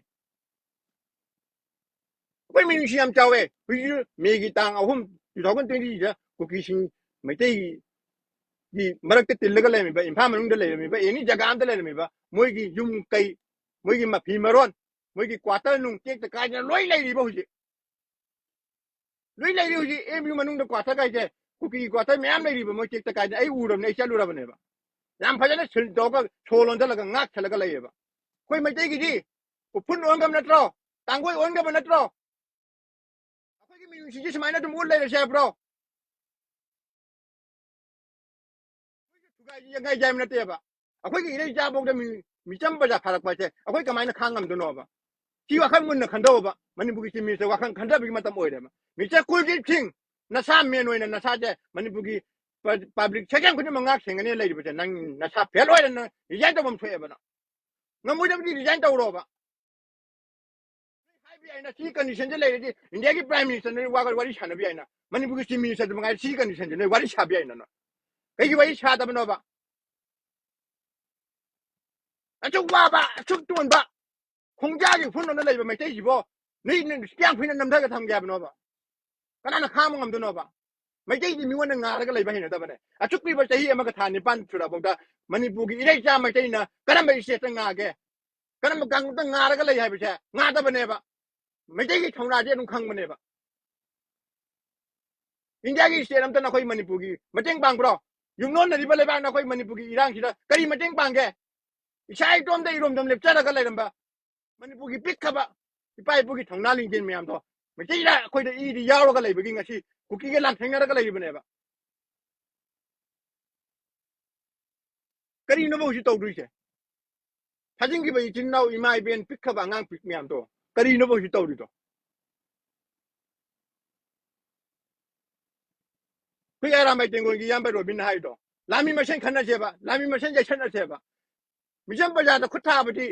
ꯑꯩꯈꯣꯏ ꯃꯤꯅꯨꯡꯁꯤ ꯌꯥꯝ ꯆꯥꯎꯋꯦ꯫ ꯍꯧꯖꯤꯛ ꯃꯦꯒꯤ ꯇꯥꯡ ꯑꯍꯨꯝ, two thousand twenty ꯁꯤꯗ ꯀꯨꯀꯤꯁꯤꯡ, ꯃꯩꯇꯩꯒꯤ ꯃꯔꯛꯇ ꯇꯤꯜꯂꯒ ꯂꯩꯔꯝꯃꯤꯕ, ꯏꯝꯐꯥꯜ ꯃꯅꯨꯡꯗ ꯂꯩꯔꯝꯃꯤꯕ, ꯑꯦꯅꯤ ꯖꯒꯥ ꯑꯃꯗ ꯂꯩꯔꯝꯃꯤꯕ, ꯃꯣꯏꯒꯤ ꯌꯨꯝ ꯀꯩ, ꯃꯣꯏꯒꯤ ꯃꯐꯤ ꯃꯔꯣꯟ, ꯃꯣꯏꯒꯤ ꯀ꯭ꯋꯥꯇꯔ ꯅꯨꯡ ꯇꯦꯛꯇ ꯀꯥꯏꯗꯅ ꯂꯣꯏ ꯂꯩꯔꯤꯕ ꯍꯧꯖꯤꯛ꯫ ꯂꯣꯏ ꯂꯩꯔꯤ ꯍꯧꯖꯤꯛ ꯑꯦꯝ ꯌꯨ ꯃꯅꯨꯡꯗ ꯀ꯭ꯋꯥꯇꯔ ꯀꯥꯏꯁꯦ, ꯀꯨꯀꯤꯒꯤ ꯀ꯭ꯋꯥꯇꯔ ꯃꯌꯥꯝ ꯂꯩꯔꯤꯕ, ꯃꯣꯏ ꯇꯦꯛꯇ ꯀꯥꯏꯗꯅ ꯑꯩ ꯎꯔꯕꯅꯦ, ꯑꯩ ꯆꯠꯂꯨꯔꯕꯅꯦꯕ꯫ ꯌꯥꯝ ꯐꯖꯅ ꯁꯤꯜ ꯇꯧꯔꯒ ꯁꯣ ꯂꯣꯟꯁꯤꯜꯂꯒ ꯉꯥꯛ ꯁꯜꯂꯒ ꯂꯩꯌꯦꯕ꯫ ꯑꯩꯈꯣꯏ ꯃꯩꯇꯩꯒꯤꯗꯤ ꯎꯐꯨꯟ ꯑꯣꯟꯈ꯭ꯔꯕ ꯅꯠꯇ꯭ꯔꯣ? ꯇꯥꯡꯒꯣꯏ ꯑꯣꯟꯈ꯭ꯔꯕ ꯅꯠꯇ꯭ꯔꯣ? ꯑꯩꯈꯣꯏꯒꯤ ꯃꯤꯅꯨꯡꯁꯤꯁꯦ ꯁꯨꯃꯥꯏꯅ ꯑꯗꯨꯝ ꯎꯠ ꯂꯩꯔꯁꯦ ꯍꯥꯏꯕ꯭ꯔꯣ? ꯊꯨꯒꯥꯏ ꯌꯩꯒꯥꯏꯁꯦ ꯍꯥꯏꯕ ꯅꯠꯇꯦꯕ꯫ ꯑꯩꯈꯣꯏꯒꯤ ꯏꯔꯩ ꯏꯆꯥꯐꯥꯎꯗ ꯃꯤ-, ꯃꯤꯆꯝ ꯄ꯭ꯔꯖꯥ ꯐꯥꯔꯛꯄ ꯍꯥꯏꯁꯦ ꯑꯩꯈꯣꯏ ꯀꯃꯥꯏꯅ ꯈꯥꯡ ꯉꯝꯗꯣꯏꯅꯣꯕ? ꯁꯤ ꯋꯥꯈꯜ ꯃꯨꯟꯅ ꯈꯟꯊꯧꯕ꯫ ꯃꯅꯤꯄꯨꯔꯒꯤ ꯆꯤꯞ ꯃꯤꯅꯤꯁꯇꯔ ꯋꯥꯈꯜ ꯈꯟꯊꯕꯒꯤ ꯃꯇꯝ ꯑꯣꯏꯔꯦꯕ꯫ ꯃꯤꯁꯇꯔ ꯀꯨꯜꯗꯤꯞ ꯁꯤꯡ, ꯅꯁꯥ ꯃꯦꯟ ꯑꯣꯏꯅ ꯅꯁꯥꯁꯦ ꯃꯅꯤꯄꯨꯔꯒꯤ ꯄ-, ꯄꯕ꯭ꯂꯤꯛ ꯁꯦꯛꯁꯟ ꯈꯨꯗꯤꯡꯃꯛ ꯉꯥꯛ ꯁꯦꯟꯒꯅꯤ ꯂꯩꯔꯤꯕꯁꯦ, ꯅꯪ ꯅꯁꯥ ꯐꯦꯜ ꯑꯣꯏꯔꯦ, ꯅꯪ ꯔꯤꯖꯥꯏꯟ ꯇꯧꯐꯝ ꯊꯣꯛꯑꯦꯕ ꯅꯪ꯫ ꯉꯝꯃꯣꯏꯗꯕꯗꯤ ꯔꯤꯖꯥꯏꯟ ꯇꯧꯔꯣꯕ꯫ ꯍꯥꯏꯕ ꯌꯥꯏꯅ, ꯁꯤ ꯀꯟꯗꯤꯁꯟꯁꯦ ꯂꯩꯔꯗꯤ ꯏꯟꯗꯤꯌꯥꯒꯤ ꯄ꯭ꯔꯥꯏꯝ ꯃꯤꯅꯤꯁꯇꯔꯅ ꯋꯥ-, ꯋꯥꯔꯤ ꯁꯥꯟꯅꯕ ꯌꯥꯏꯅ, ꯃꯅꯤꯄꯨꯔꯒꯤ ꯆꯤꯞ ꯃꯤꯅꯤꯁꯇꯔꯗ ꯃꯉꯥꯏ ꯁꯤ ꯀꯟꯗꯤꯁꯟꯁꯦ ꯅꯣꯏ ꯋꯥꯔꯤ ꯁꯥꯕ ꯌꯥꯏꯅ ꯅꯣꯏ꯫ ꯀꯩꯒꯤ ꯋꯥꯔꯤ ꯁꯥꯗꯕꯅꯣꯕ? ꯑꯁꯨꯛ ꯋꯥꯕ, ꯑꯁꯨꯛ ꯇꯣꯟꯕ, ꯈꯣꯡꯖꯥꯒꯤ ꯎꯐꯨꯟ ꯑꯣꯟꯅ ꯂꯩꯕ ꯃꯩꯇꯩꯁꯤꯕꯣ ꯅꯣꯏ, ꯅꯣꯏ ꯀꯌꯥꯝ ꯀꯨꯏꯅ ꯅꯝꯊꯔꯒ ꯊꯝꯒꯦ ꯍꯥꯏꯕꯅꯣꯕ? ꯀꯅꯥꯅ ꯈꯥꯡꯕ ꯉꯝꯗꯣꯏꯅꯣꯕ? ꯃꯩꯇꯩꯗꯤ ꯃꯤꯉꯣꯟꯗ ꯉꯥꯔꯒ ꯂꯩꯕ ꯍꯩꯅꯗꯕꯅꯦ꯫ ꯑꯆꯨꯞꯄꯤꯕ ꯆꯍꯤ ꯑꯃꯒ ꯊꯥ ꯅꯤꯄꯥꯟ ꯁꯨꯔꯐꯥꯎꯗ ꯃꯅꯤꯄꯨꯔꯒꯤ ꯏꯔꯩꯆꯥ ꯃꯩꯇꯩꯅ ꯀꯔꯝꯕ ꯏꯁꯇꯦꯠꯇ ꯉꯥꯒꯦ? ꯀꯔꯝꯕ ꯀꯥꯡꯂꯨꯞꯇ ꯉꯥꯔꯒ ꯂꯩ ꯍꯥꯏꯕꯁꯦ ꯉꯥꯗꯕꯅꯦꯕ꯫ ꯃꯩꯇꯩꯒꯤ ꯊꯧꯅꯥꯁꯦ ꯑꯗꯨꯝ ꯈꯪꯕꯅꯦꯕ꯫ ꯏꯟꯗꯤꯌꯥꯒꯤ ꯏꯁꯇꯦꯠ ꯑꯝꯇ ꯅꯈꯣꯏ ꯃꯅꯤꯄꯨꯔꯒꯤ ꯃꯇꯦꯡ ꯄꯥꯡꯕ꯭ꯔꯣ? ꯌꯨꯝꯂꯣꯟꯅꯔꯤꯕ ꯂꯩꯕꯥꯛ ꯅꯈꯣꯏ ꯃꯅꯤꯄꯨꯔꯒꯤ ꯏꯔꯥꯡꯁꯤꯗ ꯀꯔꯤ ꯃꯇꯦꯡ ꯄꯥꯡꯒꯦ? ꯏꯁꯥ ꯏꯇꯣꯝꯇ ꯏꯔꯣꯝꯗꯣꯝ ꯂꯦꯞꯆꯔꯒ ꯂꯩꯔꯝꯕ ꯃꯅꯤꯄꯨꯔꯒꯤ ꯄꯤꯛꯈ꯭ꯔꯕ ꯏꯄꯥ ꯏꯄꯨꯒꯤ ꯊꯧꯅꯥ ꯂꯤꯡꯖꯦꯜ ꯃꯌꯥꯝꯗꯣ ꯃꯩꯇꯩꯗ ꯑꯩꯈꯣꯏꯗ ꯏꯗꯤ ꯌꯥꯎꯔꯒ ꯂꯩꯕꯒꯤ ꯉꯁꯤ ꯀꯨꯀꯤꯒ ꯂꯥꯟꯊꯦꯡꯅꯔꯒ ꯂꯩꯔꯤꯕꯅꯦꯕ꯫ ꯀꯔꯤꯅꯣꯕ ꯍꯧꯖꯤꯛ ꯇꯧꯗꯣꯏꯁꯦ? ꯊꯥꯖꯤꯟꯈꯤꯕ ꯏꯆꯤꯟ ꯏꯅꯥꯎ, ꯏꯃꯥ ꯏꯕꯦꯟ ꯄꯤꯛꯈ꯭ꯔꯕ ꯑꯉꯥꯡ ꯄꯤꯛ ꯃꯌꯥꯝꯗꯣ ꯀꯔꯤꯅꯣꯕ ꯍꯧꯖꯤꯛ ꯇꯧꯔꯤꯗꯣ? ꯑꯩꯈꯣꯏ ꯑꯔꯥꯝꯕꯥꯏ ꯇꯦꯡꯒꯣꯜꯒꯤ ꯏꯌꯥꯝꯕ ꯔꯣꯕꯤꯟꯅ ꯍꯥꯏꯗꯣ, ꯂꯥꯟꯃꯤ ꯃꯁꯦꯟ ꯈꯠꯅꯁꯦꯕ, ꯂꯥꯟꯃꯤ ꯃꯁꯦꯟ ꯌꯩꯁꯠꯅꯁꯦꯕ꯫ ꯃꯤꯆꯝ ꯄ꯭ꯔꯖꯥꯗ ꯈꯨꯠ ꯊꯥꯕꯗꯤ,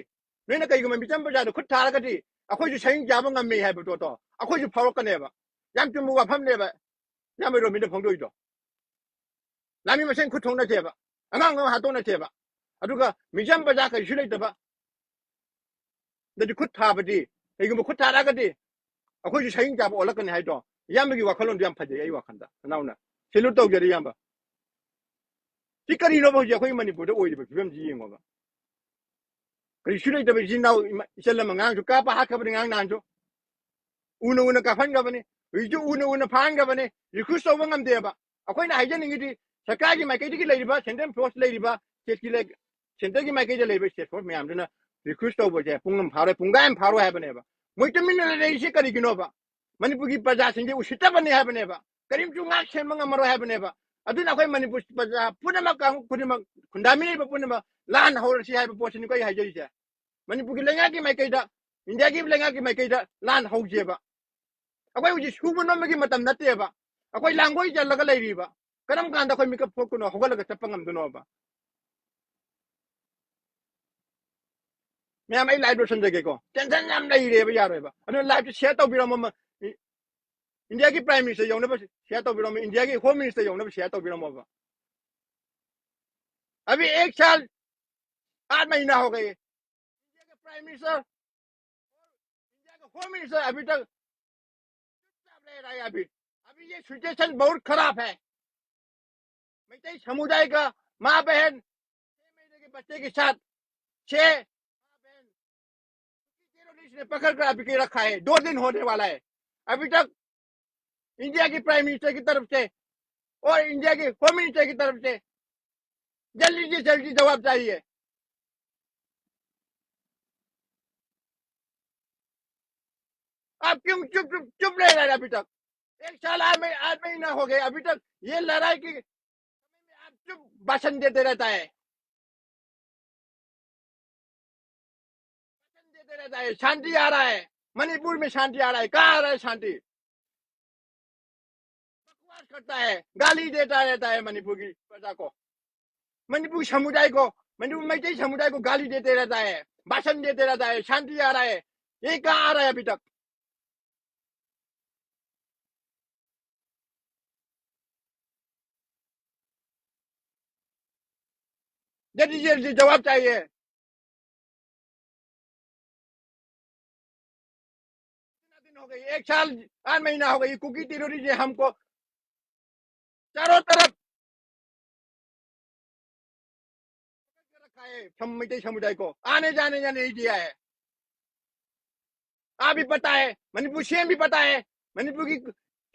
ꯅꯣꯏꯅ ꯀꯩꯒꯨꯝꯕ ꯃꯤꯆꯝ ꯄ꯭ꯔꯖꯥꯗ ꯈꯨꯠ ꯊꯥꯔꯒꯗꯤ ꯑꯩꯈꯣꯏꯁꯨ ꯁꯍꯤꯡ ꯆꯥꯕ ꯉꯝꯃꯤ ꯍꯥꯏꯕ ꯄꯣꯠꯇꯣ ꯑꯩꯈꯣꯏꯁꯨ ꯐꯥꯎꯔꯛꯀꯅꯦꯕ꯫ ꯌꯥꯝ ꯆꯨꯝꯕ ꯋꯥꯐꯝꯅꯦꯕ ꯏꯌꯥꯝꯕ ꯔꯣꯕꯤꯟꯅ ꯐꯣꯡꯗꯣꯛꯏꯗꯣ꯫ ꯂꯥꯟꯃꯤ ꯃꯁꯦꯟ ꯈꯨꯠ ꯊꯣꯛꯅꯁꯦꯕ, ꯑꯉꯥꯡ ꯑꯃ ꯍꯥꯠꯇꯣꯛꯅꯁꯦꯕ꯫ ꯑꯗꯨꯒ ꯃꯤꯆꯝ ꯄ꯭ꯔꯖꯥ ꯀꯩꯁꯨ ꯂꯩꯇꯕ ꯗꯗꯤ ꯈꯨꯠ ꯊꯥꯕꯗꯤ, ꯀꯩꯒꯨꯝꯕ ꯈꯨꯠ ꯊꯥꯔꯛꯑꯒꯗꯤ ꯑꯩꯈꯣꯏꯁꯨ ꯁꯍꯤꯡ ꯆꯥꯕ ꯑꯣꯜꯂꯛꯀꯅꯤ ꯍꯥꯏꯗꯣ ꯏꯌꯥꯝꯕꯒꯤ ꯋꯥꯈꯜꯂꯣꯟꯗꯣ ꯌꯥꯝ ꯐꯖꯩ ꯑꯩ ꯋꯥꯈꯜꯗ꯫ ꯅꯅꯥꯎꯅ ꯁꯦꯂꯨꯠ ꯇꯧꯖꯔꯤ ꯏꯌꯥꯝꯕ꯫ ꯁꯤ ꯀꯔꯤꯅꯣꯕ ꯍꯧꯖꯤꯛ ꯑꯩꯈꯣꯏ ꯃꯅꯤꯄꯨꯔꯗ ꯑꯣꯏꯔꯤꯕ ꯐꯤꯕꯝꯁꯤ ꯌꯦꯡꯉꯣꯕ꯫ ꯀꯔꯤꯁꯨ ꯂꯩꯇꯕ ꯏꯆꯤꯟ ꯏꯅꯥꯎ, ꯏꯃꯥ, ꯏꯆꯜ ꯑꯃ ꯑꯉꯥꯡꯁꯨ ꯀꯥꯞꯄ ꯍꯥꯠꯈ꯭ꯔꯕꯅꯤ ꯉꯔꯥꯡ ꯅꯍꯥꯟꯁꯨ꯫ ꯎꯅ ꯎꯅ ꯀꯥꯞꯍꯟꯈ꯭ꯔꯕꯅꯤ, ꯍꯧꯖꯤꯛꯁꯨ ꯎꯅ ꯎꯅ ꯐꯥꯍꯟꯈ꯭ꯔꯕꯅꯤ꯫ ꯔꯤꯀ꯭ꯋꯦꯁ ꯇꯧꯕ ꯉꯝꯗꯦꯕ꯫ ꯑꯩꯈꯣꯏꯅ ꯍꯥꯏꯖꯅꯤꯡꯉꯤꯗꯤ ꯁꯔꯀꯥꯔꯒꯤ ꯃꯥꯏꯀꯩꯗꯒꯤ ꯂꯩꯔꯤꯕ, ꯁꯦꯟꯇ꯭ꯔꯦꯜ ꯐꯣꯔꯁ ꯂꯩꯔꯤꯕ, ꯁ꯭ꯇꯦꯠꯀꯤ ꯂꯩ-, ꯁꯦꯟꯇ꯭ꯔꯒꯤ ꯃꯥꯏꯀꯩꯗ ꯂꯩꯕ ꯁ꯭ꯇꯦꯠ ꯐꯣꯔꯁ ꯃꯌꯥꯝꯗꯨꯅ ꯔꯤꯀ꯭ꯋꯦꯁ ꯇꯧꯕꯁꯦ ꯄꯨꯡ ꯑꯃ ꯐꯥꯔꯣꯏ, ꯄꯨꯡꯈꯥꯏ ꯑꯃ ꯐꯥꯔꯣꯏ ꯍꯥꯏꯕꯅꯦꯕ꯫ ꯃꯣꯏ ꯇꯨꯃꯤꯟꯅ ꯂꯩꯔꯤꯁꯤ ꯀꯔꯤꯒꯤꯅꯣꯕ? ꯃꯅꯤꯄꯨꯔꯒꯤ ꯄ꯭ꯔꯖꯥꯁꯤꯡꯁꯦ ꯎꯁꯤꯠꯇꯕꯅꯤ ꯍꯥꯏꯕꯅꯦꯕ꯫ ꯀꯔꯤꯝꯁꯨ ꯉꯥꯛ ꯁꯦꯟꯕ ꯉꯝꯃꯔꯣꯏ ꯍꯥꯏꯕꯅꯦꯕ꯫ ꯑꯗꯨꯅ ꯑꯩꯈꯣꯏ ꯃꯅꯤꯄꯨꯔ ꯄ꯭ꯔꯖꯥ ꯄꯨꯝꯅꯃꯛ, ꯀꯥꯡꯂꯨꯞ ꯈꯨꯗꯤꯡꯃꯛ, ꯈꯨꯟꯗꯥꯃꯤꯟꯅꯔꯤꯕ ꯄꯨꯝꯅꯃꯛ ꯂꯥꯟ ꯍꯧꯔꯁꯤ ꯍꯥꯏꯕ ꯄꯣꯠꯁꯤꯅꯤꯀꯣ ꯑꯩ ꯍꯥꯏꯖꯔꯤꯁꯦ꯫ ꯃꯅꯤꯄꯨꯔꯒꯤ ꯂꯩꯉꯥꯛꯀꯤ ꯃꯥꯏꯀꯩꯗ, ꯏꯟꯗꯤꯌꯥꯒꯤ ꯂꯩꯉꯥꯛꯀꯤ ꯃꯥꯏꯀꯩꯗ ꯂꯥꯟ ꯍꯧꯁꯦꯕ꯫ ꯑꯩꯈꯣꯏ ꯍꯧꯖꯤꯛ ꯁꯨꯕ ꯅꯣꯝꯕꯒꯤ ꯃꯇꯝ ꯅꯠꯇꯦꯕ꯫ ꯑꯩꯈꯣꯏ ꯂꯥꯡꯒꯣꯏ ꯆꯜꯂꯒ ꯂꯩꯔꯤꯕ꯫ ꯀꯔꯝ ꯀꯥꯟꯗ ꯑꯩꯈꯣꯏ ꯃꯤꯀꯞ ꯊꯣꯛꯇꯣꯏꯅꯣ, ꯍꯧꯒꯠꯂꯒ ꯆꯠꯄ ꯉꯝꯗꯣꯏꯅꯣꯕ? ꯃꯌꯥꯝ, ꯑꯩ ꯂꯥꯏꯚ ꯂꯣꯏꯁꯤꯟꯖꯒꯦꯀꯣ꯫ ꯇꯦꯟꯁꯟ ꯌꯥꯝ ꯂꯩꯔꯦꯕ, ꯌꯥꯔꯣꯏꯕ꯫ ꯑꯗꯨꯅ ꯂꯥꯏꯚꯁꯦ ꯁꯤꯌꯔ ꯇꯧꯕꯤꯔꯝꯃꯣ꯫ ꯃ-, ꯏ-, ꯏꯟꯗꯤꯌꯥꯒꯤ ꯄ꯭ꯔꯥꯏꯝ ꯃꯤꯅꯤꯁꯇꯔ ꯌꯧꯅꯕ ꯁꯤꯌꯔ ꯇꯧꯕꯤꯔꯝꯃꯣ, ꯏꯟꯗꯤꯌꯥꯒꯤ ꯍꯣꯝ ꯃꯤꯅꯤꯁꯇꯔ ꯌꯧꯅꯕ ꯁꯤꯌꯔ ꯇꯧꯕꯤꯔꯝꯃꯣꯕ꯫ अभी एक साल आठ महीना हो गए। इंडिया के प्राइम मिनिस्टर, इंडिया के होम मिनिस्टर अभी तक चुपचाप रह रहा है। अभी, अभी ये सिचुएशन बहुत खराब है। मैतई समुदाय का माँ बहन, छह महीने के बच्चे के साथ छह माँ बहन टेररिस्ट ने पकड़ कर अभी के रखा है, दो दिन होने वाला है। अभी तक इंडिया की प्राइम मिनिस्टर की तरफ से और इंडिया के होम मिनिस्टर की तरफ से जल्दी से जल्दी जवाब चाहिए। आप क्यों चुप चुप चुप रह रहे हैं अभी तक? एक साल आठ मही-, आठ महीना हो गए, अभी तक ये लड़ाई की आप चुप भाषण देते रहता है, भाषण देते रहता है। शांति आ रहा है, मणिपुर में शांति आ रहा है। कहाँ आ रहा है शांति? बकवास करता है, गाली देता रहता है मणिपुर की प्रजा को, मणिपुर समुदाय को, मणिपुर मैतेई समुदाय को गाली देते रहता है, भाषण देते रहता है। शांति आ रहा है, ये कहाँ आ रहा है अभी तक? जल्दी जल्दी जवाब चाहिए। कितना दिन हो गई? एक साल, आठ महीना हो गई। कुकी टेररिस्ट ने हमको चारों तरफ रखा है, सम-, मैतेई समुदाय को आने जाने का नहीं दिया है। आप भी पता है, मणिपुर सीएम भी पता है, मणिपुर की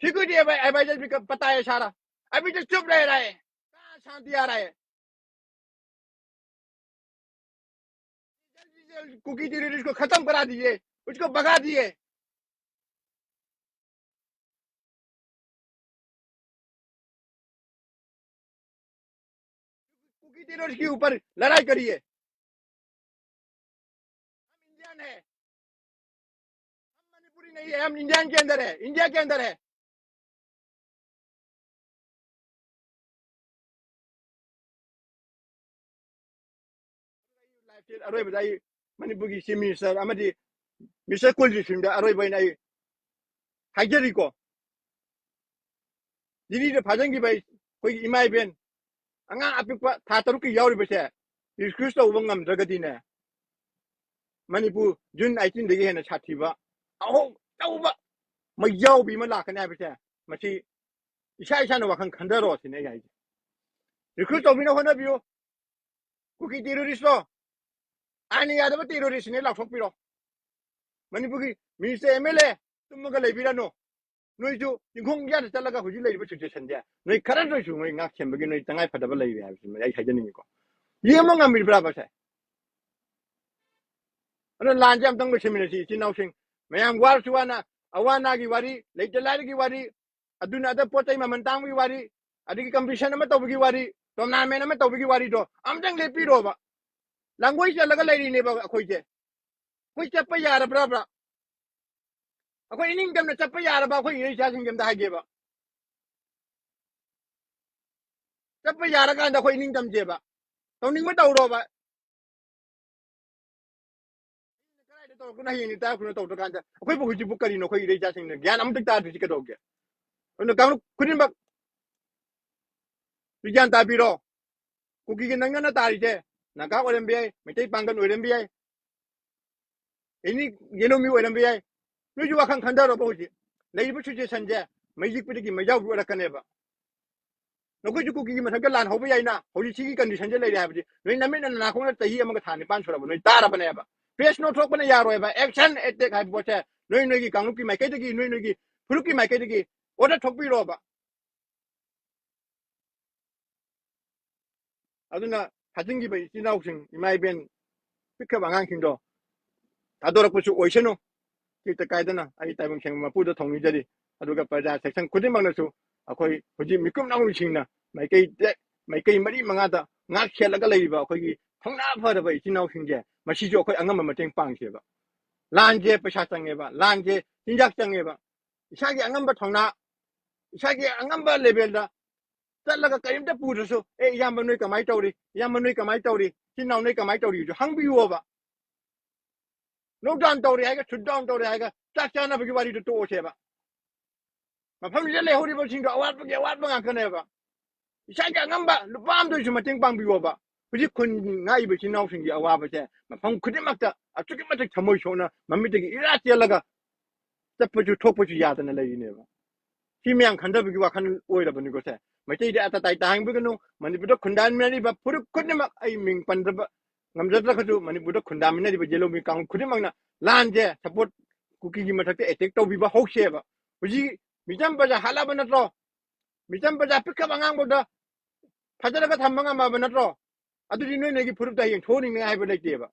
सिक्योरिटी एडवाइजर भी पता है सारा। अभी तो चुप रह रहा है, कहाँ शांति आ रहा है? जल्दी जल्दी कुकी टेररिस्ट को खत्म करा दीजिए, उसको भगा दीजिए। कुकी टेररिस्ट के ऊपर लड़ाई करिए। हम इंडियन है, हम मणिपुरी नहीं है, हम इंडियन के अंदर है, इंडिया के अंदर है। ꯑꯔꯣꯏꯕꯗ ꯑꯩ ꯃꯅꯤꯄꯨꯔꯒꯤ ꯆꯤꯐ ꯃꯤꯅꯤꯁꯇꯔ ꯑꯃꯗꯤ ꯃꯤꯁꯇꯔ ꯀꯨꯜꯗꯤꯞ ꯁꯤꯡꯗ ꯑꯔꯣꯏꯕ ꯑꯣꯏꯅ ꯑꯩ ꯍꯥꯏꯖꯔꯤꯀꯣ꯫ ꯗꯤꯜꯂꯤꯗ ꯐꯥꯖꯤꯟꯈꯤꯕ ꯑꯩꯈꯣꯏꯒꯤ ꯏꯃꯥ ꯏꯕꯦꯟ, ꯑꯉꯥꯡ ꯑꯄꯤꯛꯄ ꯊꯥ ꯇꯔꯨꯛꯀꯤ ꯌꯥꯎꯔꯤꯕꯁꯦ ꯔꯤꯁꯀ꯭ꯌꯨ ꯇꯧꯕ ꯉꯝꯗ꯭ꯔꯒꯗꯤꯅꯦ, ꯃꯅꯤꯄꯨꯔ ꯖꯨꯟ ꯑꯩꯇꯤꯟꯗꯒꯤ ꯍꯦꯟꯅ ꯁꯥꯊꯤꯕ ꯑꯍꯣ-, ꯑꯆꯧꯕ ꯃꯩꯖꯥꯎꯕꯤ ꯑꯃ ꯂꯥꯛꯀꯅꯤ ꯍꯥꯏꯕꯁꯦ, ꯃꯁꯤ ꯏꯁꯥ ꯏꯁꯥꯅ ꯋꯥꯈꯜ ꯈꯟꯊꯔꯣ ꯁꯤꯅꯦ ꯑꯩ ꯍꯥꯏꯁꯦ꯫ ꯔꯤꯀ꯭ꯔꯨꯠ ꯇꯧꯕꯤꯅ ꯍꯣꯠꯅꯕꯤꯌꯨ꯫ ꯀꯨꯀꯤ ꯇꯦꯔꯣꯔꯤꯁꯇꯣ ꯑꯥꯏꯟꯅ ꯌꯥꯗꯕ ꯇꯦꯔꯣꯔꯤꯁꯅꯦ ꯂꯥꯎꯊꯣꯛꯄꯤꯔꯣ꯫ ꯃꯅꯤꯄꯨꯔꯒꯤ ꯃꯤꯅꯤꯁꯇꯔ, ꯑꯦꯝ ꯑꯦꯜ ꯑꯦ ꯇꯨꯝꯃꯒ ꯂꯩꯕꯤꯔꯅꯨ꯫ ꯅꯣꯏꯁꯨ ꯆꯤꯡꯈꯣꯡ ꯌꯥꯗ ꯆꯠꯂꯒ ꯍꯧꯖꯤꯛ ꯂꯩꯔꯤꯕ ꯁꯤꯆꯨꯋꯦꯁꯟꯁꯦ ꯅꯣꯏ ꯈꯔꯗ ꯑꯣꯏꯁꯨ ꯅꯣꯏ ꯉꯥꯛ ꯁꯦꯟꯕꯒꯤ ꯅꯣꯏ ꯇꯉꯥꯏ ꯐꯗꯕ ꯂꯩꯔꯦ ꯍꯥꯏꯕꯁꯤ ꯑꯩ ꯍꯥꯏꯖꯅꯤꯡꯉꯤꯀꯣ꯫ ꯌꯦꯡꯕ ꯉꯝꯃꯤꯕ꯭ꯔꯥꯕ ꯁꯦ? ꯑꯗꯨꯅ ꯂꯥꯟꯁꯦ ꯑꯝꯇꯪ ꯂꯣꯏꯁꯤꯟꯃꯤꯟꯅꯁꯤ ꯏꯆꯤꯟ ꯏꯅꯥꯎꯁꯤꯡ꯫ ꯃꯌꯥꯝ ꯋꯥꯔꯁꯨ ꯋꯥꯅ, ꯑꯋꯥ ꯑꯅꯥꯒꯤ ꯋꯥꯔꯤ, ꯂꯩꯇ ꯂꯥꯏꯔꯒꯤ ꯋꯥꯔꯤ, ꯑꯗꯨꯅ ꯑꯗ ꯄꯣꯠ ꯆꯩ ꯃꯃꯜ ꯇꯥꯡꯕꯒꯤ ꯋꯥꯔꯤ, ꯑꯗꯒꯤ competition ꯑꯃ ꯇꯧꯕꯒꯤ ꯋꯥꯔꯤ, tournament ꯑꯃ ꯇꯧꯕꯒꯤ ꯋꯥꯔꯤꯗꯣ ꯑꯝꯇꯪ ꯂꯦꯞꯄꯤꯔꯣꯕ꯫ ꯂꯥꯡꯒꯣꯏ ꯆꯠꯂꯒ ꯂꯩꯔꯤꯅꯦꯕ ꯑꯩꯈꯣꯏꯁꯦ꯫ ꯑꯩꯈꯣꯏ ꯆꯠꯄ ꯌꯥꯔꯕ꯭ꯔꯕ꯭ꯔꯥ? ꯑꯩꯈꯣꯏ ꯏꯅꯤꯡꯇꯝꯅ ꯆꯠꯄ ꯌꯥꯔꯕ? ꯑꯩꯈꯣꯏ ꯏꯔꯩ ꯏꯆꯥꯁꯤꯡꯁꯦ ꯑꯝꯇ ꯍꯥꯏꯒꯦꯕ꯫ ꯆꯠꯄ ꯌꯥꯔꯀꯥꯟꯗ ꯑꯩꯈꯣꯏ ꯏꯅꯤꯡꯇꯝꯁꯦꯕ꯫ ꯇꯧꯅꯤꯡꯕ ꯇꯧꯔꯣꯕ꯫ ꯀꯗꯥꯏꯗ ꯇꯧꯔꯛꯄꯅꯣ, ꯍꯌꯦꯡꯅꯤ ꯇꯥꯔꯛꯄꯅꯣ ꯇꯧꯗ꯭ꯔꯀꯥꯟꯗ ꯑꯩꯈꯣꯏꯕꯨ ꯍꯧꯖꯤꯛꯄꯨ ꯀꯔꯤꯅꯣ? ꯑꯩꯈꯣꯏ ꯏꯔꯩ ꯏꯆꯥꯁꯤꯡꯅ ꯒ꯭ꯌꯥꯟ ꯑꯝꯇ ꯇꯥꯗ꯭ꯔꯤꯁꯤ ꯀꯩꯗꯧꯒꯦ? ꯑꯗꯨꯅ ꯀꯥꯡꯂꯨꯞ ꯈꯨꯗꯤꯡꯃꯛ ꯒ꯭ꯌꯥꯟ ꯇꯥꯕꯤꯔꯣ꯫ ꯀꯨꯀꯤꯒ ꯅꯪꯅꯅ ꯇꯥꯔꯤꯁꯦ ꯅꯥꯒꯥ ꯑꯣꯏꯔꯝꯕ ꯌꯥꯏ, ꯃꯩꯇꯩ ꯄꯥꯡꯒꯜ ꯑꯣꯏꯔꯝꯕ ꯌꯥꯏ, ꯑꯦꯅꯤ ꯌꯦꯂꯣꯃꯤ ꯑꯣꯏꯔꯝꯕ ꯌꯥꯏ꯫ ꯅꯣꯏꯁꯨ ꯋꯥꯈꯜ ꯈꯟꯊꯔꯣꯕ꯫ ꯍꯧꯖꯤꯛ ꯂꯩꯔꯤꯕ situationꯁꯦ ꯃꯩ ꯌꯤꯛꯄꯗꯒꯤ ꯃꯩꯖꯥꯎꯕꯤ ꯑꯣꯏꯔꯛꯀꯅꯦꯕ꯫ ꯅꯈꯣꯏꯁꯨ ꯀꯨꯀꯤꯒꯤ ꯃꯊꯛꯇ ꯂꯥꯟ ꯍꯧꯕ ꯌꯥꯏꯅ꯫ ꯍꯧꯖꯤꯛ ꯁꯤꯒꯤ conditionꯁꯦ ꯂꯩꯔꯦ ꯍꯥꯏꯕꯗꯤ ꯅꯣꯏ ꯅꯃꯤꯠꯅ ꯅꯅꯥꯀꯣꯡꯅ ꯆꯍꯤ ꯑꯃꯒ ꯊꯥ ꯅꯤꯄꯥꯟ ꯁꯨꯔꯕ ꯅꯣꯏ ꯇꯥꯔꯕꯅꯦꯕ꯫ Press note ꯊꯣꯛꯄꯅ ꯌꯥꯔꯣꯏꯕ꯫ Action attack ꯍꯥꯏꯕ ꯄꯣꯠꯁꯦ ꯅꯣꯏ ꯅꯣꯏꯒꯤ ꯀꯥꯡꯂꯨꯞꯀꯤ ꯃꯥꯏꯀꯩꯗꯒꯤ, ꯅꯣꯏ ꯅꯣꯏꯒꯤ ꯐꯨꯔꯨꯞꯀꯤ ꯃꯥꯏꯀꯩꯗꯒꯤ order ꯊꯣꯛꯄꯤꯔꯣꯕ꯫ ꯑꯗꯨꯅ ꯊꯥꯖꯤꯟꯈꯤꯕ ꯏꯆꯤꯜ ꯏꯅꯥꯎꯁꯤꯡ, ꯏꯃꯥ ꯏꯕꯦꯟ, ꯄꯤꯛꯈ꯭ꯔꯕ ꯑꯉꯥꯡꯁꯤꯡꯗꯣ ꯊꯥꯗꯣꯔꯛꯄꯁꯨ ꯑꯣꯏꯁꯅꯨ꯫ ꯇꯦꯛꯇ ꯀꯥꯏꯗꯅ ꯑꯩ ꯇꯥꯏꯕꯪ ꯁꯦꯝꯕ ꯃꯄꯨꯗ ꯊꯧꯅꯤꯖꯔꯤ꯫ ꯑꯗꯨꯒ ꯄ꯭ꯔꯖꯥ section ꯈꯨꯗꯤꯡꯃꯛꯅꯁꯨ ꯑꯩꯈꯣꯏ ꯍꯧꯖꯤꯛ ꯃꯤꯀꯨꯞ ꯅꯥꯎꯔꯤꯁꯤꯡꯅ ꯃꯥꯏꯀꯩ ꯇꯦ-, ꯃꯥꯏꯀꯩ ꯃꯔꯤ ꯃꯉꯥꯗ ꯉꯥꯛ ꯁꯦꯠꯂꯒ ꯂꯩꯔꯤꯕ ꯑꯩꯈꯣꯏꯒꯤ ꯊꯧꯅꯥ ꯐꯔꯕ ꯏꯆꯤꯜ ꯏꯅꯥꯎꯁꯤꯡꯁꯦ, ꯃꯁꯤꯁꯨ ꯑꯩꯈꯣꯏ ꯑꯉꯝꯕ ꯃꯇꯦꯡ ꯄꯥꯡꯁꯦꯕ꯫ ꯂꯥꯟꯁꯦ ꯄꯩꯁꯥ ꯆꯪꯉꯦꯕ, ꯂꯥꯟꯁꯦ ꯆꯤꯟꯖꯥꯛ ꯆꯪꯉꯦꯕ꯫ ꯏꯁꯥꯒꯤ ꯑꯉꯝꯕ ꯊꯧꯅꯥ, ꯏꯁꯥꯒꯤ ꯑꯉꯝꯕ levelꯗ ꯆꯠꯂꯒ ꯀꯔꯤꯝꯇ ꯄꯨꯗ꯭ꯔꯁꯨ, "ꯑꯦ, ꯏꯌꯥꯝꯕ ꯅꯣꯏ ꯀꯃꯥꯏꯅ ꯇꯧꯔꯤ? ꯏꯌꯥꯝꯕ ꯅꯣꯏ ꯀꯃꯥꯏꯅ ꯇꯧꯔꯤ? ꯏꯆꯤꯟ ꯏꯅꯥꯎ ꯅꯣꯏ ꯀꯃꯥꯏꯅ ꯇꯧꯔꯤ?" ꯍꯪꯕꯤꯌꯣꯕ꯫ Lockdown ꯇꯧꯔꯦ ꯍꯥꯏꯒ, shutdown ꯇꯧꯔꯦ ꯍꯥꯏꯒ, ꯆꯥꯛ ꯆꯥꯅꯕꯒꯤ ꯋꯥꯔꯤꯗꯣ ꯇꯣꯛꯑꯁꯦꯕ꯫ ꯃꯐꯝꯁꯤꯗ ꯂꯩꯍꯧꯔꯤꯕꯁꯤꯡꯗꯣ ꯑꯋꯥꯠꯄꯒꯤ ꯑꯋꯥꯠꯄ ꯉꯥꯛꯇꯅꯦꯕ꯫ ꯏꯁꯥꯒꯤ ꯑꯉꯝꯕ ꯂꯨꯄꯥ ꯑꯃꯗ ꯑꯣꯏꯁꯨ ꯃꯇꯦꯡ ꯄꯥꯡꯕꯤꯌꯣꯕ꯫ ꯍꯧꯖꯤꯛ ꯈꯨꯟ ꯉꯥꯛꯏꯕ ꯏꯆꯤꯟ ꯏꯅꯥꯎꯁꯤꯡꯒꯤ ꯑꯋꯥꯕꯁꯦ ꯃꯐꯝ ꯈꯨꯗꯤꯡꯃꯛꯇ ꯑꯁꯨꯛꯀꯤ ꯃꯇꯤꯛ ꯊꯃꯣꯏ ꯁꯣꯛꯅ ꯃꯃꯤꯠꯇꯒꯤ ꯏꯔꯥ ꯆꯦꯜꯂꯒ ꯆꯠꯄꯁꯨ ꯊꯣꯛꯄꯁꯨ ꯌꯥꯗꯅ ꯂꯩꯔꯤꯅꯦꯕ꯫ ꯁꯤ ꯃꯌꯥꯝ ꯈꯟꯊꯕꯒꯤ ꯋꯥꯈꯜ ꯑꯣꯏꯔꯕꯅꯤꯀꯣ ꯁꯦ꯫ ꯃꯩꯇꯩꯗ ꯑꯇ ꯇꯥꯏ ꯇꯥꯍꯟꯕꯤꯒꯅꯨ꯫ ꯃꯅꯤꯄꯨꯔꯗ ꯈꯨꯟꯗꯥꯃꯤꯟꯅꯔꯤꯕ ꯐꯨꯔꯨꯞ ꯈꯨꯗꯤꯡꯃꯛ, ꯑꯩ ꯃꯤꯡ ꯄꯟꯗꯕ ꯉꯝꯖꯗ꯭ꯔꯒꯁꯨ, ꯃꯅꯤꯄꯨꯔꯗ ꯈꯨꯟꯗꯥꯃꯤꯟꯅꯔꯤꯕ ꯌꯦꯜꯍꯧꯃꯤ ꯀꯥꯡꯂꯨꯞ ꯈꯨꯗꯤꯡꯃꯛꯅ ꯂꯥꯟꯁꯦ support, ꯀꯨꯀꯤꯒꯤ ꯃꯊꯛꯇ attack ꯇꯧꯕꯤꯕ ꯍꯧꯁꯦꯕ꯫ ꯍꯧꯖꯤꯛ ꯃꯤꯆꯝ ꯄ꯭ꯔꯖꯥ ꯍꯥꯠꯂꯕ ꯅꯠꯇ꯭ꯔꯣ? ꯃꯤꯆꯝ ꯄ꯭ꯔꯖꯥ ꯄꯤꯛꯈ꯭ꯔꯕ ꯑꯉꯥꯡꯕꯗ ꯐꯖꯔꯒ ꯊꯝꯕ ꯉꯝꯃꯕ ꯅꯠꯇ꯭ꯔꯣ? ꯑꯗꯨꯗꯤ ꯅꯣꯏ ꯅꯣꯏꯒꯤ ꯐꯨꯔꯨꯞꯇ ꯍꯌꯦꯡ ꯊꯣꯛꯍꯟꯅꯤꯡꯉꯥꯏ ꯍꯥꯏꯕ ꯂꯩꯇꯦꯕ꯫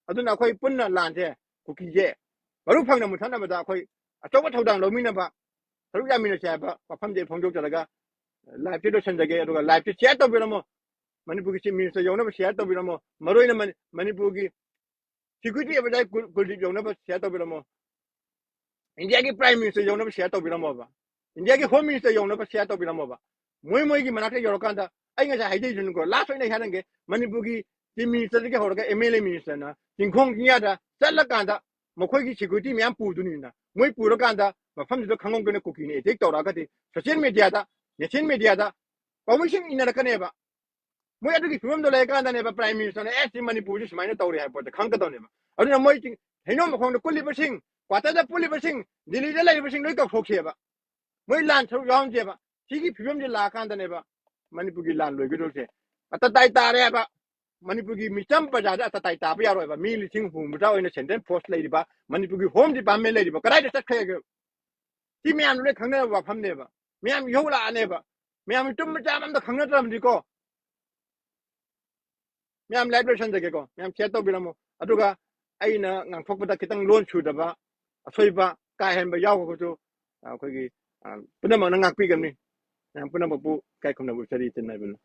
ꯑꯗꯨꯅ ꯑꯩꯈꯣꯏ ꯄꯨꯟꯅ ꯂꯥꯟꯁꯦ ꯀꯨꯀꯤꯁꯦ ꯃꯔꯨ ꯐꯪꯅ ꯃꯨꯊꯠꯅꯕꯗ ꯑꯩꯈꯣꯏ ꯑꯆꯧꯕ ꯊꯧꯗꯥꯡ ꯂꯧꯃꯤꯟꯅꯕ, ꯁꯔꯨꯛ ꯌꯥꯃꯤꯟꯅꯁꯦ ꯍꯥꯏꯕ ꯋꯥꯐꯝꯁꯦ ꯐꯣꯡꯗꯣꯛꯆꯔꯒ live ꯁꯦ ꯂꯣꯏꯁꯤꯟꯖꯒꯦ꯫ ꯑꯗꯨꯒ live ꯁꯦ share ꯇꯧꯕꯤꯔꯝꯃꯣ꯫ ꯃꯅꯤꯄꯨꯔꯒꯤ Chief Minister ꯌꯧꯅꯕ share ꯇꯧꯕꯤꯔꯝꯃꯣ꯫ ꯃꯔꯨ ꯑꯣꯏꯅ ꯃꯅꯤ-, ꯃꯅꯤꯄꯨꯔꯒꯤ Security Advisor ꯀꯨꯜ-, ꯀꯨꯜꯗꯤꯞ ꯌꯧꯅꯕ share ꯇꯧꯕꯤꯔꯝꯃꯣ꯫ ꯏꯟꯗꯤꯌꯥꯒꯤ Prime Minister ꯌꯧꯅꯕ share ꯇꯧꯕꯤꯔꯝꯃꯣꯕ꯫ ꯏꯟꯗꯤꯌꯥꯒꯤ Home Minister ꯌꯧꯅꯕ share ꯇꯧꯕꯤꯔꯝꯃꯣꯕ꯫ ꯃꯣꯏ ꯃꯣꯏꯒꯤ ꯃꯅꯥꯛꯇ ꯌꯧꯔꯀꯥꯟꯗ ꯑꯩ ꯉꯁꯥꯏ ꯍꯥꯏꯖꯩꯗꯨꯅꯤꯀꯣ, last ꯑꯣꯏꯅ ꯑꯩ ꯍꯥꯏꯔꯝꯒꯦ, ꯃꯅꯤꯄꯨꯔꯒꯤ Chief Minister ꯗꯒꯤ ꯍꯧꯔꯒ M L A minister ꯅ ꯆꯤꯡꯈꯣꯡ ꯆꯤꯡꯌꯥꯗ ꯆꯠꯂꯀꯥꯟꯗ ꯃꯈꯣꯏꯒꯤ security ꯃꯌꯥꯝ ꯄꯨꯗꯣꯏꯅꯤꯅ, ꯃꯣꯏ ꯄꯨꯔꯀꯥꯟꯗ ꯃꯐꯝꯗꯨꯗ ꯈꯪꯍꯧꯗꯅ ꯀꯨꯀꯤꯅ attack ꯇꯧꯔꯛꯑꯒꯗꯤ social media ꯗ, national media ꯗ ꯄꯥꯎꯃꯤꯁꯤꯡ ꯏꯟꯅꯔꯛꯀꯅꯦꯕ꯫ ꯃꯣꯏ ꯑꯗꯨꯒꯤ ꯐꯤꯕꯝꯗꯣ ꯂꯩꯔꯀꯥꯟꯗꯅꯦꯕ Prime Minister ꯅ, "ꯑꯦ, ꯁꯤ ꯃꯅꯤꯄꯨꯔꯁꯤ ꯁꯨꯃꯥꯏꯅ ꯇꯧꯔꯤ" ꯍꯥꯏꯕ ꯄꯣꯠꯇꯣ ꯈꯪꯒꯗꯧꯅꯦꯕ꯫ ꯑꯗꯨꯅ ꯃꯣꯏ ꯆꯤꯡ-, ꯍꯩꯅꯧ ꯃꯈꯣꯡꯗ ꯀꯨꯜꯂꯤꯕꯁꯤꯡ, quarter ꯗ ꯄꯨꯜꯂꯤꯕꯁꯤꯡ, ꯗꯤꯜꯂꯤꯗ ꯂꯩꯔꯤꯕꯁꯤꯡ ꯂꯣꯏ ꯀꯧꯊꯣꯛꯁꯦꯕ꯫ ꯃꯣꯏ ꯂꯥꯟ ꯁꯔꯨꯛ ꯌꯥꯎꯍꯟꯁꯦꯕ꯫ ꯁꯤꯒꯤ ꯐꯤꯕꯝꯁꯤ ꯂꯥꯛꯑꯀꯥꯟꯗꯅꯦꯕ ꯃꯅꯤꯄꯨꯔꯒꯤ ꯂꯥꯟ ꯂꯣꯏꯒꯗꯧꯔꯤꯁꯦ꯫ ꯑꯇꯇꯥꯏ ꯇꯥꯔꯦ ꯍꯥꯏꯕ꯫ ꯃꯅꯤꯄꯨꯔꯒꯤ ꯃꯤꯆꯝ ꯄ꯭ꯔꯖꯥꯗ ꯑꯇꯇꯥꯏ ꯇꯥꯕ ꯌꯥꯔꯣꯏꯕ꯫ ꯃꯤ ꯂꯤꯁꯤꯡ ꯍꯨꯝꯐꯨ ꯃꯊꯥ ꯑꯣꯏꯅ central force ꯂꯩꯔꯤꯕ, ꯃꯅꯤꯄꯨꯔꯒꯤ Home Department ꯂꯩꯔꯤꯕ, ꯀꯗꯥꯏꯗ ꯆꯠꯈ꯭ꯔꯒꯦ? ꯁꯤ ꯃꯌꯥꯝꯗꯣ ꯂꯣꯏ ꯈꯪꯅꯔꯕ ꯋꯥꯐꯝꯅꯦꯕ꯫ ꯃꯌꯥꯝ ꯏꯍꯧ ꯂꯥꯛꯑꯅꯦꯕ꯫ ꯃꯌꯥꯝ ꯇꯨꯝꯕ ꯆꯥꯕ ꯑꯝꯇ ꯈꯪꯅꯗ꯭ꯔꯕꯅꯤꯀꯣ꯫ ꯃꯌꯥꯝ live ꯂꯣꯏꯁꯟꯖꯒꯦꯀꯣ꯫ ꯃꯌꯥꯝ share ꯇꯧꯕꯤꯔꯝꯃꯣ꯫ ꯑꯗꯨꯒ ꯑꯩꯅ ꯉꯥꯡꯊꯣꯛꯄꯗ ꯈꯤꯇꯪ ꯂꯣꯟ ꯁꯨꯗꯕ, ꯑꯁꯣꯏꯕ, ꯀꯥ ꯍꯦꯟꯕ ꯌꯥꯎꯈ꯭ꯔꯒꯁꯨ, ꯑ, ꯑꯩꯈꯣꯏꯒꯤ, ꯑ, ꯄꯨꯝꯅꯃꯛꯅ ꯉꯥꯛꯄꯤꯒꯅꯤ꯫ ꯃꯌꯥꯝ ꯄꯨꯝꯅꯃꯛꯄꯨ ꯏꯀꯥꯏ ꯈꯨꯝꯅꯕ ꯎꯠꯆꯔꯤ, ꯆꯤꯟꯅꯕꯤꯅ꯫